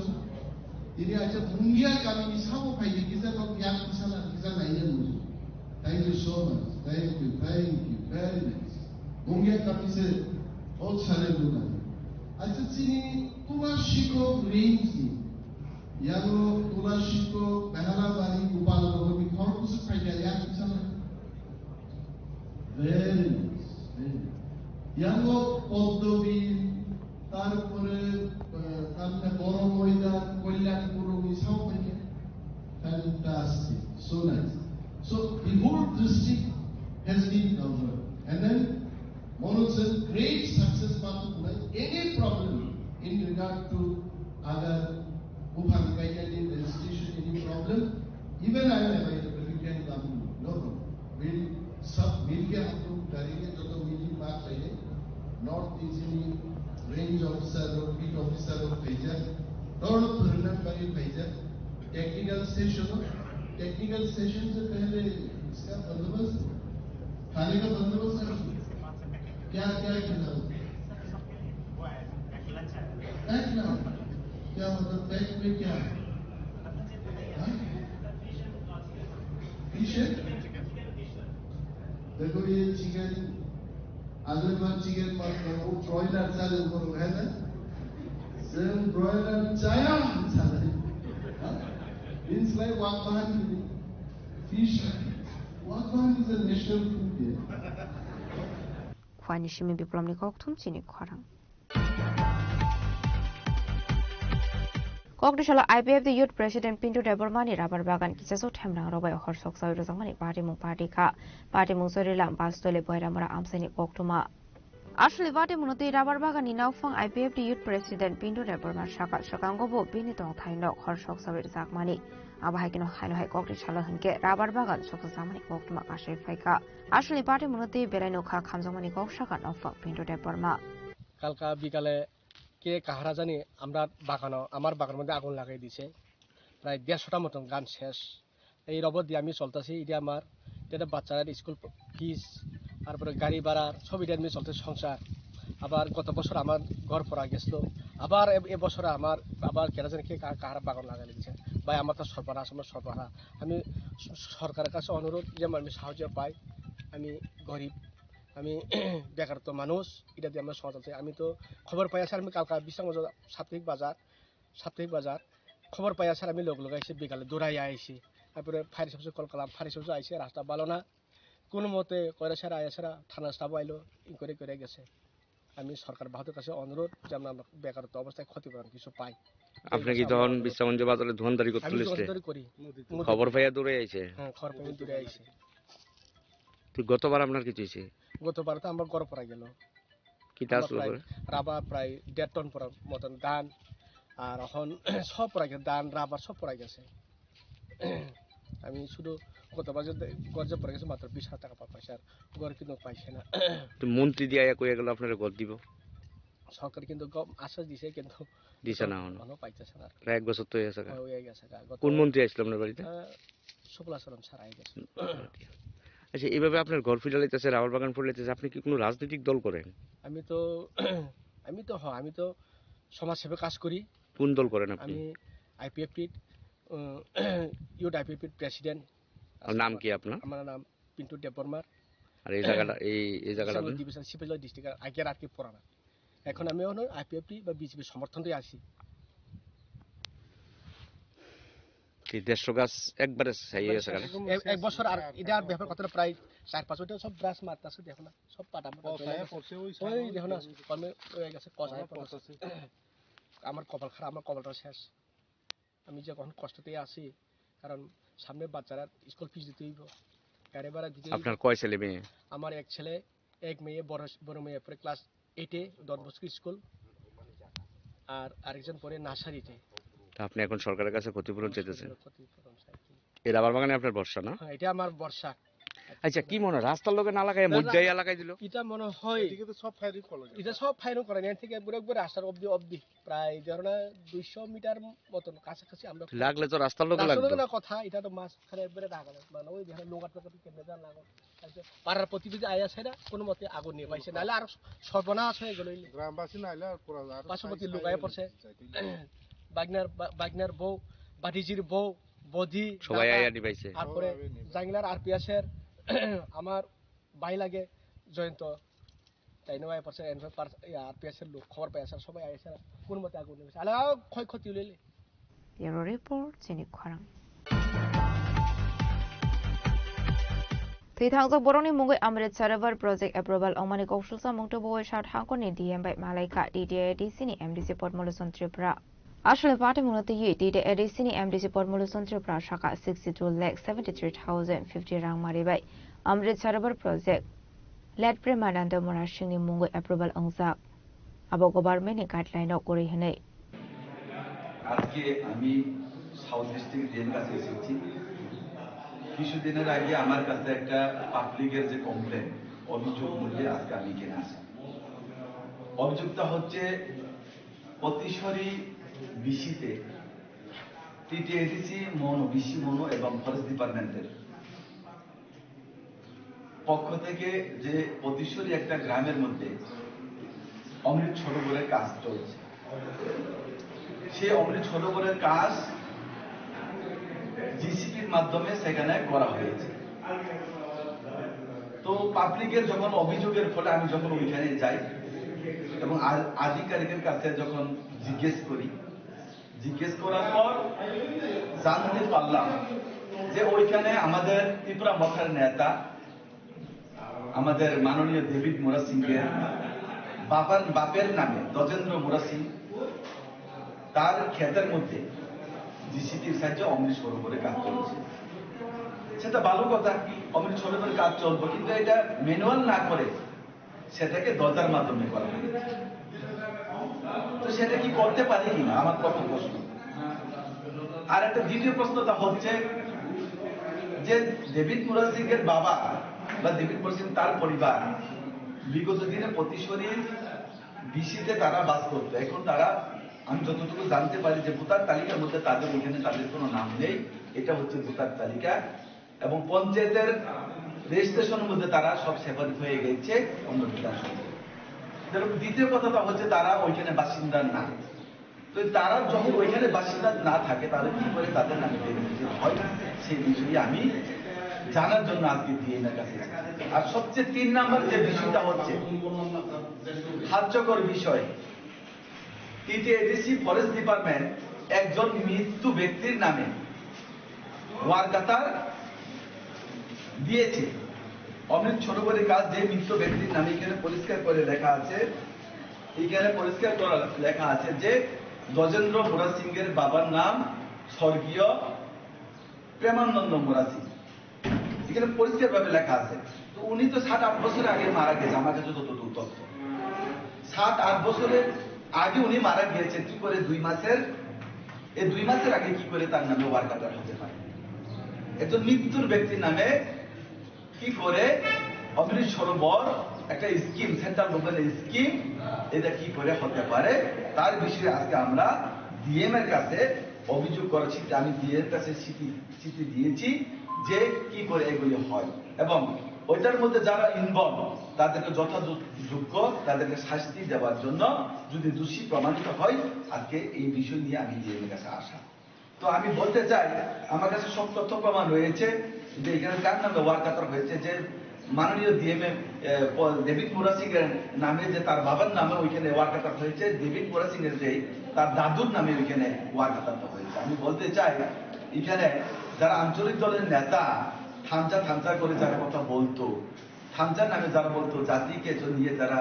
ini aja mungia kami bisa mo kaya kita kok yang bisa lah, bisa lah ya. Thank you so much. Thank you, thank you, very nice. Mungia kami se, oh, sale duna. Acha chini, tuma shiko ringi. Yano tula shiko, behala bari, gupal bari, khor kusu kaya yang bisa lah. Very nice, very nice. Yango Poddobi, tarpore, eh, tamne Boro Moidan, Kolyanpur, Misao Panya. Fantastic, so nice. So the whole district has been covered. And then, one of the great success part of life, any problem in regard to other Buphang Kainani registration, any problem, even I am available, you can come to me, no problem. We'll सब मिलके हम लोग करेंगे, जो तो मिली बात चाहिए, North East Region Range Officer और Beat Officer और भेजा, दोनों प्रधान पर ही भेजा, टेक्निकल सेशन, टेक्निकल सेशन से पहले इसका बंदोबस्त, खाने का बंदोबस्त है। क्या, क्या खिलाओ? पैक ना? क्या मतलब पैक में क्या? हाँ? फिश है? देखो ये चिकन, अगले बार चिकन मत करो, वो ब्रॉयलर चालू करो, है ना? सेम ब्रॉयलर चाया चालू। हाँ? Means like वाक बाहर की फिश, वाक बाहर is a national food here. Khwani simi Biplomni kokthum chini khorang. Kokdisalo I P F T Youth President Pintu Debbarma ni rabar bagan kichasu themrang rok bai hor sok sawi rwjakmani patimung party kha. Patimung Chorilam Bastoli Boiramura amsaini koktwma. Aswlwi patimungno twi rabar bagan ni naufang I P F T Youth President Pintu Debbarma saka swkango bo bini tongthai nok hor sok sawi rwjakmani. Abo hai kheno haino hai Kokdisalo hinkhe rabar bagan sok jakmani koktwma kasui phaikha. Aswlwi patimungno twi belai nokha khamjakmani kok saka naufang Pintu Debbarma. কালকা বিকালে কে কাহারা জানি আমরা বাগানো, আমার বাগানের মধ্যে আগুন লাগাই দিছে। প্রায় দেড়শোটা মতন গান শেষ। এই রবর দিয়ে আমি চলতেছি, এটা আমার, এটা বাচ্চাদের স্কুল ফিস, তারপরে গাড়ি ভাড়া, সব এটা নিয়ে চলতে সংসার। আবার গত বছর আমার ঘর পড়া গেছিল, আবার এ-, এবছর আমার আবার কেনা জানি কে কা-, কাহারা বাগান লাগাই দিচ্ছে। ভাই, আমার তো সর্বনাশ, আমার সর্বহারা। আমি স-, সরকারের কাছে অনুরোধ, যেমন আমি সাহায্য পাই, আমি গরিব, আমি বেকারত্ব মানুষ, এটা দিয়ে আমরা সমাজ চলছে। আমি তো খবর পাই আছে, আমি কালকা বিশ্রামগঞ্জ সাপ্তাহিক বাজার, সাপ্তাহিক বাজার খবর পাই আছে, আমি লগে লগে এসে বিকালে দৌড়াই আইছি। তারপরে ফায়ার সার্ভিসে কল করলাম, ফায়ার সার্ভিসে আইসে, রাস্তা ভালো না, কোনো মতে কয়রা সারা আয়া সারা থানা স্টাফ আইলো, ইনকোয়ারি করে গেছে। আমি সরকার বাহাদুর কাছে অনুরোধ যে আমরা বেকারত্ব অবস্থায় ক্ষতিপূরণ কিছু পাই। আপনি কি তখন বিশ্রামগঞ্জ বাজারে দোকানদারি করতে আমি লইছিলে? দোকানদারি করি। খবর পাইয়া দৌড়ে আইছে? হ্যাঁ, খবর পাই দৌড়ে আইছে। তো গতবার আপনার কিছু হয়েছে? গতবার তো আমার ঘর পড়া গেল। কিতা আমার আসলো প্রায় করে? রাবার প্রায় দেড় টন পর মতন ধান, আর এখন সব পড়া গেছে, ধান, রাবার সব পড়া গেছে। আমি শুধু গত বছর দে-, গরজে পড়ে গেছে মাত্র বিশ হাজার টাকা পা-, পাইছে, আর ঘর কিন্তু পাইছে না। তো মন্ত্রী দিয়ে আয়া কইয়া গেল আপনারা ঘর দিব? সরকার কিন্তু গম আশ্বাস দিছে, কিন্তু দিছে না এখনো। এখনো পাইতেছে না। প্রায় এক বছর তো হয়ে গেছে গা। হ্যাঁ, হয়ে গেছে গা। গত কোন মন্ত্রী আসছিল আপনার বাড়িতে? আহ, সুফলা চরণ স্যার আই গেছে। আচ্ছা, এইভাবে আপনার ঘর ফিরালাইতেছে, রাবার বাগান ফিরালাইতেছে, আপনি কি কোনো রাজনৈতিক দল করেন? আমি তো, আমি তো, হ, আমি তো সমাজসেবা কাজ করি। কোন দল করেন আপনি? আমি আইপিএফটির, উম, ইউথ আইপিএফটির প্রেসিডেন্ট। আর নাম কি আপনার? আমার নাম পিন্টু দেববর্মা। আর এই জায়গাটা, এই, এই জায়গাটা? বিশালগড় ডিভিশন, শিবগঞ্জ ডিস্ট্রিক্ট, আগে আর কি পুরানা। এখন আমি এখন আইপিএফটি বা বিজেপি সমর্থনই আছি। কি দেড়শো গাছ একবারে ছাই হয়ে গেছে কেন? এক, এক বছর আর এটার ব্যাপার কতটা প্রায় চার পাঁচ বছর সব গাছ মারতেছে, দেখো না, সব পাতা মাতা কষায় পড়ছে ওই ওই সাইডে। দেখো না, কমে হয়ে গেছে, কষায় পড়ছে। আমার কপাল খারাপ, আমার কপালটা শেষ। আমি যে এখন কষ্টতেই আছি, কারণ সামনে বাচ্চারা স্কুল ফিস দিতে হইব, গাড়ি ভাড়া দিতে হইব। আপনার কয় ছেলে মেয়ে? আমার এক ছেলে, এক মেয়ে, বড়, বড় মেয়ে পড়ে ক্লাস এইটে, ডন বস্কো স্কুল, আর আরেকজন পড়ে নার্সারিতে। তা আপনি এখন সরকারের কাছে ক্ষতিপূরণ চাইতেছেন? ক্ষতিপূরণ চাই। এই রাবার বাগানে আপনার ভরসা না? হ্যাঁ, এটা আমার ভরসা। আচ্ছা, কি মনে হয় রাস্তার লগে না লাগাই না, মধ্যে না, আইয়া লাগাই দিল? এটা মনে হয় এদিকে তো সব ফায়ারিং করা যায়। এটা সব ফায়ারিং করা যায়, এখান থেকে পুরো একবার রাস্তার অবধি, অবধি প্রায় ধরো না দুইশো মিটার মতন কাছাকাছি আমরা লাগলে তো রাস্তার লগে রাস্তার লাগবে। লগে না কথা, এটা তো মাঝখানে একবারে রাখা যায়, মানে ওই দেখো লোক আটকে কেমনে যান লাগো। আচ্ছা, পাড়ার প্রতিবেশী আয়া সেটা কোনো মতে আগুন নিয়ে পাইছে, নাহলে আর সর্বনাশ হয়ে গেল। গ্রামবাসী নাইলে আর পুরা আর পার্শ্ববর্তী লোক আয়া পড়ছে। যাইতেই না। বাগনার বা-, বাগনার বউ, বাটিজির বউ, বধি, সবাই দাদা, আয়া নিবাইছে। তারপরে সবাই নিবাইছে। জাংলার আরপিএসের আমার ভাই লাগে জয়ন্ত, তাই নয় পার্সেন্ট এনফাইভ পার্সেন্ট আরপিএসের লোক খবর পাই আছে, সবাই আইছে, কোনো মতে আগুন নিবাইছে। আলাদা ক্ষয়ক্ষতি হইলে Bureau Report, Chini Khorang. Thwi thangjak borokni mungwi Amrit Sarovar project approval wngmani kok sulsa mungtwi bui sat hangkorni D M bai malaikha T T A D C ni M D C Padma Lochon Tripura. Aswlwi patimungno twiwi T T A D C ni M D C Padma Lochon Tripura sakha sixty two lakh seventy three thousand fifty rang mari bai Amrit Sarovar project late Premananda Murasingni mungwi approval wngjak. Abo government ni guideline rok kwrwi hwnwi. আজকে আমি south district DM কাছে এসেছি। কিছুদিনের আগে আমার কাছে একটা পাবলিকের যে কমপ্লেন, অভিযোগ নিয়ে আজকে আমি এখানে আসি। অভিযোগটা হচ্ছে পতিশ্বরী বিসিতে টিটিএডিসি মনো, বিসি মনো এবং ফরেস্ট ডিপার্টমেন্টের পক্ষ থেকে যে পতিশ্বরী একটা গ্রামের মধ্যে অমৃত সরোবরের কাজ চলছে, সেই অমৃত সরোবরের কাজ জিসিপির মাধ্যমে সেখানে করা হয়েছে। তো পাবলিকের যখন অভিযোগের ফলে আমি যখন ওইখানে যাই এবং আ-, আধিকারিকের কাছে যখন জিজ্ঞেস করি, জিজ্ঞেস করার পর জানতে পারলাম যে ওইখানে আমাদের ত্রিপুরা মথার নেতা, আমাদের মাননীয় ডেভিড মুরা সিংহের বাবার, বাপের নামে, দ্বজেন্দ্র মুরা সিং, তার ক্ষেতের মধ্যে জিসিপির সাহায্যে অমৃত সরোবরে কাজ চলছে। সেটা ভালো কথা, অমৃত সরোবরে কাজ চলবে, কিন্তু এটা ম্যানুয়াল না করে সেটাকে দরজার মাধ্যমে করা হয়েছে। তো সেটা কি করতে পারে কিনা, আমার প্রথম প্রশ্ন। আর একটা দ্বিতীয় প্রশ্নটা হচ্ছে যে ডেভিড মুরা সিংহের বাবা বা ডেভিড মুরা সিং তার পরিবার বিগত দিনে পতিশ্বরীর বিসিতে তারা বাস করতো। এখন তারা, আমি যতটুকু জানতে পারি যে ভোটার তালিকার মধ্যে তাদের ওইখানে তাদের কোনো নাম নেই, এটা হচ্ছে ভোটার তালিকা। এবং পঞ্চায়েতের রেজিস্ট্রেশনের মধ্যে তারা সব সেপারেট হয়ে গেছে অন্য বিধানসভা। এবং দ্বিতীয় কথাটা হচ্ছে তারা ওইখানে বাসিন্দা না। তো তারা যখন ওইখানে বাসিন্দা না থাকে, তাহলে কি করে তাদের নামে বেনিফিশিয়ারি হয়, সেই বিষয়ে আমি জানার জন্য আজকে ডিএম এর কাছে এসেছি। আর সবচেয়ে তিন নম্বর যে বিষয়টা হচ্ছে হাস্যকর বিষয়, টিটিএডিসি ফরেস্ট ডিপার্টমেন্ট একজন মৃত্যু ব্যক্তির নামে ওয়ার্ক অর্ডার দিয়েছে। অমৃত সরোবরের কাজ যে মৃত্যু ব্যক্তির নামে এখানে পরিষ্কার করে লেখা আছে, এখানে পরিষ্কার করে লেখা আছে যে গজেন্দ্র মুরা সিংহের বাবার নাম স্বর্গীয় প্রেমানন্দ মুরা সিং। এখানে পরিষ্কারভাবে লেখা আছে। তো উনি তো সাত আট বছর আগে মারা গেছে, আমার কাছে যতটুকু তথ্য। সাত আট বছরের আগে উনি মারা গিয়েছে, কি করে দুই মাসের, এই দুই মাসের আগে কি করে তার নামে ওয়ার্ক অর্ডার হতে পারে? একজন মৃত্যুর ব্যক্তির নামে কি করে অমৃত সরোবর একটা স্কিম, সেন্ট্রাল গভর্নমেন্টের স্কিম, এটা কি করে হতে পারে, তার বিষয়ে আজকে আমরা ডিএম এর কাছে অভিযোগ করেছি যে আমি ডিএম এর কাছে চিঠি, চিঠি দিয়েছি যে কি করে এগুলি হয় এবং ওইটার মধ্যে যারা ইনভলভ তাদেরকে যথাযোগ্য তাদেরকে শাস্তি দেওয়ার জন্য যদি দোষী প্রমাণিত হয়, আজকে এই বিষয় নিয়ে আমি ডিএম এর কাছে আসা। তো আমি বলতে চাই, আমার কাছে সব তথ্য প্রমাণ রয়েছে যে এখানে কার নামে ওয়ার্ক অর্ডার হয়েছে, যে মাননীয় ডিএম এ, এ, প-, ডেভিড মুরা সিং এর নামে, যে তার বাবার নামে ওইখানে ওয়ার্ক অর্ডার হয়েছে, ডেভিড মুরা সিং এর যে তার দাদুর নামে ওইখানে ওয়ার্ক অর্ডার হয়েছে। আমি বলতে চাই, এখানে যারা আঞ্চলিক দলের নেতা থামচা থামচা করে যারা কথা বলতো, থামচার নামে যারা বলতো, জাতিকে তো নিয়ে যারা,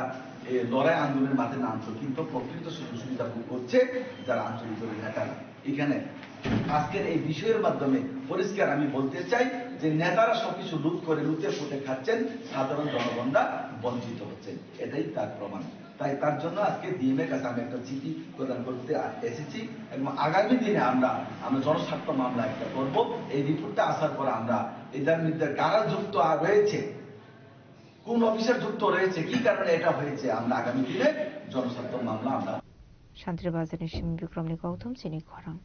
এ, লড়াই আন্দোলনের মাঠে নামতো, কিন্তু প্রকৃত সুযোগ সুবিধা ভোগ করছে যারা আঞ্চলিক দলের নেতারা। এখানে আজকের এই বিষয়ের মাধ্যমে পরিষ্কার আমি বলতে চাই যে নেতারা সবকিছু লুট করে লুটে পুটে খাচ্ছেন, সাধারণ জনগণরা বঞ্চিত হচ্ছে, এটাই তার প্রমাণ। তাই তার জন্য আজকে ডিএম এর কাছে আমি একটা চিঠি প্রদান করতে আ-, এসেছি এবং আগামী দিনে আমরা, আমরা জনস্বার্থ মামলা একটা করব। এই রিপোর্টটা আসার পর আমরা এটার মধ্যে কারা যুক্ত আ-, রয়েছে, কোন অফিসার যুক্ত রয়েছে, কি কারণে এটা হয়েছে, আমরা আগামী দিনে জনস্বার্থ মামলা আমরা Shantir Bazar ni Simi Bikram ni kokthum chini khorang.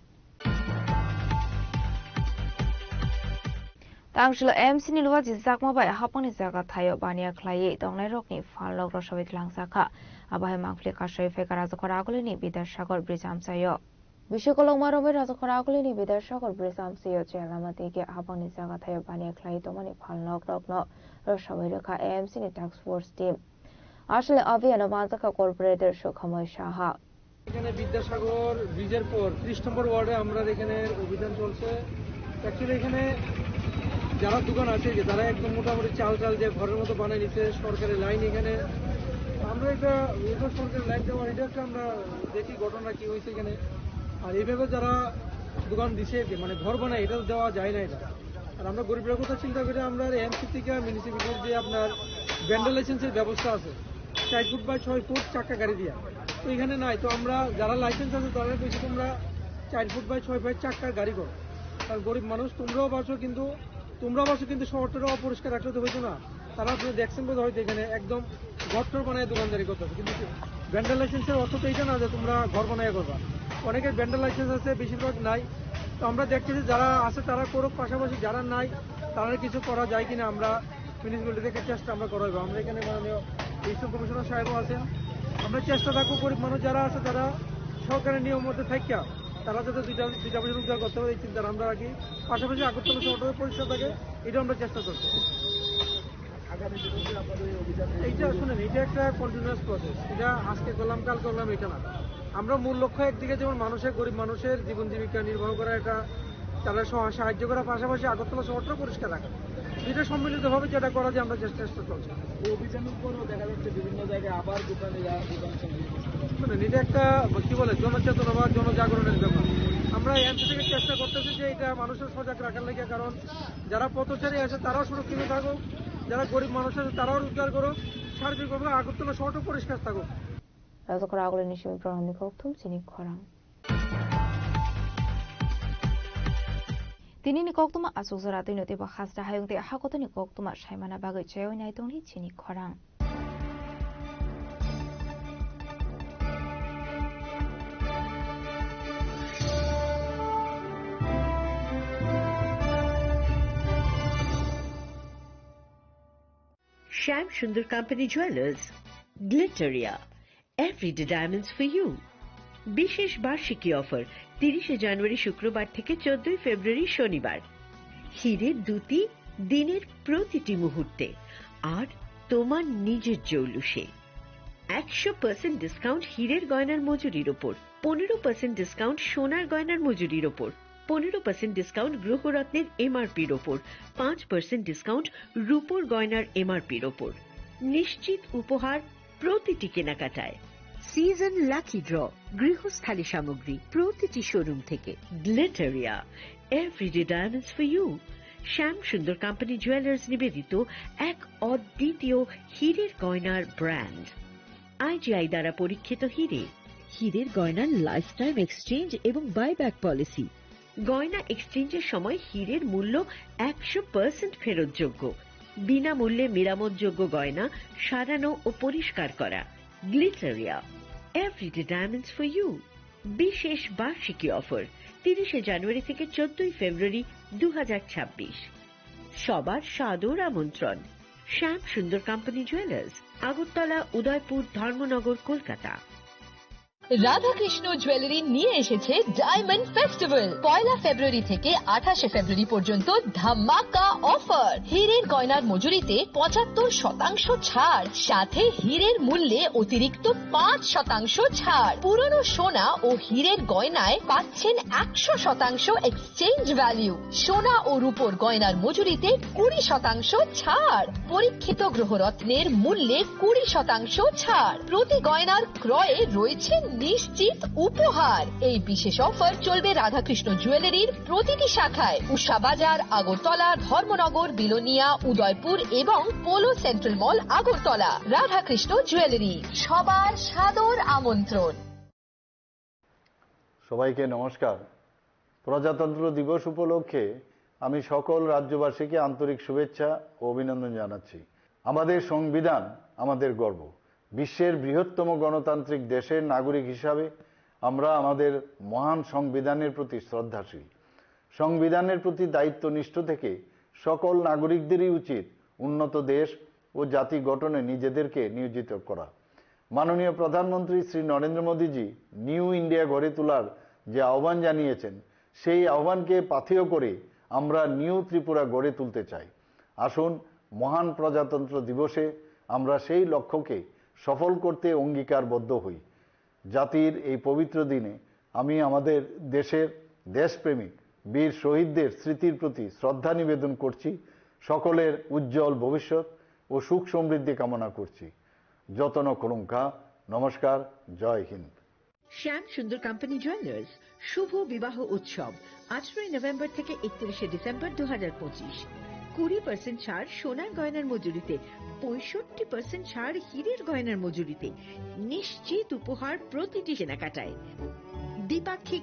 Tangshilo M C ni luwa jijakma bai hapang ni jaga thaio baniya khlaiwi tongnai rokni phalnok rosoi tlang sakha. Abo hai mangpili kasoi phaikha Rajakhor Agulini Bidyasagar Bridge amchaio. Bisi kolokma romwi Rajakhor Agulini Bidyasagar Bridge amchaio chelama tike hapang ni jaga thaio baniya khlaiwi tongmani phalnok rokno rosoi rwkha M C ni task force team. Asole abiyano manjakha corporator Sukhamoi Saha. এখানে বিদ্যাসাগর ব্রিজের পর ত্রিশ নম্বর ওয়ার্ডে আমরা এখানে অভিযান চলছে। অ্যাকচুয়ালি এখানে যারা দোকান আছে, যে তারা একদম মোটামুটি চাল চাল যে ঘরের মতো বানিয়ে নিচ্ছে, সরকারি লাইন এখানে। আমরা এটা, এটা সরকারি লাইন দেওয়া, এটা একটা আমরা দেখি ঘটনা কি হয়েছে এখানে। আর এইভাবে যারা দোকান দিছে, যে মানে ঘর বানায়, এটা তো দেওয়া যায় না এটা। আর আমরা গরিবের কথা চিন্তা করে আমরা এমসি থেকে মিউনিসিপ্যালিটির যে আপনার ভেন্ডার লাইসেন্সের ব্যবস্থা আছে, চার ফুট বাই ছয় ফুট চাক্কা গাড়ি দিয়া, তো এখানে নাই। তো আমরা যারা লাইসেন্স আছে তারা কইছি, "তোমরা চার ফুট বাই ছয় ফুট চাক্কার গাড়ি করো, কারণ গরিব মানুষ তোমরাও বাঁচো, কিন্তু তোমরাও বাঁচো, কিন্তু শহরটা অপরিষ্কার রাখলে তো হইতো না।" তারা আপনি দেখছেন বোধ হয়তো এখানে একদম ঘরটর বানায় দোকানদারি করতেছে, কিন্তু ভেন্ডার লাইসেন্সের অর্থ তো এটা না যে তোমরা ঘর বানায় করবা। অনেকের ভেন্ডার লাইসেন্স আছে, বেশিরভাগ নাই। তো আমরা দেখছি যে যারা আছে তারা করুক, পাশাপাশি যারা নাই তারা কিছু করা যায় কিনা আমরা মিউনিসিপ্যালিটি থেকে চেষ্টা আমরা করা হবে। আমরা এখানে মাননীয় ইউসুফ কমিশনার সাহেবও আছেন, আমরা চেষ্টা রাখবো গরিব মানুষ যারা আছে তারা সরকারের নিয়ম মতো থাকিয়া তারা যাতে দুইটা দুইটা বছর রোজগার করতে পারে, এই চিন্তা আমরা রাখি। পাশাপাশি আগরতলা শহরটা পরিষ্কার থাকে, এটা আমরা চেষ্টা করবো। আগামী দিনে কি আপনাদের এই অভিযান? এইটা শুনেন, এটা একটা কন্টিনিউয়াস প্রসেস। এটা আজকে করলাম, কাল করলাম, এটা না। আমরা মূল লক্ষ্য একদিকে যেমন মানুষের, গরিব মানুষের জীবন জীবিকা নির্বাহ করা, এটা তারা সহ-, সাহায্য করার পাশাপাশি আগরতলা শহরটা পরিষ্কার রাখা। এটা সম্মিলিতভাবে যেটা করা যায় আমরা চেষ্টা, চেষ্টা চলছে। এই অভিযানের পরও দেখা যাচ্ছে বিভিন্ন জায়গায় আবার দোকানে যা-, দোকান চালিয়ে বসছে। শুনেন, এটা একটা কি বলে জনচেতনা বা জনজাগরণের ব্যাপার। আমরা এমসি থেকে চেষ্টা করতেছি যে এটা মানুষের সজাগ রাখার লাগে, কারণ যারা পথচারী আছে তারাও সুরক্ষিত থাকুক, যারা গরিব মানুষ আছে তারাও রোজগার করুক, সার্বিকভাবে আগরতলা শহরটা পরিষ্কার থাকুক। Rajakhor Agulini Simi Bikram ni kokthum chini khorang. Tini ni koktuma achuk jora twi no teibo hasta hayung tei hakotoni koktuma saimana bagwi chaywi nai tongni chini khorang. Shyam Sundar Company Jewelers, Glitteria, Everyday Diamonds for You। বিশেষ বার্ষিকী অফার, তিরিশে জানুয়ারি শুক্রবার থেকে চোদ্দই ফেব্রুয়ারি শনিবার। হীরের দ্যুতি দিনের প্রতিটি মুহূর্তে, আর তোমার নিজের জৌলুসে। একশো পার্সেন্ট ডিসকাউন্ট হীরের গয়নার মজুরির ওপর, পনেরো পার্সেন্ট ডিসকাউন্ট সোনার গয়নার মজুরির ওপর, পনেরো পার্সেন্ট ডিসকাউন্ট গ্রহরত্নের এমআরপির ওপর, পাঁচ পার্সেন্ট ডিসকাউন্ট রূপোর গয়নার এমআরপির ওপর। নিশ্চিত উপহার প্রতিটি কেনাকাটায়। সিজন লাকি ড্র, গৃহস্থালী সামগ্রী প্রতিটি শোরুম থেকে। গ্লিটারিয়া, Everyday Diamonds for You। Shyam Sundar company jewellers নিবেদিত এক অদ্বিতীয় হীরের গয়নার ব্র্যান্ড। আইজিআই দ্বারা পরীক্ষিত হীরে। হীরের গয়নার লাইফ টাইম এক্সচেঞ্জ এবং বাইব্যাক পলিসি। গয়না এক্সচেঞ্জের সময় হীরের মূল্য একশো পার্সেন্ট ফেরতযোগ্য। বিনামূল্যে মেরামতযোগ্য গয়না সারানো ও পরিষ্কার করা। গ্লিটারিয়া, Everyday Diamonds for You। বিশেষ বার্ষিকী অফার, তিরিশে জানুয়ারি থেকে চোদ্দই ফেব্রুয়ারি দু হাজার ছাব্বিশ। সবার সাদর আমন্ত্রণ। শ্যাম সুন্দর কোম্পানি জুয়েলার্স, আগরতলা, উদয়পুর, ধর্মনগর, কলকাতা। রাধাকৃষ্ণ জুয়েলারি নিয়ে এসেছে ডায়মন্ড ফেস্টিভ্যাল। পয়লা ফেব্রুয়ারি থেকে আঠাশে ফেব্রুয়ারি পর্যন্ত ধামাকা অফার। হীরের গয়নার মজুরিতে পঁচাত্তর শতাংশ ছাড়, সাথে হীরের মূল্যে অতিরিক্ত পাঁচ শতাংশ ছাড়। পুরনো সোনা ও হীরের গয়নায় পাচ্ছেন একশো শতাংশ এক্সচেঞ্জ ভ্যালু। সোনা ও রূপোর গয়নার মজুরিতে কুড়ি শতাংশ ছাড়। পরীক্ষিত গ্রহরত্নের মূল্যে কুড়ি শতাংশ ছাড়। প্রতি গয়নার ক্রয়ে রয়েছে নিশ্চিত উপহার। এই বিশেষ অফার চলবে রাধাকৃষ্ণ জুয়েলারির প্রতিটি শাখায়, উষা বাজার, আগরতলা, ধর্মনগর, বিলোনিয়া, উদয়পুর এবং পোলো সেন্ট্রাল মল, আগরতলা। রাধাকৃষ্ণ জুয়েলারি, সবার সাদর আমন্ত্রণ। সবাইকে নমস্কার। প্রজাতন্ত্র দিবস উপলক্ষে আমি সকল রাজ্যবাসীকে আন্তরিক শুভেচ্ছা ও অভিনন্দন জানাচ্ছি। আমাদের সংবিধান আমাদের গর্ব। বিশ্বের বৃহত্তম গণতান্ত্রিক দেশের নাগরিক হিসাবে আমরা আমাদের মহান সংবিধানের প্রতি শ্রদ্ধাশীল। সংবিধানের প্রতি দায়িত্বনিষ্ঠ থেকে সকল নাগরিকদেরই উচিত উন্নত দেশ ও জাতি গঠনে নিজেদেরকে নিয়োজিত করা। মাননীয় প্রধানমন্ত্রী শ্রী নরেন্দ্র মোদীজি নিউ ইন্ডিয়া গড়ে তোলার যে আহ্বান জানিয়েছেন, সেই আহ্বানকে পাথেয় করে আমরা নিউ ত্রিপুরা গড়ে তুলতে চাই। আসুন, মহান প্রজাতন্ত্র দিবসে আমরা সেই লক্ষ্যকে সফল করতে অঙ্গীকারবদ্ধ হই। জাতির এই পবিত্র দিনে আমি আমাদের দেশের দেশপ্রেমিক বীর শহীদদের স্মৃতির প্রতি শ্রদ্ধা নিবেদন করছি। সকলের উজ্জ্বল ভবিষ্যৎ ও সুখ সমৃদ্ধি কামনা করছি। যতন খুলুঙ্খা। নমস্কার। জয় হিন্দ। শ্যাম সুন্দর কোম্পানি জুয়েলার্স শুভ বিবাহ উৎসব আঠারোই নভেম্বর থেকে একত্রিশে ডিসেম্বর দু হাজার পঁচিশ। কুড়ি পার্সেন্ট ছাড় সোনার গয়নার মজুরিতে, পঁয়ষট্টি পার্সেন্ট ছাড় হীরের গয়নার মজুরিতে। নিশ্চিত উপহার প্রতিটি কেনাকাটায়। দ্বিপাক্ষিক